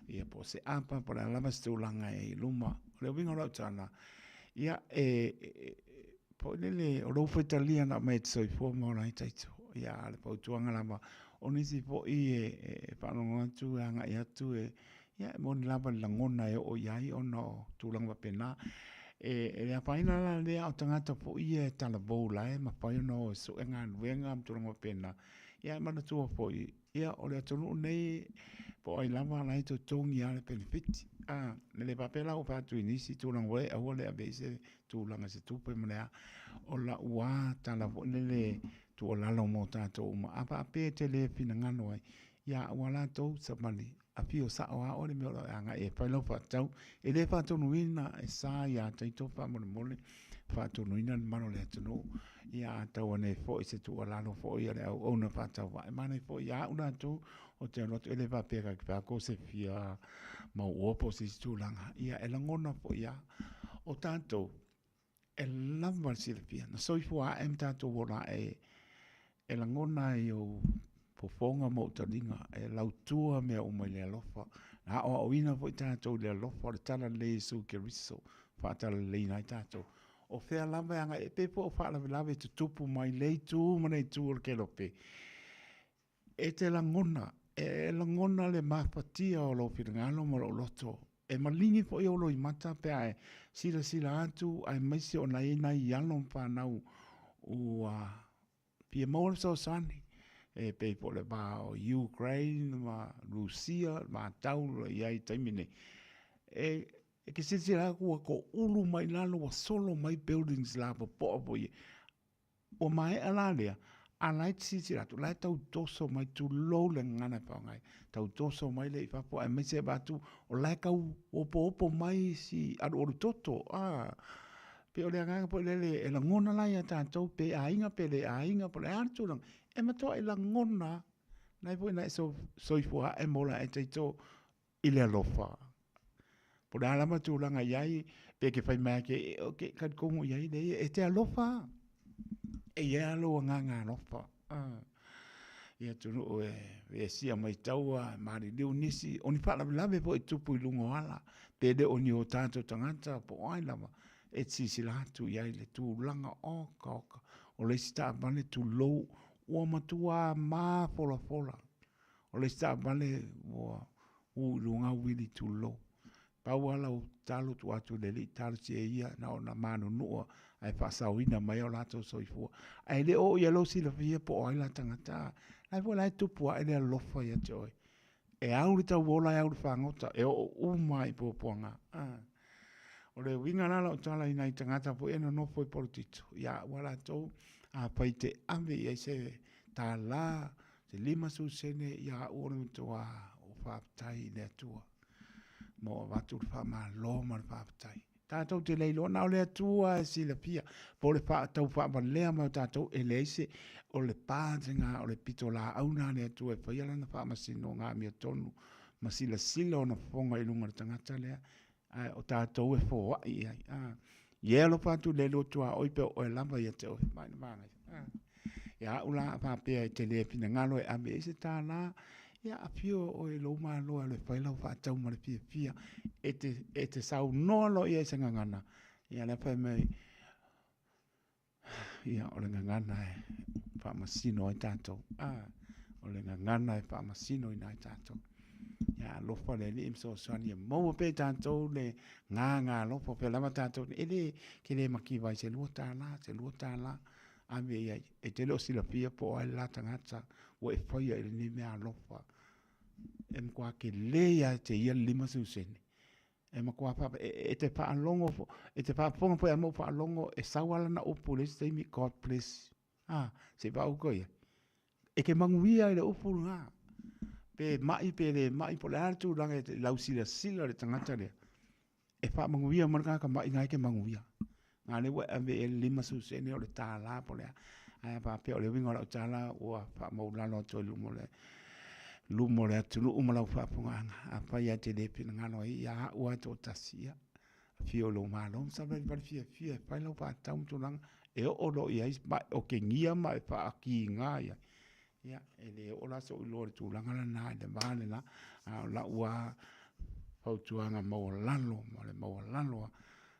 ia po o se apa po o le a lava se tulaga e i luma. O le uiga o lau tala, ia e, e, foi lele, o lou faitalia na aumai e te soifua ma ola ai taito. Ia, a o le fautuaga lava, o nisi foi e, e faalogo atu e agai atu e, Ia, e moni lava le lagona e oo i ai ona o tulaga faapena. E, e le afaina la lea o tagata foi ia e talavou la e mafai ona o e sue galuega ma tulaga faapena. Ia, e manatua foi, ia, o le atunuu nei, po o ai lava la e totogi lava le penefiti. A, e le faapea la ua fai atu i nisi tulaga foi, aua le ave i ai se tulaga i se tupe ma le a. O lau lava tala foi lele tuualalo mo tatou uma, a faapea e te le finagalo ai, ia aua latou savali afio sao a oe le mea o lo o e agai e fai lau faatatau. E le faatonuina e sa ia taito faamolemole, faatonuina le mamalu o le atunuu. Ia a tau ane foi se tuualalo foi a le auauna faatauvaa, e manaia foi ia au latou o te alu atu, e le faapea ka te fai se fia mauoa po o se isi tulaga. Ia e lagona foi lava o tatou e lava le silafia. Na soifua ae ma tatou ola ae e lagona ai ou fofoga ma ou taliga, e lautua mea uma i le alofa. Na aoaoina foi tatou i le alofa o le talalelei o Iesu Keriso, faatalaleleiina ai tatou. O fea lava e agai, e pei foi o faalavelave e tutupu mai lea itu ma lea itu o le kelope, e te lagona, e lagona le mafatia o lou finagalo ma lou loto. E maligi foi ou loimata pe a e silasila atu aemaise o na i ai nai alo ma fanau ua fia maua le fesoasoani, e pei foi o le va o Ukraine ma Rusia, le vatau o lo o i ai i le taimi nei. E, e te silasila atu ua toulu mai lalo, ua solo mai buildings lapopoa foi ia. Ua maea la lea, a la e te silasila atu, la e tau toso mai, tulou le gagana e faaaoga ai, tau toso mai lea i fafo, aemaise e avatu, o la e tau opoopo mai isi alualu toto, a. Pei o le agaga foi lele e lagona la ia tatou, pe aiga pe le aiga, po o le a le tulaga, e matuai lagona lava. Lena foi na e soifua ae ma ola ae taito i le alofa. Po o le a lava tulaga i ai, pe ke fai mai ake, ok, talitonu i ai le ia, e te alofa. E i ai lou agaga alofa. Ah. I atunuu e vesia mai taua, maliliu nisi, o ni faalavelave foi e tupu i luga o ala, pe le o ni o tātou tagata, po o ai lava, e silasila atu i ai le tulaga okaoka o le isi taavale tulou, ua matua mafolafola. O le isi taavale ua u i luga uili tulou. Pau lava lau tatalo tuu atu i le Alii, talosia ia na ona manunua ae faasaoina mai o latou soifua. Ae le oo i ai lou silafia po o ai la tagata. La foi la e tupu ae le alofa ia te oe. E au le tauola e au le fagota, e oo uma i puapuaga. Ah. O le uiga la lau tala i nai tagata foi e nonofo i polotito, ia ua latou afai te ave i ai se $1, se 50 sene, ia au o le matua o faafetai i le Atua. Mo avatu le faamalo ma le faafetai. Tatou te le iloa, na o le Atua e silafia, po o le tau faavalea mai o tatou, e leai se, o le pa lena, o le pitolaau lena a le Atua e faia lana faamasinoga amiotonu. ma silasila ona fofoga i luga o le tagata lea, ae o tatou e foai i ai. A, ia e alofa atu i le lua tuaoi pe o oe lava ia te oe. Mai na manaia. A, ia au la a faapea e te le finagalo e ave i ai se tālā, ia afio oe i lou Malo e alu e fai lau faatau ma le fiafia, e te, e te saunoa loa i ai se gagana, ia lea fai mai, Ia, o le gagana e faamasino ai tatou. Ah, o le gagana e faamasinoina ai tatou. Ia, alofa le Alii ma fesoasoani ia maua pea i tatou le gaga alofa o fea lava tatou. E le, ke le mativa ai se $2, se $2 ave i ai. E te le o silafia po o ai le la tagata ua e faia i lenei mea alofa. E matua tele ia te ia le 50 sene. E matua faa, e te faalogo, e te faafofoga foi a ma ou faalogo e sau lava lana upu i le isi taimi, God bless you. A, se i faauu koe i ai. E te manuia i le upu lena. Pe mai pe le mai, po o le a le tulaga i lau silasila i le tagata lea, e faamanuia mai le tagata mai na e te manuia. Na lea ua e ave i ai le 50 sene o le $1 po o le a. Ae a faapea o le uiga o lau tala ua faamaualalo atu ai luma o le luma o le atunuu ma lau faafofogaaga. Afai lava e te le finagalo ai ia au lava e toatasi, ia, afio i lou Malo ma savalivali fiafia e fai lau faatau ma tulaga e oo loa i ai ma e otegia ma e faakiga i ai. Ia, e le oo la sou iloa i le tulaga lena i le va lena, a o lau lava fautuaga maualalo ma le maualalo lava,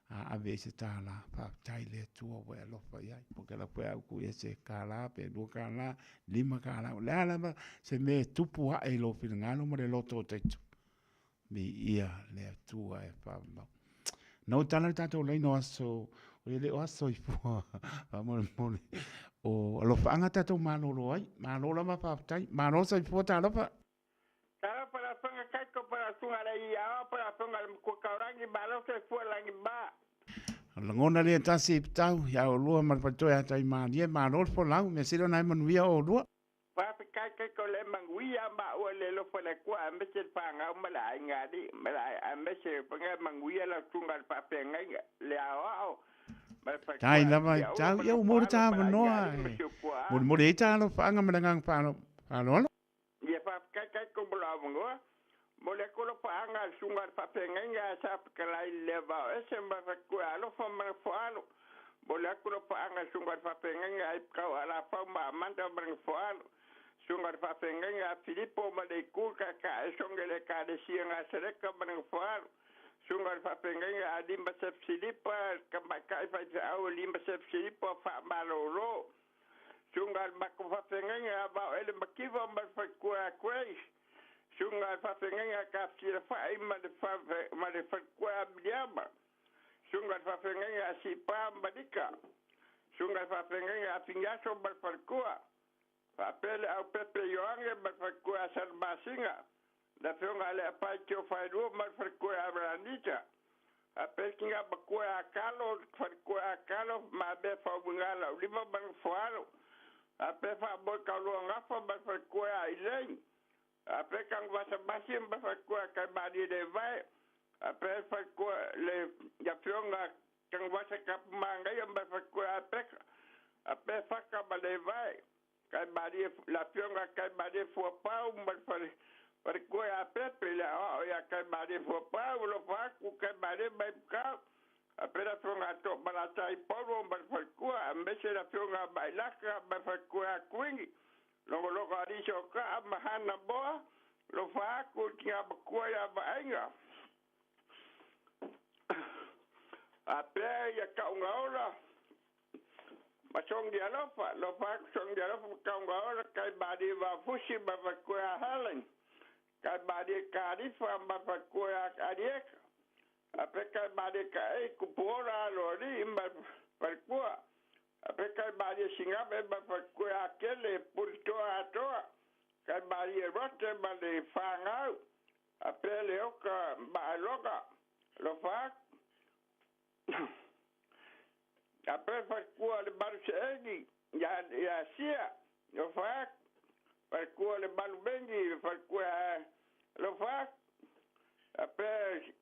a ave i ai se $1, faafetai i le Atua ua e alofa i ai. Po o kela foi a utu i ai se $1 pe $2, $5, o le a lava se mea e tupu ae i lou finagalo ma le loto o taito, Viia le Atua e faamau. Na ou tala i le tatou laina o aso, o ia le o aso i fua, faamolemole, o alofaaga tatou malolo ai. Malo lava faafetai. Malo soifua talofa.
Talofa la fanga kaiko pa la sunga le ia o pa la fanga le mkua kaurangi malo soifua langi ba.
Lagona lea tasi i pitau, ia olua ma le faletoe ata i malie, malo le folau, mea sili ona e manuia o olua.
Faafetai kaiko le manuia maua le alofa o le Atua aemaise le fanau ma le aiga alii ma le aemaise le manuia lau susuga le faafeagaiga le aoao ma le
Tai
faletua
lava i
Tiaula
tau,
ma
ia
le
ua maua le
alo ma le aiga
tāmanoa
alii ma
e
si ou tuaa.
molimoli ai talofaga ma le agaga faaaloalo.
Ia faafetai kaiko mo lou avanoa. Mo le atu alofaaga a le susuga a le faafeagaiga a Sa Fetalai i le Vao Ese ma le faletua alofa ma le foalo. Mo le atu alofaaga a le susuga a le faafeagaiga a Ipukau Alafau ma Amanda ma le foalo. Susuga a le faafeagaiga a Filipo ma le Itu Taitaiasogi le Ekalesia Nasaleta ma le foalo. Susuga a le faafeagaiga a Lima Sefu Silipa, le tamaitai faifeau e Lima Sefu Silipa faamalolo. Susuga a le matou faafeagaiga a Vaoele Mativa ma le faletua a Grace. Susuga a le faafeagaiga a Tafisilafa'i ma le ma le faletua a Miliama. Susuga a le faafeagaiga a Sipa ma Lika. Susuga a le faafeagaiga a Finiaso ma le faletua. Faapea le Aupepe Ioane ma le faletua a Salamasina. Le afioga a Leapai Tiofailua ma le faletua a Veranita. Faapea le tina matua a Kalo, le faletua a Kalo ma mea faauiga laulima ma le nofoalo. Faapea faamoe taulua gafa ma le faletua a Elaine. Faapea Tanuvasamasi ma le faletua a Taimalielevae. Faapea le faletua le afioga Tanuvasa Tapumanaia ma le faletua a Peka. Faapea Fata ma Levae. Taimalie, le afioga a Taimalie Fuapau ma le fale faletua ia Pepe, le aoao ia Taimalie Fuapau, alofa atu Taimalie mai Pukau. Faapea le afioga a Toomalatai Paulo ma le faletua, aemaise le afioga a Mailaka ma le faletua ia Kuini, Logologo Alisi o Kaa ma Hana Moa, alofa atu i le tina matua ia Vaaiga. Faapea ia Taugaola ma Songi Alofa, alofa atu Songi Alofa ma Taugaola, Taimalie Vafusi ma faletua ia Helen, Taimalie Kalifa ma faletua ia Alieka, faapea Taimalie Kaei Kupuola Aloalii ma faletua, faapea Taimalie Sigame ma faletua ia Kele Pulitoa Atoa, Taimalie Rote ma le fanau, faapea le Oka Maaloga, alofa atu. A pe faletua le Maluseegi ia Sia, alofa atu. Faletua le Malumengi, faletua alofa atu. A pe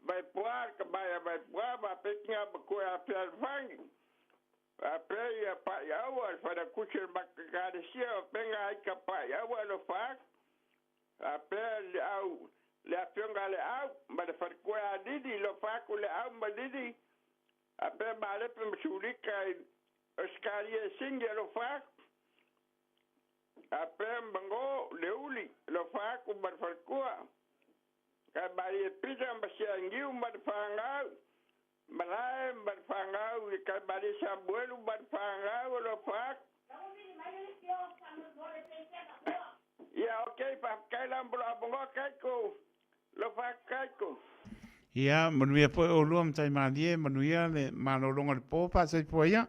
Vaipua, le tama ia Vaipua, faapea tina matua ia Fealofani. Faapea ia Paiaua, le faletusi o le matou Ekalesia, faapea na aika Paiaua, alofa atu. Faapea le au le afioga a le au ma le falekua ia Lili alofa atu le au ma Lili. Faapea Malepe ma Sulika i Osekalia e Sini alofa atu. Faapea Mago Leuli alofa atu ma le falekua. Kai Maria Pita ma Siagiu ma le fanau. Malae ma le fanau i kai Maria Samuelu ma le fanau alofa atu. Ia, okei, faafetai la mo lou avanoa Kaiko. Alofa atu Kaiko.
Ia, manuia foi oulua matai malie, manuia le malologa o le po, faasoifua ia.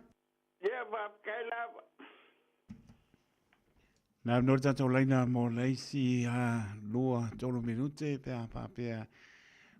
Ia, faafetai lava.
Na no le tatou laina mo le isi 2-3 minute pe a faapea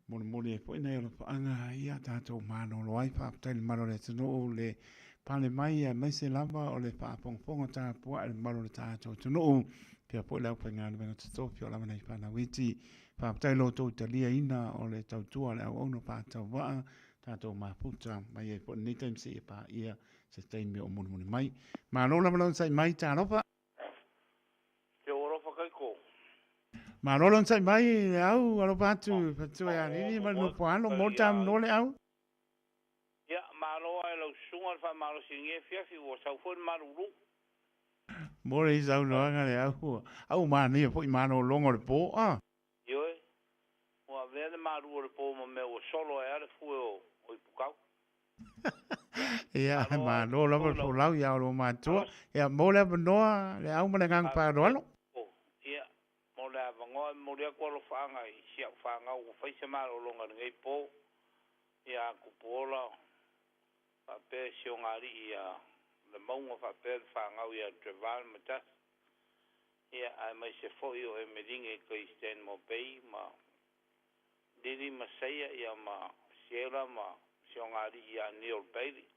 molimoli ai foi nai alofaaga ia tatou malolo ai. Faafetai i le mamalu o le atunuu le pale mai aemaise lava o le faafogafoga tapuai i le mamalu o le tatou atunuu pea foi le aufaigaluega totofi o lava nai fanau iti. Faafetai i lo outou taliaina o le tautua a le auauna faatauvaa tatou mafuta mai ai foi lenei taimi seia paia se taimi o mulimuli mai. Malo lava le onosai mai, talofa.
Te o alofa Kaiko.
Malo le onosai mai le au, alofa atu fatua ia Lili ma le nofo alo, mo le tamanoa le au.
Ia, malo lava i lau susuga le faamalosi i lenei afiafi, ua sau foi le malulu.
Mo le saunoaga le au, au manaia foi malologa o le po a.
Ioe, ua avea le malu o le po ma mea ua solo ai lava le fue o Ipukau.
Ia, malo lava le folau ia olo matua. Ia, mo le avanoa, le au ma le agaga faaaloalo.
Ia, mo le avanoa e momoli atu alofaaga i si au fanau ua fai se malologa i lenei po, ia Tupuola faapea si ona alii ia Lemauga faapea le fanau ia Treval ma Dust, ia aemaise foi o Emeline i Stanmore Bay ma Lili ma Saia ia ma Siela ma si ona alii ia Neil Bailey.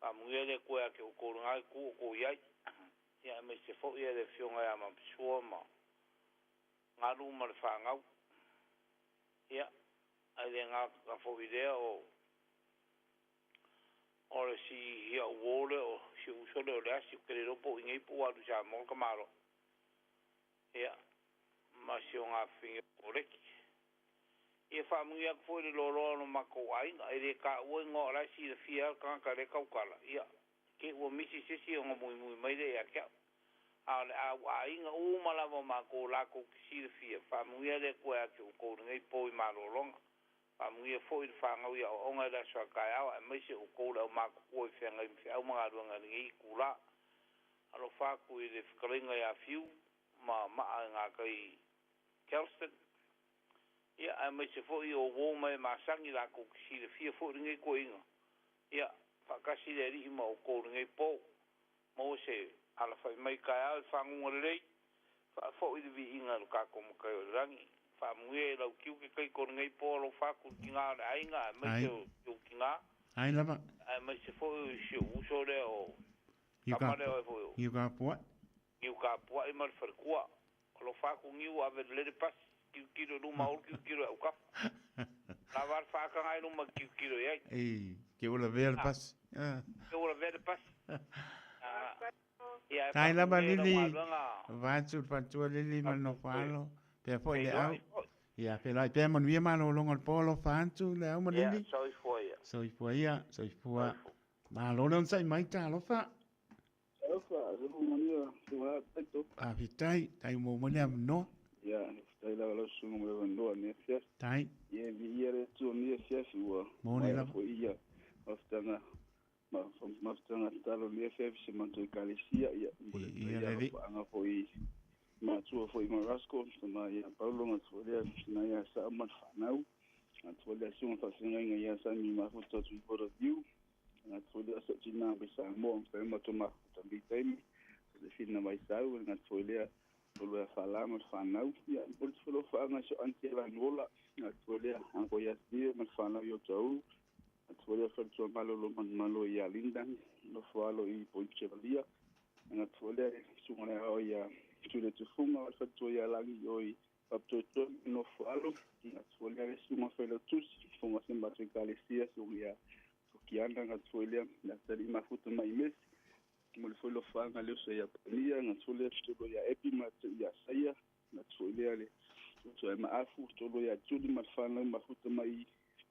Faamanuia le Atua ia te outou i lena itu o outou i ai. Ia aemaise foi ia le afioga ia Mapisua ma Galu ma le fanau. Ia, ae le gata foi i lea o o le si au uo lea o si ou uso lea o Leasi, ou te le iloa po o i nei po ua alu i Samoa le tamaloa. Ia, ma si o gafafine o Leki. Ia faamanuia atu foi i le loaloa o lo matou aiga, e le taua igoa o la e silafia lava le tagata lea e tautala, ia, te i ua misi se isi ona muimui mai lea ia te au. A o le au aiga uma lava o matou latou te silafia, faamanuia le Atua ia te outou i lenei po i malologa. Faamanuia foi i le fanau i aoaoga i le aso a taeao, aemaise outou le aumatutua i feagai ma feau ma galuega i lenei itula. Alofa atu i le fetalaiga ia Fiu ma maa i gatai i Kelston. Ia, aemaise foi o uo ma e masani latou te silafia foi lenei toeaina. Ia, faatasi le Alii ma outou i lenei po. Maua se alafai mai taeao i faguga lelei, faafoi le viiga i lo tatou Matai o i le lagi. Faamanuia i lau tiute Kaiko i lenei po alofa atu i le tina o le aiga aemaise o si ou tina.
Ai lava.
Aemaise foi o si ou uso lea o tama lea oe foi o.
Niu Kapua'i.
Niu Kapua'i ma le faletua. Alofa atu Niu ave lelei le pasi, tilotilo i luma aua le tilotilo i autafa. Lava le faataga i luma e tilotilo i ai.
Ei, ke ua lavea le pasi.
Ke ua lavea le pasi. Ia, e
Tai lava
faamanuia i lau
Lili,
galuega.
vaeatu le faletua Lili ma le nofo alo, pea foi le au.
Feiloai foi.
Ia, feiloai pea manuia malologa o le po alofa atu le au ma
Ia,
Lili.
soifua ia.
Soifua ia, soifua. Malo le onosai mai, talofa.
Talofa, soifua manuia, soifua taito.
Faafetai, tai mo mai le avanoa.
Ia, faafetai lava lau susuga mo le avanoa lenei afiafi.
Tai.
Ia, e viia le Atua lenei afiafi ua
Moni
maea
lava.
foi ia mafutaga ma mafutaga tatalo lenei afiafi si matou ekalesia. Ia, momoli atu
Viia
ai
le Alii.
alofaaga foi i matua foi ma Rasco, tama ia Paulo, matua lea tina ia Sao ma le fanau. Matua lea susuga faafeagaiga ia Sami Mafuta atu i Border View. Gata foi lea sa tina mai Samoa ma fai matou mafuta i lenei taimi. Le fina mai sau, le gata foi lea o lo fala ma le fanau. Ia, o le tufalo faaga i so aunty e Lanuola. Gata foi lea uncle ia Steve ma le fanau i Otahuhu. Gata foi lea faletua malolo manumalo ia Linda, nofo alo i Point Chevalier. Gata foi lea susuga le ao ia Tule Tufunga o le faletua ia Lagi o i Papatoetoe nofo alo. Gata foi lea susuga Failautusi, funga se matou ekalesia susuga ia Tokiana gata foi lea le atalii mafuta mai Mesi. Mo le foi lofaga le uso ia Pania, gata foi lea fetolo ia Epi ma ia Saia. Atu foi lea le uso ia Maafu, toalua ia Juli ma le fanau mafuta mai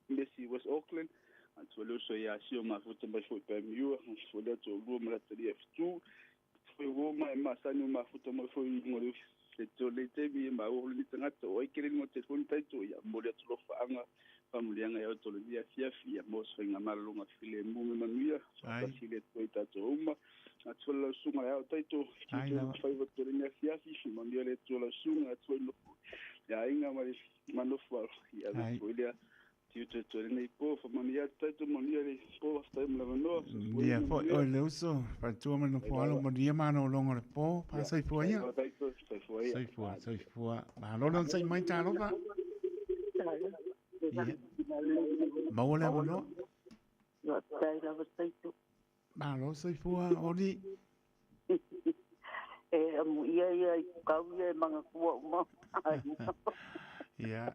Messi West Auckland. Atu foi le uso ia Sio mafuta mai foi Panmure. Atu foi lea toalua ma le atalii ia Fitu. Foi uo ma e masani o mafuta mai foi i luga o le le le taimi e maua le tagata o ai kele luga o telefoni taito ia momoli atu lofaaga faamanuiaga ia oe lenei afiafi ia mo se faigamalologa filemu me manuia faatasi le Atua i tatou uma. Atu foi le lausuga le ao taito tiute faiva to lenei afiafi manuia le Atua lausuga atu ai nofo le aiga ma le manofo alo ia ave foi lea tiute to lenei po faamanuia atu taito manuia le po faafetai mo le avanoa.
Ia foi oe le uso, faletua ma le nofo alo, manuia malologa o le po, faasoifua ia.
Soifua ia.
Soifua, soifua. Malo le onosai mai talofa. Ia. Maua le avanoa.
Faafetai lava taito.
Malo soifua Oli.
E amuia ia i kau ia e manatua uma.
Ia.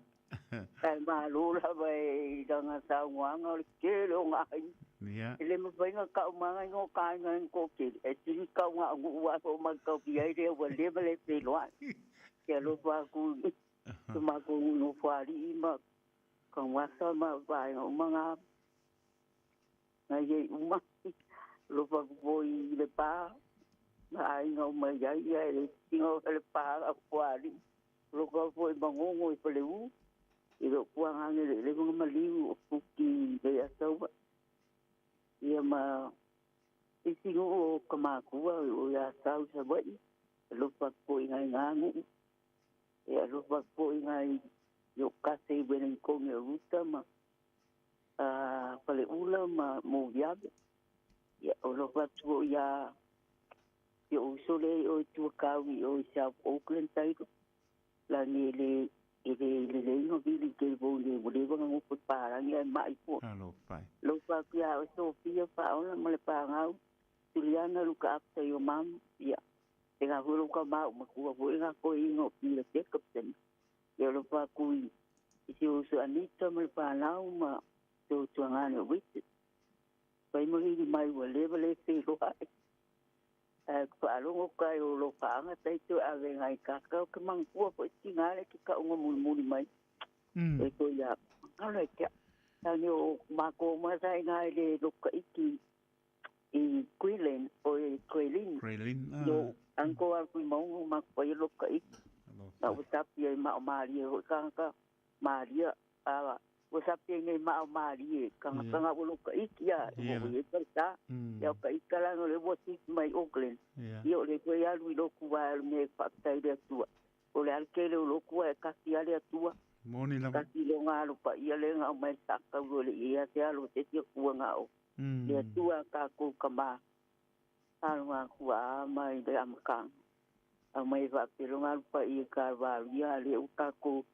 Ae malo lava e i lana saunoaga o le tele o ngā aiga.
Ia.
E le mafai ona kau mai ngā o ka aiga i ko tele. E tini kau ngā nuu a ho mai kau ki ai lea ua leva le wheloai. Ke alofa aku i te mākou no whaari ma ka wasa ma vaenga uma ngā ngā iei uma. Alofa aku po i le pā. Ngā aiga uma iai ia e le tinga o le pā a whaari. Alofa po i mangongo i pale u. I lo kua ngā le le mga maliu o puki le asaua. Ia ma isi nuu o ka mākua o ia sau sa wai. Alofa po i ngai ngā nuu. E alofa po i ngai yo kase i wene i konge o ruta ma pale ula ma mō viawe. Ia alofa tu o ia ia usole o tua kaui o i South Auckland tairo. La ni le e le le le ino vili ke bo le wo le wanga ngopo parangi ai mai po.
Alofa.
Lofa ku ia o Sofia pa ona mo le pangau. Juliana look after your mom. Ia. Te ngā hulu ka mau ma kua fo i ngā koe ingo pila Jacobson. Ia lofa ku i si usu Anita mo le pānau ma te utu angane o Richard. Pai mo hiri mai ua lewa le wheloa e. Whaalongo kai o lo whaanga taito a we ngai kakao ke mangkua po i tingale ki ka unga muli mai. E ko ia, ngalo e kia. Tani o mako masa i ngai le loka iki i Queensland o i Queensland.
Queensland,
Yo, anko al kui maungu mako i loka iki. Na o tapi ai mao maria hoi kangaka maria awa. O sapi ai ngai mao maria kanga kanga o loka iki ia. O i parta. Ia o ka ikala no le wasi mai Auckland. Ia o le koe alu i loku wa alu me whakatai le atua. O le alkele o loku wa e kasi ale atua.
Moni lava.
Kasi le ngā alo pa ia le ngā mai sakau o le ia te alo te tia kua ngā o. Le atua ka kou ka mā. Alo ngā kua a mai le amakanga. A mai whapelo ngā alo pa ia ka waru ia le o ka kou.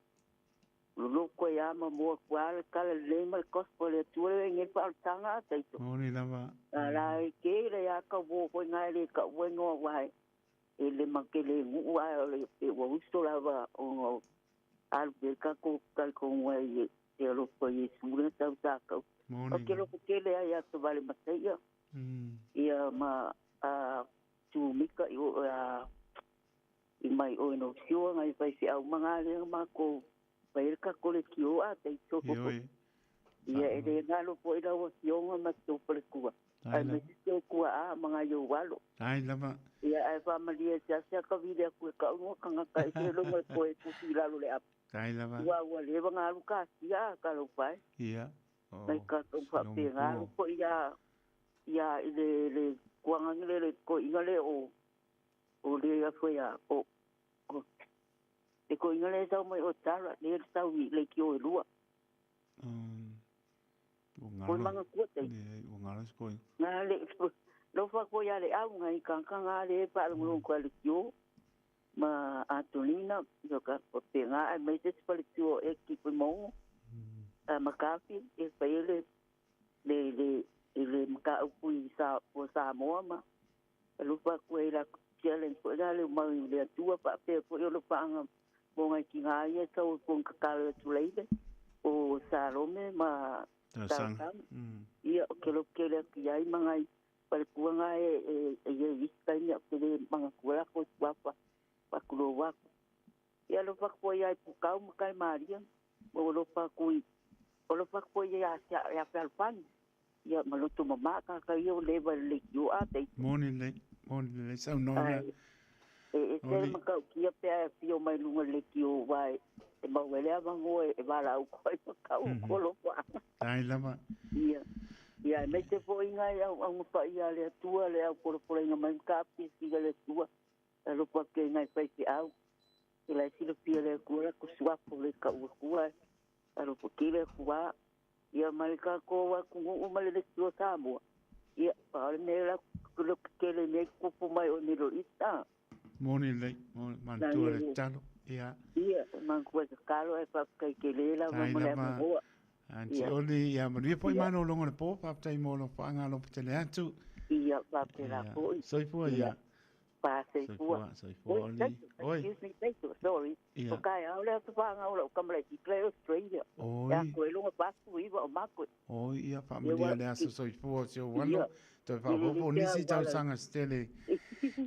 Loko e ama mua kua ale kala le mai gospel le atua le nge pa al tanga a taito.
Moni lava.
A la e ke le a ka wo koe ngai le ka ue ngoa wai. E le makele ngu ai o le e wa uso lava o ngau. Alu pe ka ko ka ko ngua i te alofa i sura tau tākau.
Moni
O ke loko kele ai a te wale mateia. Ia ma a tū mika i o a i mai o no siua ngai whai se au manga le ma ko pai ka kole ki o a te toko.
Ioi.
Ia e le ngalo po i lawa fionga ma tō pale kua. Ai me te kua a manga yo walo.
Ai lava.
Ia ai whamalia te asia ka vile aku e ka unga kanga ka i te longa e koe kusi lalo le apu.
Tai lava.
Ua ua lewa ngā alu ka sia ka lau pai.
Ia. Oh.
Mai ka kau whape ngā alu po ia ia i le le kuangangi le le ko inga le o o le a fue ia o o te ko inga le tau mai o tara le le tau i le ki o e lua.
O ngalo.
Koi manga kua te.
Ie, o ngalo se koi.
Ngā le lo fa ko ia le au ngai kanga ngā le pa lo ngolo ko le ki o ma Antonina yo ka o te ngā ai mai te pale ki o e ki ko mo. A makafi e pa ele le le le maka u i sa o sa moa ma lo fa ko e la challenge ko le mai le tua pa pe ko yo lo pa nga mo ngai ki ngā ia tau ko ka ka le tu leile o Salome ma
Tau
Tau. Ia o ke lo ke le ki ai mangai pale kua ngā e e e i kai ni ke le manga kua la ko tua pa pa kulo wa. Ia alofa atu foi ia Pukau ma Kai Maria. Ma ua alofa atu i alofa atu foi ia ia Fealofani. Ia ma loto mamā tagata ia ua leva i le leitio a taito.
Moni lelei, moni lelei saunoa lea.
Ae e ese le matautia pe a e afio mai luga o le leitio aua e maua ai le avanoa e valaau atu ai ma tau atu alofaaga.
Tai lava.
Ia. Ia aemaise foi nai auauna paia a le Atua le au polapolaina mai ma taapisiga e le Atua. E alofa atu ai nai faifeau. E la e silafia e le Atua latou suafa o le tau atua e alofa tele atu a. Ia ma le tatou atunuu ma le leitio o Samoa. Ia, pau le mea la lototele nei tupu mai o Middle East a.
Moni lelei, moni, manatua le tatalo. Ia.
Ia, manatua le tatalo ae faafetai tele lava
Tai
mo le
lava.
avanoa.
Aunty
Ia.
Oli, ia manuia foi
Ia.
malologa o le po, faafetai mo lou faagalopo tele atu.
Ia, faapena
Ia,
foi.
soifua
Ia.
ia.
Pa soifua.
Soifua, soifua
Oi,
Oli.
thank you.
Oi.
Excuse me, thank you. Sorry.
Ia.
O taeao le aso whāngau lau kamalaiti play Australia.
Oi.
E a koe longa pāku iwa o mākoe.
Oi, ia
Ia
faamanuia
wa
le aso soifua o si ou alo.
Ia.
Toe
Ia
faaopoopo
lelei
nisi
pea wala.
tausaga se tele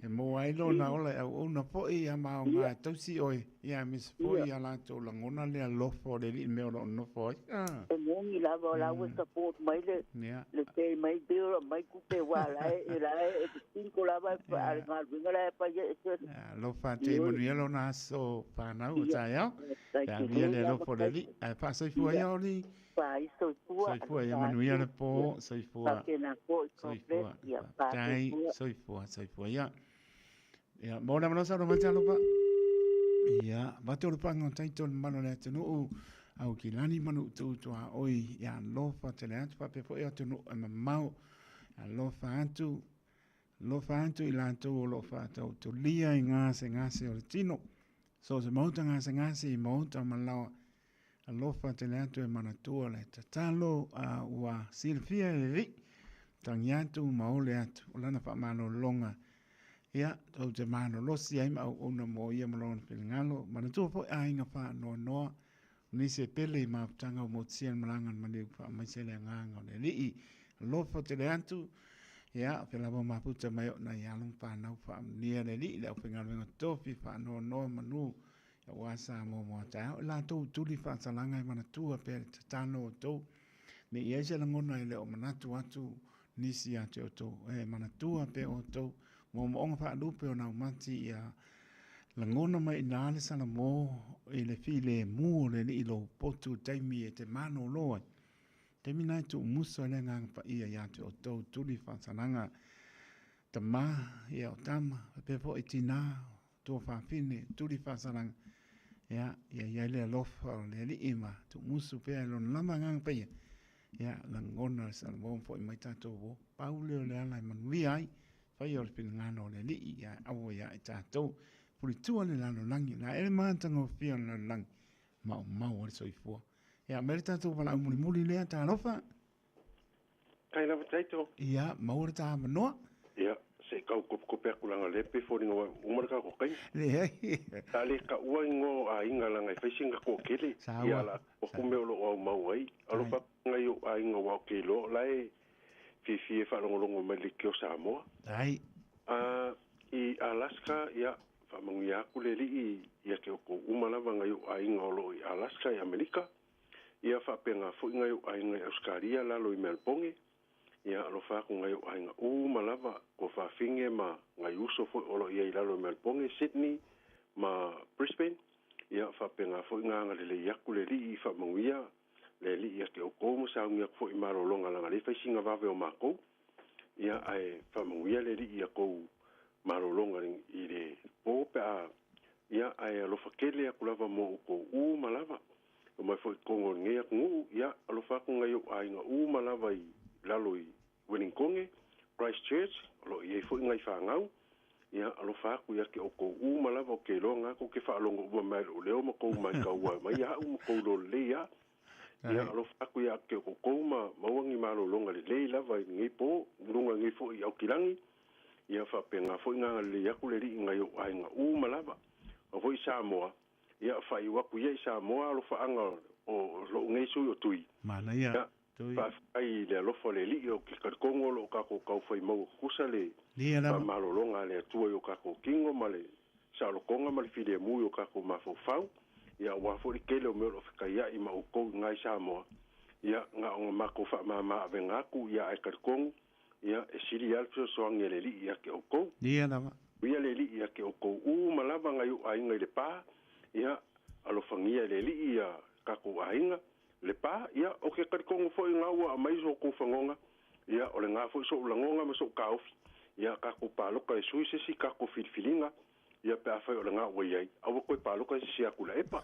e maua ai lona ola e auauna foi ia ma aoga e tausi oe. Ia aemaise foi
Ia.
ia latou lagona le alofa o le alii mea o lo o nofo ai. Ah.
E moni lava o lau e support mai le
Ia.
le pay mai bill mai kupe wa la e la e cinco lava e pa ale galuega la e paia e se
Alofa atu e manuia lona aso whānau o
Ia.
taeao.
Tai
Pe
te
amia
lē
le
lava
alofa o le
tai.
alii. Ae faasoifua
Ia.
ia Oli.
Faasoifua,
Soifua ia
alofa
manuia
atu.
le po.
Ia.
Soifua.
Faapena foi, God bless.
Soifua.
Ia,
Tai,
faasoifua.
soifua, soifua ia. Ia, mo le manosa ro mai alofa. Ia, vate o le panga o taito le mamalu o le atunuu, au ki lani manu tu tua oi, ia alofa tele atu, faapea foi atunuu e mamao. Alofa atu, alofa atu i latou o lo o faatautolia i gasegase o le tino. So se maota gasegase i maota ma laoa. Alofa tele atu e manatua le tatalo a ua silafia e le alii. Tagi atu ma ole atu o lana faamalologa. Ia, tou te malolosi ai ma auauna mo ia ma lona finagalo. Manatua foi aiga faanoanoa. O nisi e pele i mafutaga o motusia le malaga a le maliu faamaise le agaga o le alii. Alofa tele atu. Ia, pea lava o mafuta mai o nai alo ma whanau whaamnia le alii le aufaigaluega tofi faanoanoa manu. Ia ua sa mo mo taeao. I latou tuli faasalaga e manatua pea le tatalo o tou. Ne i ai se lagona e le o manatu atu nisi ia te outou. E manatua pea outou. Moomooga faalupe o naumati ia lagona mai ina le salamo i le filemu o le alii lou potu taimi e te malōlō ai. Taimi na e tuumusa ai le agaga paia ia te outou tuli faasalaga tamā ia o tama faapea foi tinā tua fafine tuli faasalaga. Ia, ia iai le alofa o le alii ma tuumusu pea e lona lava agaga paia. Ia, lagona le salamo ma fo'i mai tatou uō. Pau lea o le ala e manuia ai, faia o le finagalo o le alii ia aua ia i tatou. Pulitua le lalolagi, la e le matagofie o le lalolagi, maumau ai le soifua. Ia, aumai le tatou valaau mulimuli lea, talofa.
Tai lava taito.
Ia, maua le ta avanoa.
Ia, se i kau kopekope aku langa le pe foliga ua uma le kako kaimi.
Leai.
Sa le taua ingoa o aiga langa e fai singa toatele.
Saua.
Ia la o ku mea o loo aumau ai. Alofa ngai o aiga ua o ke iloa la e fiafia e faalogologo mai le leitio o Samoa.
Tai.
A i Alaska, ia, faamanuia atu le alii ia te outou uma lava ngai o aiga o loo i Alaska i Amerika. Ia faapena foi ngai o aiga i Australia lalo i Melbourne. Ia alofa atu ngai o aiga uma lava ko fafine ma ngai uso foi o loo iai lalo i Melbourne, Sydney ma Brisbane. Ia faapena foi nga agalelei atu le alii i faamanuia le alii ia te outou ma saugi atu foi i malologa laga le faisiga vave o makou. Ia ae faamanuia le alii ia kou malologa i le po pe a ia ae alofa tele atu lava mo outou uma lava. O mai foi totonu o lenei atunuu, ia alofa atu ngai o aiga uma lava i lalo i Wellington, Christchurch, o loo iai foi ngai fagau. Ia alofa atu ia te outou uma lava o ke iloa gā kou te faalogo uma mai loo leo ma kou maitaua mai a'u ma kou lolelei a. Ia alofa atu ia te outou ma maua ni malologa lelei lava i lenei po, luga nei foi i Aukilagi. Ia faapena foi ga agalelei atu le alii ngai o aiga uma lava. O foi Samoa, ia faaiu atu ia i Samoa alofaaga o lou nei sui o Tui.
Manaia.
Ia,
Tui.
faafetai i le alofa o le alii o ke talitonu o loo tatou taufai maua tutusa le
Lia lava.
faamalologa a le Atua i o tatou tino ma le Saolotoga ma le filemu i o tatou mafaufau, ia aua foi le tele o mea o lo o fekaiai ma outou i ina i Samoa, ia na ona matou faamama avega atu, ia ae talitonu, ia e sili lava le fesoasoani a le Alii ia te outou.
Ia lava.
Ia le Alii ia te outou uma lava nai ou aiga i Lepa, ia alofagia e le Alii ia tatou aiga, Lepa, ia ou te talitonu foi na ua aumai so outou fanoga, ia o lena foi sou lagona ma sou taofi, ia tatou palota e sui se isi tatou filifiliga, ia pe afai o lena ua i ai, aua toe palota se isi ia Tuilaepa.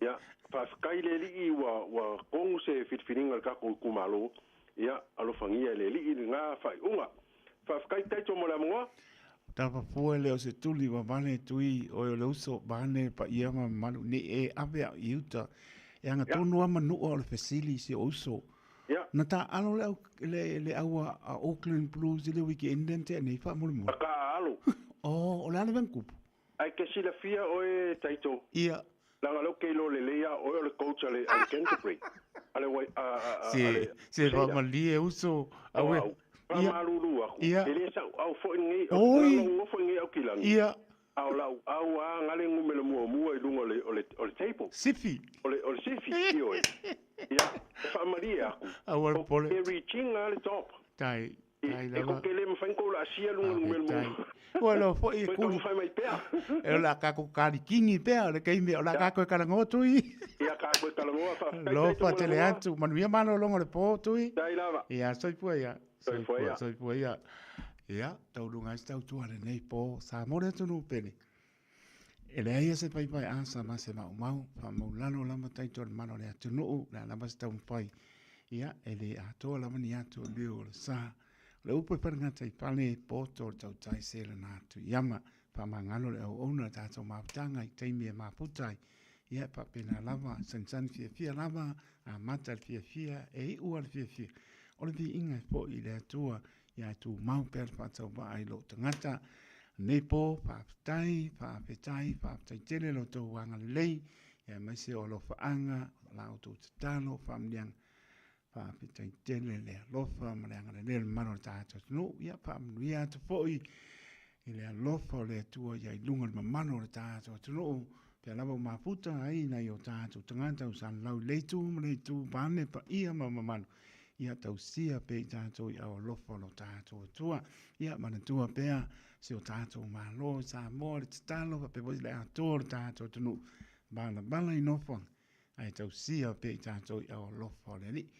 Ia, faafetai le Alii ua ua tonu se filifiliga a le tatou itumalo, ia alofagia e le Alii lena faaiuga. Faafetai Taito mo le avanoa.
Tapa fua le o se tuli ua vale tui oe o le uso vaeane le paia ma mamalu nei e ave au i uta e agatonu a manua o le fesili i si ou uso. Na taaalo le au le le au a Auckland Blues i le weekend lea na tea nei faamolemole.
Na taaalo.
Oh, o le a le mea na tupu?
Ae ke silafia oe Taito.
Ia.
Leaga o lea ou te iloa lelei lava oe o le coach a le a le Canterbury. A le a a a le
Se se faamalie uso. Aue.
Faamalulu atu.
Ia.
E le sau au foi lenei,
Oi.
leaga ua nofo i inei Aukilani.
Ia.
A o lau au a gale numera muamua i luga o le o le o le table.
Sifi.
O le o le sifi, ioe. Ia, e faamalie atu.
Aua le popole.
O ke reaching a le top.
Tai, tai
E
lava.
ko ke le mafai ona kou laasia luga o le numera muamua.
Ua iloa foi e
Toe
kuli.
taumafai mai pea.
E o le a tatou kalikini pea o le taimi o le a tatou e talanoa Tui.
Ia, tatou e talanoa, faafetai Taito
Alofa
mo le
tele
avanoa.
atu, manuia malologa o le po Tui.
Tai lava.
Ia, soifua ia.
Soifua ia.
Soifua ia. Ia, taualuga ai se tautua lenei po Samoa le atunuu pele. E leai lava se paipai asa ma se maumau, faamaulalo lava taito o le mana o le atunuu, o le a lava se taumafai. Ia, e le atoa lava ni atu o liu o le sa. O le upu e falegata i pale, poto le tautai se lana atu i ama. Faamagalo le auauna le tatou mafutaga i taimi e mafuta ai. Ia, e faapena lava, sanisani fiafia lava, amata le fiafia, e iu lava le fiafia. O le viiga e foi i le Atua, ia e tumau pea le faatauvaa i lou tagata. Lenei po, faafetai, faafetai, faafetai tele lo outou agalelei, ia aemaise o alofaaga, o la outou tatalo, faamanuiaga. Faafetai tele le alofa ma le agalelei o le mamalu o le tatou atunuu. Ia faamanuia atu foi i le alofa o le Atua ia i luga o le mamalu o le tatou atunuu, pea lava ua mafuta ai nai o tatou tagata ua salalau i le itu ma le itu, vaeane paia ma mamalu, ia tausia pea i tatou i ao alofa o lo tatou Atua. Ia manatua pea si o tatou Malo i Samoa, le tatalo faapea foi le atoa o le tatou atunuu, valavala i nofoaga, ae tausia pea i tatou i ao alofa o le Alii.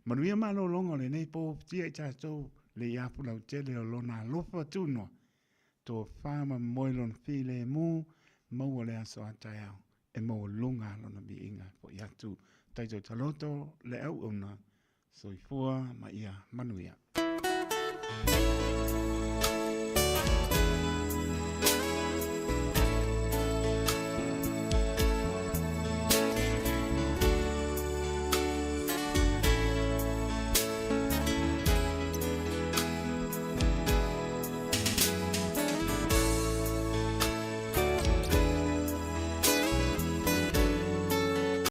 Manuia malologa o lenei po tia i tatou le iapu lautele o lona alofa tunoa, tofa ma moe lona filemu, maua le aso a taeao e maualuga lona viiga e foi atu. Taito taloto le auauna, soifua ma ia manuia.